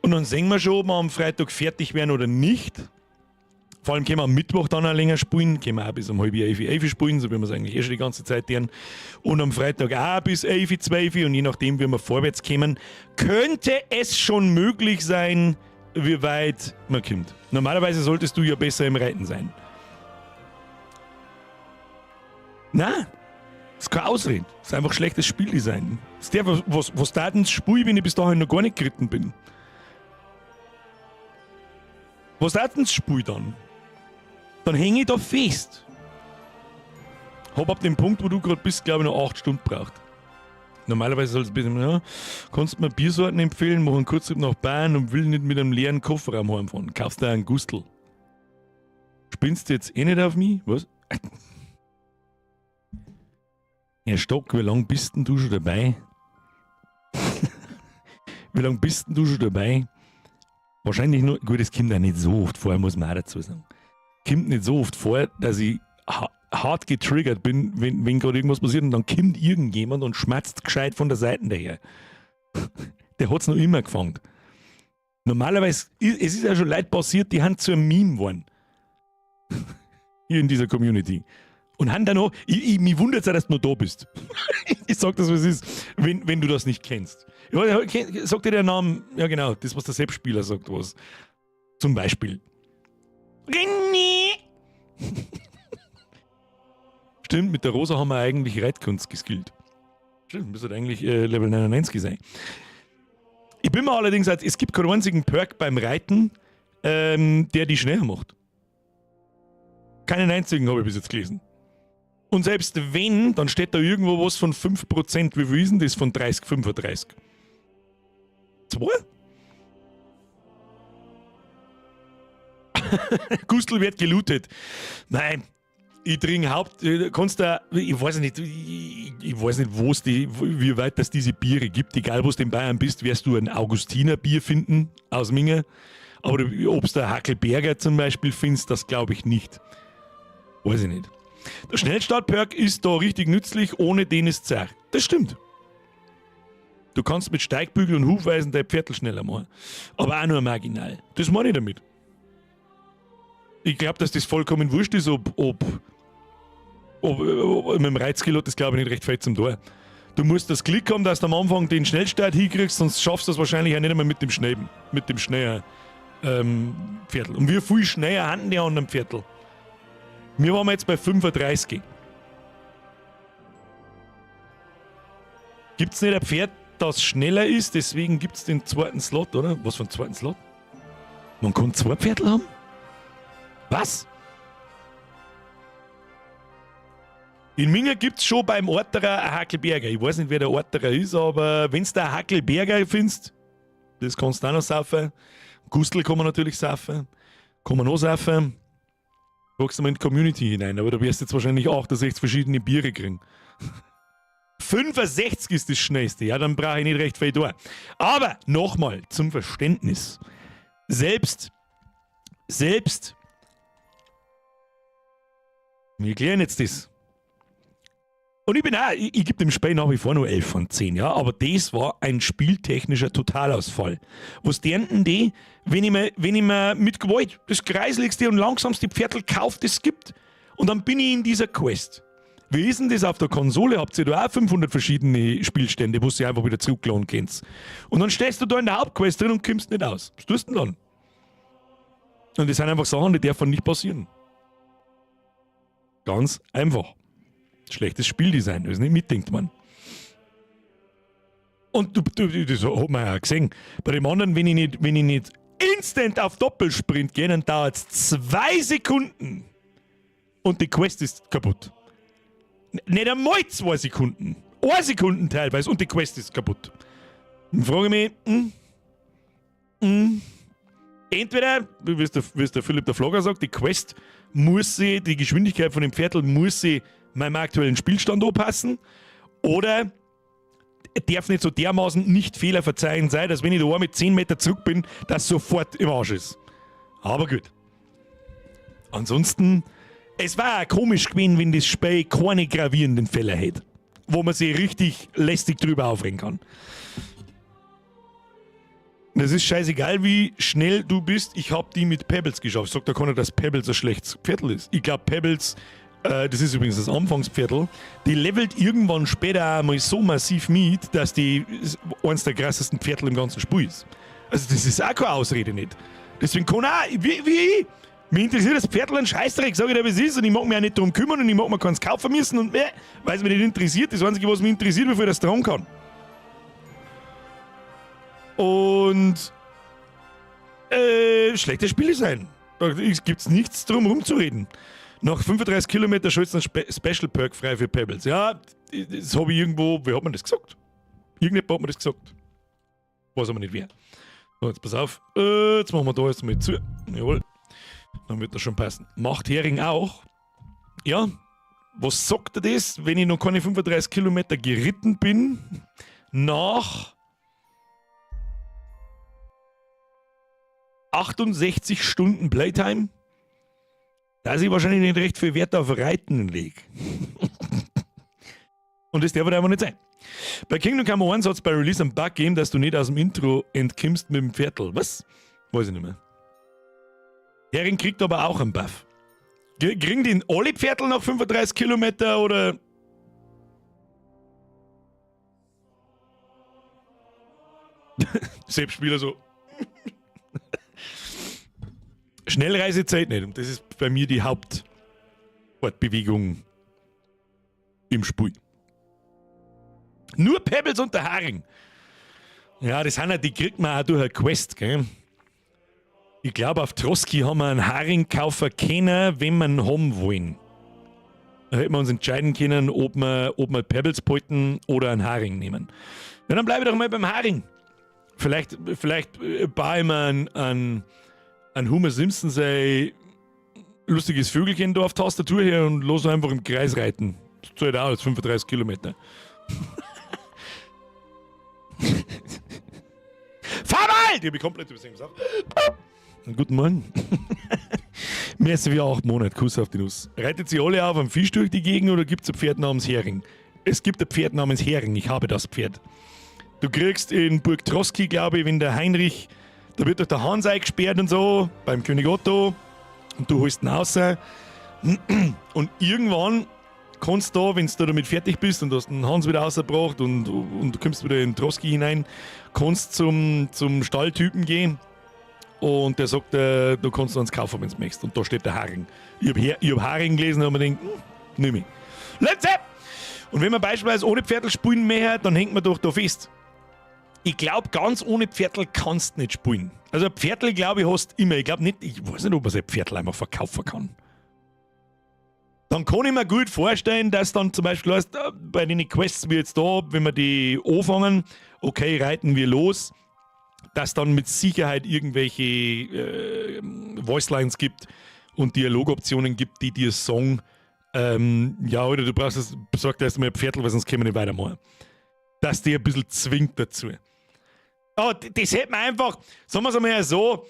Und dann sehen wir schon, ob wir am Freitag fertig werden oder nicht. Vor allem können wir am Mittwoch dann auch länger spielen. Können wir auch bis um 10:30, 11 spielen, so wie wir es eigentlich eh schon die ganze Zeit tun. Und am Freitag auch bis 11, 12. Und je nachdem, wie wir vorwärts kommen, könnte es schon möglich sein, wie weit man kommt. Normalerweise solltest du ja besser im Reiten sein. Na, das ist keine Ausrede. Das ist einfach schlechtes Spieldesign. Das ist der, was da ins Spiel, wenn ich bis dahin noch gar nicht geritten bin. Was da ins Spiel dann? Dann hänge ich da fest. Hab ab dem Punkt, wo du grad bist, glaub ich, noch 8 Stunden gebraucht. Normalerweise soll es ein bisschen, ja, kannst du mir Biersorten empfehlen, mach einen Kurztrip nach Bayern und will nicht mit einem leeren Kofferraum heimfahren. Kaufst dir einen Gustl. Spinnst du jetzt eh nicht auf mich? Was? Herr Stock, wie lange bist denn du schon dabei? Wie lange bist denn du schon dabei? Wahrscheinlich nur, gut, es kommt ja nicht so oft vor, muss man auch dazu sagen. Kommt nicht so oft vor, dass ich hart getriggert bin, wenn gerade irgendwas passiert und dann kommt irgendjemand und schmatzt gescheit von der Seite daher. Der hat's noch immer gefangen. Normalerweise, es ist ja schon Leute passiert, die haben zu einem Meme geworden. Hier in dieser Community. Und haben dann noch, mich wundert's auch, dass du noch da bist. Ich sag das, was es ist, wenn du das nicht kennst. Ich weiß nicht, sagt dir der Name, ja genau, das, was der Sepp-Spieler sagt, was. Zum Beispiel. René! Stimmt, mit der Rosa haben wir eigentlich Reitkunst geskillt. Stimmt, müsste eigentlich Level 99 sein. Ich bin mir allerdings, es gibt keinen einzigen Perk beim Reiten, der die schneller macht. Keinen einzigen habe ich bis jetzt gelesen. Und selbst wenn, dann steht da irgendwo was von 5%. Wie viel ist denn das von 30, 35? 2? Gustl wird gelootet. Nein, ich trinke Haupt. Kannst du, ich weiß nicht, ich, ich weiß nicht, wo's die, wie weit das diese Biere gibt. Egal, wo du in Bayern bist, wirst du ein Augustinerbier finden aus Minga. Aber ob's da Hackelberger zum Beispiel findest, das glaub ich nicht. Weiß ich nicht. Der Schnellstart-Perk ist da richtig nützlich, ohne den ist zerr. Das stimmt. Du kannst mit Steigbügel und Hufeisen dein Pferdl schneller machen. Aber auch nur marginal. Das meine ich damit. Ich glaube, dass das vollkommen wurscht ist, ob, ob, ob, ob mit dem Reitskill hat das, glaube ich, nicht recht viel zum Tor. Du musst das Glück haben, dass du am Anfang den Schnellstart hinkriegst, sonst schaffst du das wahrscheinlich auch nicht einmal mit dem Schnee, mit dem Schnee, Viertel. Und wie viel schneller haben die anderen Viertel? Wir waren jetzt bei 35. Gibt es nicht ein Pferd, das schneller ist? Deswegen gibt es den zweiten Slot, oder? Was für einen zweiten Slot? Man kann zwei Pferdl haben? Was? In Minga gibt es schon beim Orterer einen Hackelberger. Ich weiß nicht, wer der Orterer ist, aber wenn du da einen Hackelberger findest, das kannst du auch noch saufen. Gustl kann man natürlich saufen. Kann man noch saufen. Guckst du mal in die Community hinein, aber da wirst du jetzt wahrscheinlich 68 verschiedene Biere kriegen. 65 ist das schnellste, ja, dann brauche ich nicht recht viel da. Aber nochmal zum Verständnis. Selbst, selbst, wir klären jetzt das. Und ich bin auch, ich, ich gebe dem Spiel nach wie vor nur 11 von 10, ja, aber das war ein spieltechnischer Totalausfall. Was denken die, wenn ich mir, wenn ich mir mit Gewalt das kreiseligste und langsamste Pferdl kaufe, das es gibt? Und dann bin ich in dieser Quest. Wie ist denn das auf der Konsole? Habt ihr da auch 500 verschiedene Spielstände, wo ihr einfach wieder zurückladen könnt? Und dann stehst du da in der Hauptquest drin und kommst nicht aus. Was tust du denn dann? Und das sind einfach Sachen, die dürfen nicht passieren. Ganz einfach. Schlechtes Spieldesign, das ist nicht mitdenkt man. Und du, du, das hat man ja auch gesehen. Bei dem anderen, wenn ich nicht, wenn ich nicht instant auf Doppelsprint gehe, dann dauert es 2 Sekunden. Und die Quest ist kaputt. Nicht einmal 2 Sekunden. 1 Sekunden teilweise und die Quest ist kaputt. Dann frage ich mich, entweder, wie es der Philipp der Flogger sagt, die Quest muss sie, die Geschwindigkeit von dem Pferdl muss sie meinem aktuellen Spielstand anpassen, oder darf nicht so dermaßen nicht fehlerverzeihend sein, dass wenn ich da einmal mit 10 Meter zurück bin, das sofort im Arsch ist. Aber gut. Ansonsten, es war auch komisch gewesen, wenn das Spiel keine gravierenden Fehler hätte, wo man sich richtig lästig drüber aufregen kann. Das ist scheißegal, wie schnell du bist. Ich hab die mit Pebbles geschafft. Sagt da keiner, dass Pebbles ein schlechtes Pferdl ist. Ich glaube, Pebbles, das ist übrigens das Anfangspferdl, die levelt irgendwann später auch mal so massiv mit, dass die eins der krassesten Pferdl im ganzen Spiel ist. Also das ist auch keine Ausrede nicht. Deswegen kann auch, wie ich, mich interessiert das Pferdl ein Scheißdreck, sag ich dir, wie es ist, und ich mag mich auch nicht darum kümmern und ich mag mir keins kaufen müssen und mehr, weil es mich nicht interessiert. Das Einzige, was mich interessiert, wie viel das tragen kann. Und schlechtes Spieldesign. Da gibt es nichts drum rumzureden. Nach 35 Kilometer schaltest du einen Special Perk frei für Pebbles. Ja, das habe ich irgendwo, wie hat man das gesagt? Irgendjemand hat mir das gesagt. Weiß aber nicht wer. So, jetzt pass auf. Jetzt machen wir da jetzt mal zu. Jawohl. Dann wird das schon passen. Macht Hering auch. Ja, was sagt er das, wenn ich noch keine 35 Kilometer geritten bin? Nach 68 Stunden Playtime? Dass ich wahrscheinlich nicht recht viel Wert auf Reiten lege. Und das darf halt einfach nicht sein. Bei Kingdom Come 1 hat es bei Release einen Bug gegeben, dass du nicht aus dem Intro entkommst mit dem Pferdl. Was? Weiß ich nicht mehr. Hering kriegt aber auch einen Buff. Kriegen die alle Pferdl nach 35 Kilometer oder? Selbstspieler so. Schnellreise zählt nicht. Und das ist bei mir die Hauptfortbewegung im Spiel. Nur Pebbles und der Haring. Ja, das sind ja, die kriegt man auch durch eine Quest, gell? Ich glaube, auf Trosky haben wir einen Haring kaufen können, wenn wir ihn haben wollen. Da hätten wir uns entscheiden können, ob wir Pebbles behalten oder einen Haring nehmen. Ja, dann bleibe ich doch mal beim Haring. Vielleicht baue ich mir einen Homer Simpson sein lustiges Vögelchen da auf die Tastatur her und los einfach im Kreis reiten. Das zahlt auch als 35 Kilometer. Fahr mal! Die habe ich komplett übersehen gesagt. Guten Morgen. Merci für 8 Monate. Kuss auf die Nuss. Reitet sie alle auf am Fisch durch die Gegend oder gibt es ein Pferd namens Hering? Es gibt ein Pferd namens Hering. Ich habe das Pferd. Du kriegst in Burg Trosky, glaube ich, wenn der Heinrich, da wird doch der Hans eingesperrt und so, beim König Otto. Und du holst ihn raus. Und irgendwann kannst du da, wenn du damit fertig bist und du hast den Hans wieder rausgebracht und du kommst wieder in Trosky hinein, kannst zum Stalltypen gehen und der sagt, du kannst uns kaufen, wenn du möchtest. Und da steht der Haring. Ich hab, ich hab Haring gelesen und hab mir gedacht, nimm ich. Let's! Und wenn man beispielsweise ohne Pferdl spielen möchte, dann hängt man doch da fest. Ich glaube, ganz ohne Pferdl kannst du nicht spielen. Also ein Pferdl, glaube ich, hast du immer. Ich glaube nicht, ich weiß nicht, ob man sein Pferdl einfach verkaufen kann. Dann kann ich mir gut vorstellen, dass dann zum Beispiel heißt, bei den Quests wie jetzt da, wenn wir die anfangen, okay, reiten wir los, dass dann mit Sicherheit irgendwelche Voicelines gibt und Dialogoptionen gibt, die dir sagen, ja, oder du brauchst es, besorg dir erst mal ein Pferdl, weil sonst können wir nicht weitermachen. Dass die ein bisschen zwingt dazu. Aber das hätte man einfach, sagen wir es einmal so,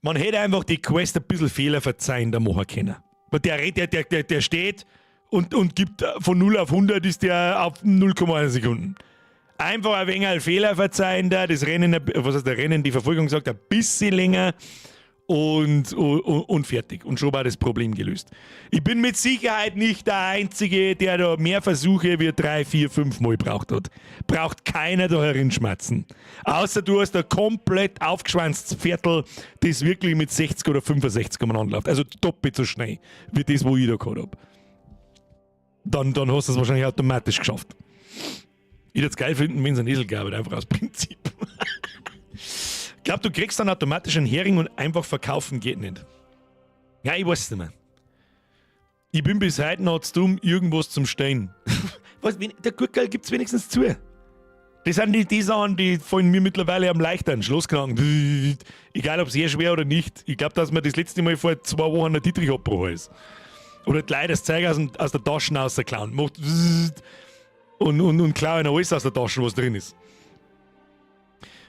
man hätte einfach die Quest ein bisschen Fehler verzeihender machen können. Weil der steht und gibt von 0 auf 100 ist der auf 0,1 Sekunden. Einfach ein wenig Fehler verzeihender, das Rennen, was heißt der Rennen, die Verfolgung sagt, ein bisschen länger und fertig. Und schon war das Problem gelöst. Ich bin mit Sicherheit nicht der Einzige, der da mehr Versuche wie 3, 4, 5 Mal braucht hat. Braucht keiner da herinschmatzen. Außer du hast ein komplett aufgeschwänztes Pferdl, das wirklich mit 60 oder 65 umeinander läuft. Also doppelt so schnell wie das, wo ich da gehabt hab. Dann hast du es wahrscheinlich automatisch geschafft. Ich würde es geil finden, wenn es einen Esel gäbe, einfach aus Prinzip. Ich glaub, du kriegst dann automatisch einen Hering und einfach verkaufen geht nicht. Ja, ich weiß es nicht mehr. Ich bin bis heute noch zu dumm, irgendwas zum Stehen. Was, der Gurkel gibt's wenigstens zu. Das sind die Sachen, die fallen mir mittlerweile am leichteren. Schlossknacken. Egal, ob's eh schwer oder nicht. Ich glaub, dass mir das letzte Mal vor 2 Wochen der Dietrich abgebrochen ist. Oder die Leute das Zeug aus der Tasche rausklauen. Macht und klauen alles aus der Tasche, was drin ist.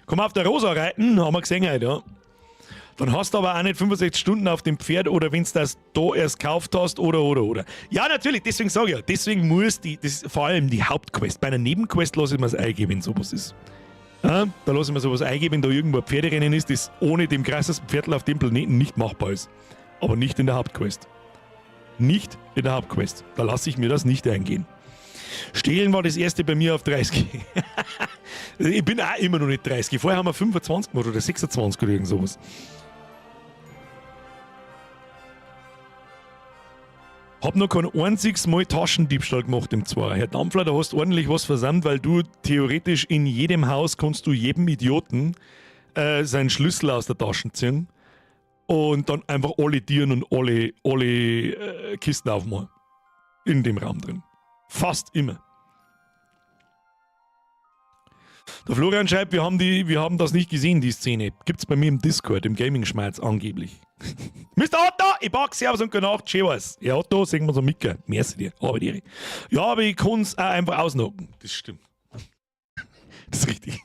Komm auf der Rosa reiten, haben wir gesehen heute, ja. Dann hast du aber auch nicht 65 Stunden auf dem Pferd oder wenn du das da erst gekauft hast oder, oder, oder. Ja, natürlich, deswegen sag ich ja, deswegen muss die, das ist vor allem die Hauptquest. Bei einer Nebenquest lasse ich mir's eingeben, wenn sowas ist. Ja, da lasse ich mir sowas eingeben, wenn da irgendwo ein Pferderennen ist, das ohne dem krassesten Pferdl auf dem Planeten nicht machbar ist. Aber nicht in der Hauptquest. Nicht in der Hauptquest. Da lasse ich mir das nicht eingehen. Stehlen war das erste bei mir auf 30. Ich bin auch immer noch nicht 30. Vorher haben wir 25 gemacht oder 26 oder irgend sowas. Hab noch kein einziges Mal Taschendiebstahl gemacht im Zwarer. Herr Dampfler, da hast du ordentlich was versandt, weil du theoretisch in jedem Haus kannst du jedem Idioten seinen Schlüssel aus der Tasche ziehen und dann einfach alle Tieren und alle Kisten aufmachen. In dem Raum drin. Fast immer. Der Florian schreibt, wir haben das nicht gesehen, die Szene. Gibt's bei mir im Discord, im Gaming-Schmerz angeblich. Mister Otto, ich pack Servus und gute Nacht, schön war's. Ja, Otto, sehen wir so mit, merci dir, aber dir. Ja, aber ich kann's auch einfach ausnocken. Das stimmt. Das ist richtig.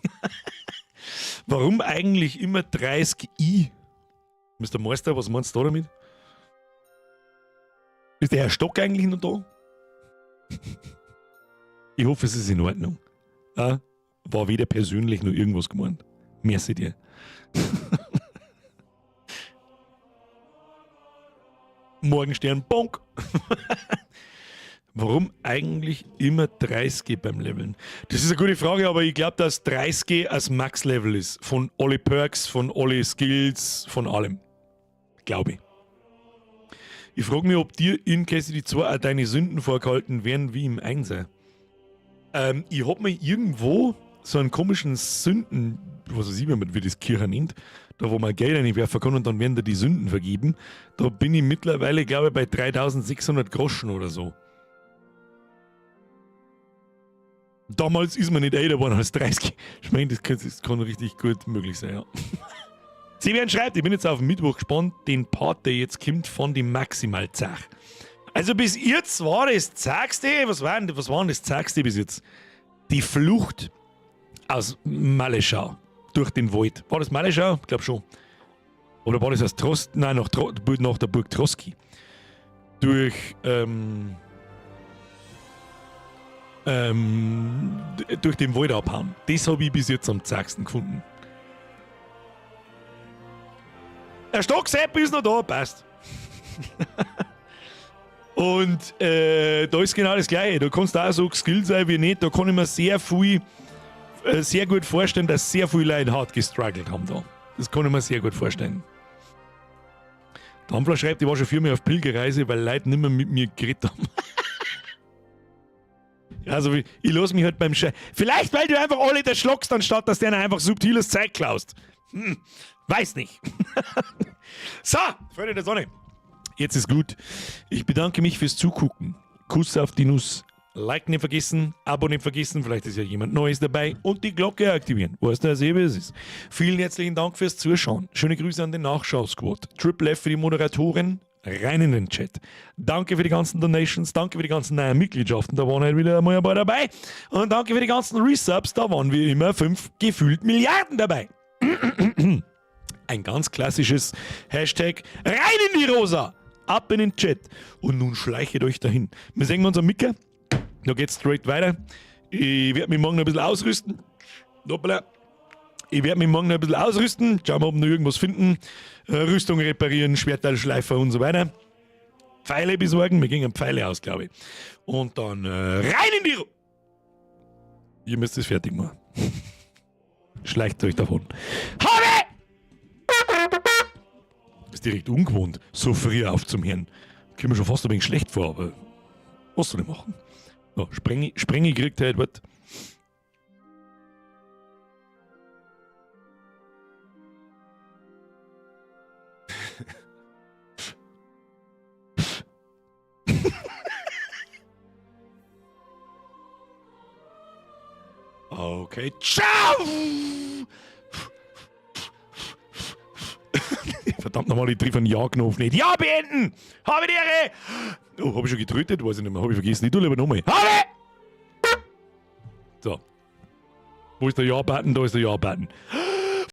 Warum eigentlich immer 30i? Mister Meister, was meinst du da damit? Ist der Herr Stock eigentlich noch da? Ich hoffe, es ist in Ordnung. Ja? War weder persönlich noch irgendwas gemeint. Merci dir. Morgenstern, bonk. Warum eigentlich immer 30 beim Leveln? Das ist eine gute Frage, aber ich glaub, dass 30 als Max-Level ist. Von alle Perks, von alle Skills, von allem. Glaub ich. Ich frag mich, ob dir in KCD 2 auch deine Sünden vorgehalten werden wie im 1er. Ich hab mir irgendwo so einen komischen Sünden, was weiß ich, wie das Kirche nennt, da wo man Geld reinwerfen kann und dann werden da die Sünden vergeben. Da bin ich mittlerweile, glaube ich, bei 3600 Groschen oder so. Damals ist man nicht älter geworden als 30. Ich meine, das kann richtig gut möglich sein, ja. Severin schreibt, ich bin jetzt auf Mittwoch gespannt, den Part, der jetzt kommt, von dem maximal zach. Also bis jetzt war das Zagste, was war denn das Zagste bis jetzt? Die Flucht aus Maleschau durch den Wald. War das Maleschau? Ich glaub schon. Oder war das aus Trost? Nein, nach der Burg Trosky. Durch den Wald abhauen. Das hab ich bis jetzt am zagsten gefunden. Der Stocksepp ist noch da, passt. Und da ist genau das Gleiche. Da kannst du auch so geskillt sein wie nicht. Da kann ich mir sehr viel, sehr gut vorstellen, dass sehr viele Leute hart gestruggelt haben da. Das kann ich mir sehr gut vorstellen. Der Ampler schreibt, ich war schon viermal auf Pilgerreise, weil Leute nicht mehr mit mir geredet haben. Also, ich lasse mich halt beim Schei. Vielleicht, weil du einfach alle da schlagst, anstatt dass der einfach subtiles Zeug klaust. Weiß nicht. So, Freunde der Sonne. Jetzt ist gut. Ich bedanke mich fürs Zugucken. Kuss auf die Nuss. Like nicht vergessen, Abo nicht vergessen, vielleicht ist ja jemand Neues dabei und die Glocke aktivieren. Weißt du, wie es ist. Vielen herzlichen Dank fürs Zuschauen. Schöne Grüße an den Nachschau-Squad. Triple F für die Moderatoren. Rein in den Chat. Danke für die ganzen Donations, danke für die ganzen neuen Mitgliedschaften, da waren halt wieder einmal ein paar dabei. Und danke für die ganzen Resubs, da waren wie immer 5 gefühlt Milliarden dabei. Ein ganz klassisches Hashtag rein in die Rosa, ab in den Chat. Und nun schleichet euch dahin. Wir sehen uns am Micker. Da geht's straight weiter. Ich werde mich morgen noch ein bisschen ausrüsten. Hoppala. Ich werde mich morgen noch ein bisschen ausrüsten. Schauen wir, ob wir noch irgendwas finden. Rüstung reparieren, Schwerteilschleifer und so weiter. Pfeile besorgen. Wir gingen Pfeile aus, glaube ich. Und dann rein in die Ru Ihr müsst es fertig machen. Schleicht euch davon. Habe! Ist direkt ungewohnt, so früh aufzuhören. Kommt mir schon fast ein wenig schlecht vor, aber was soll ich machen? So, Sprenge kriegt er halt. Okay, ciao! Verdammt nochmal, ich triff einen Ja-Knopf nicht. Ja, beenden! Habe die Ehre! Oh, hab ich schon getrötet? Weiß ich nicht mehr. Hab ich vergessen. Ich tu lieber nochmal. Habe! So. Wo ist der Ja-Button? Da ist der Ja-Button.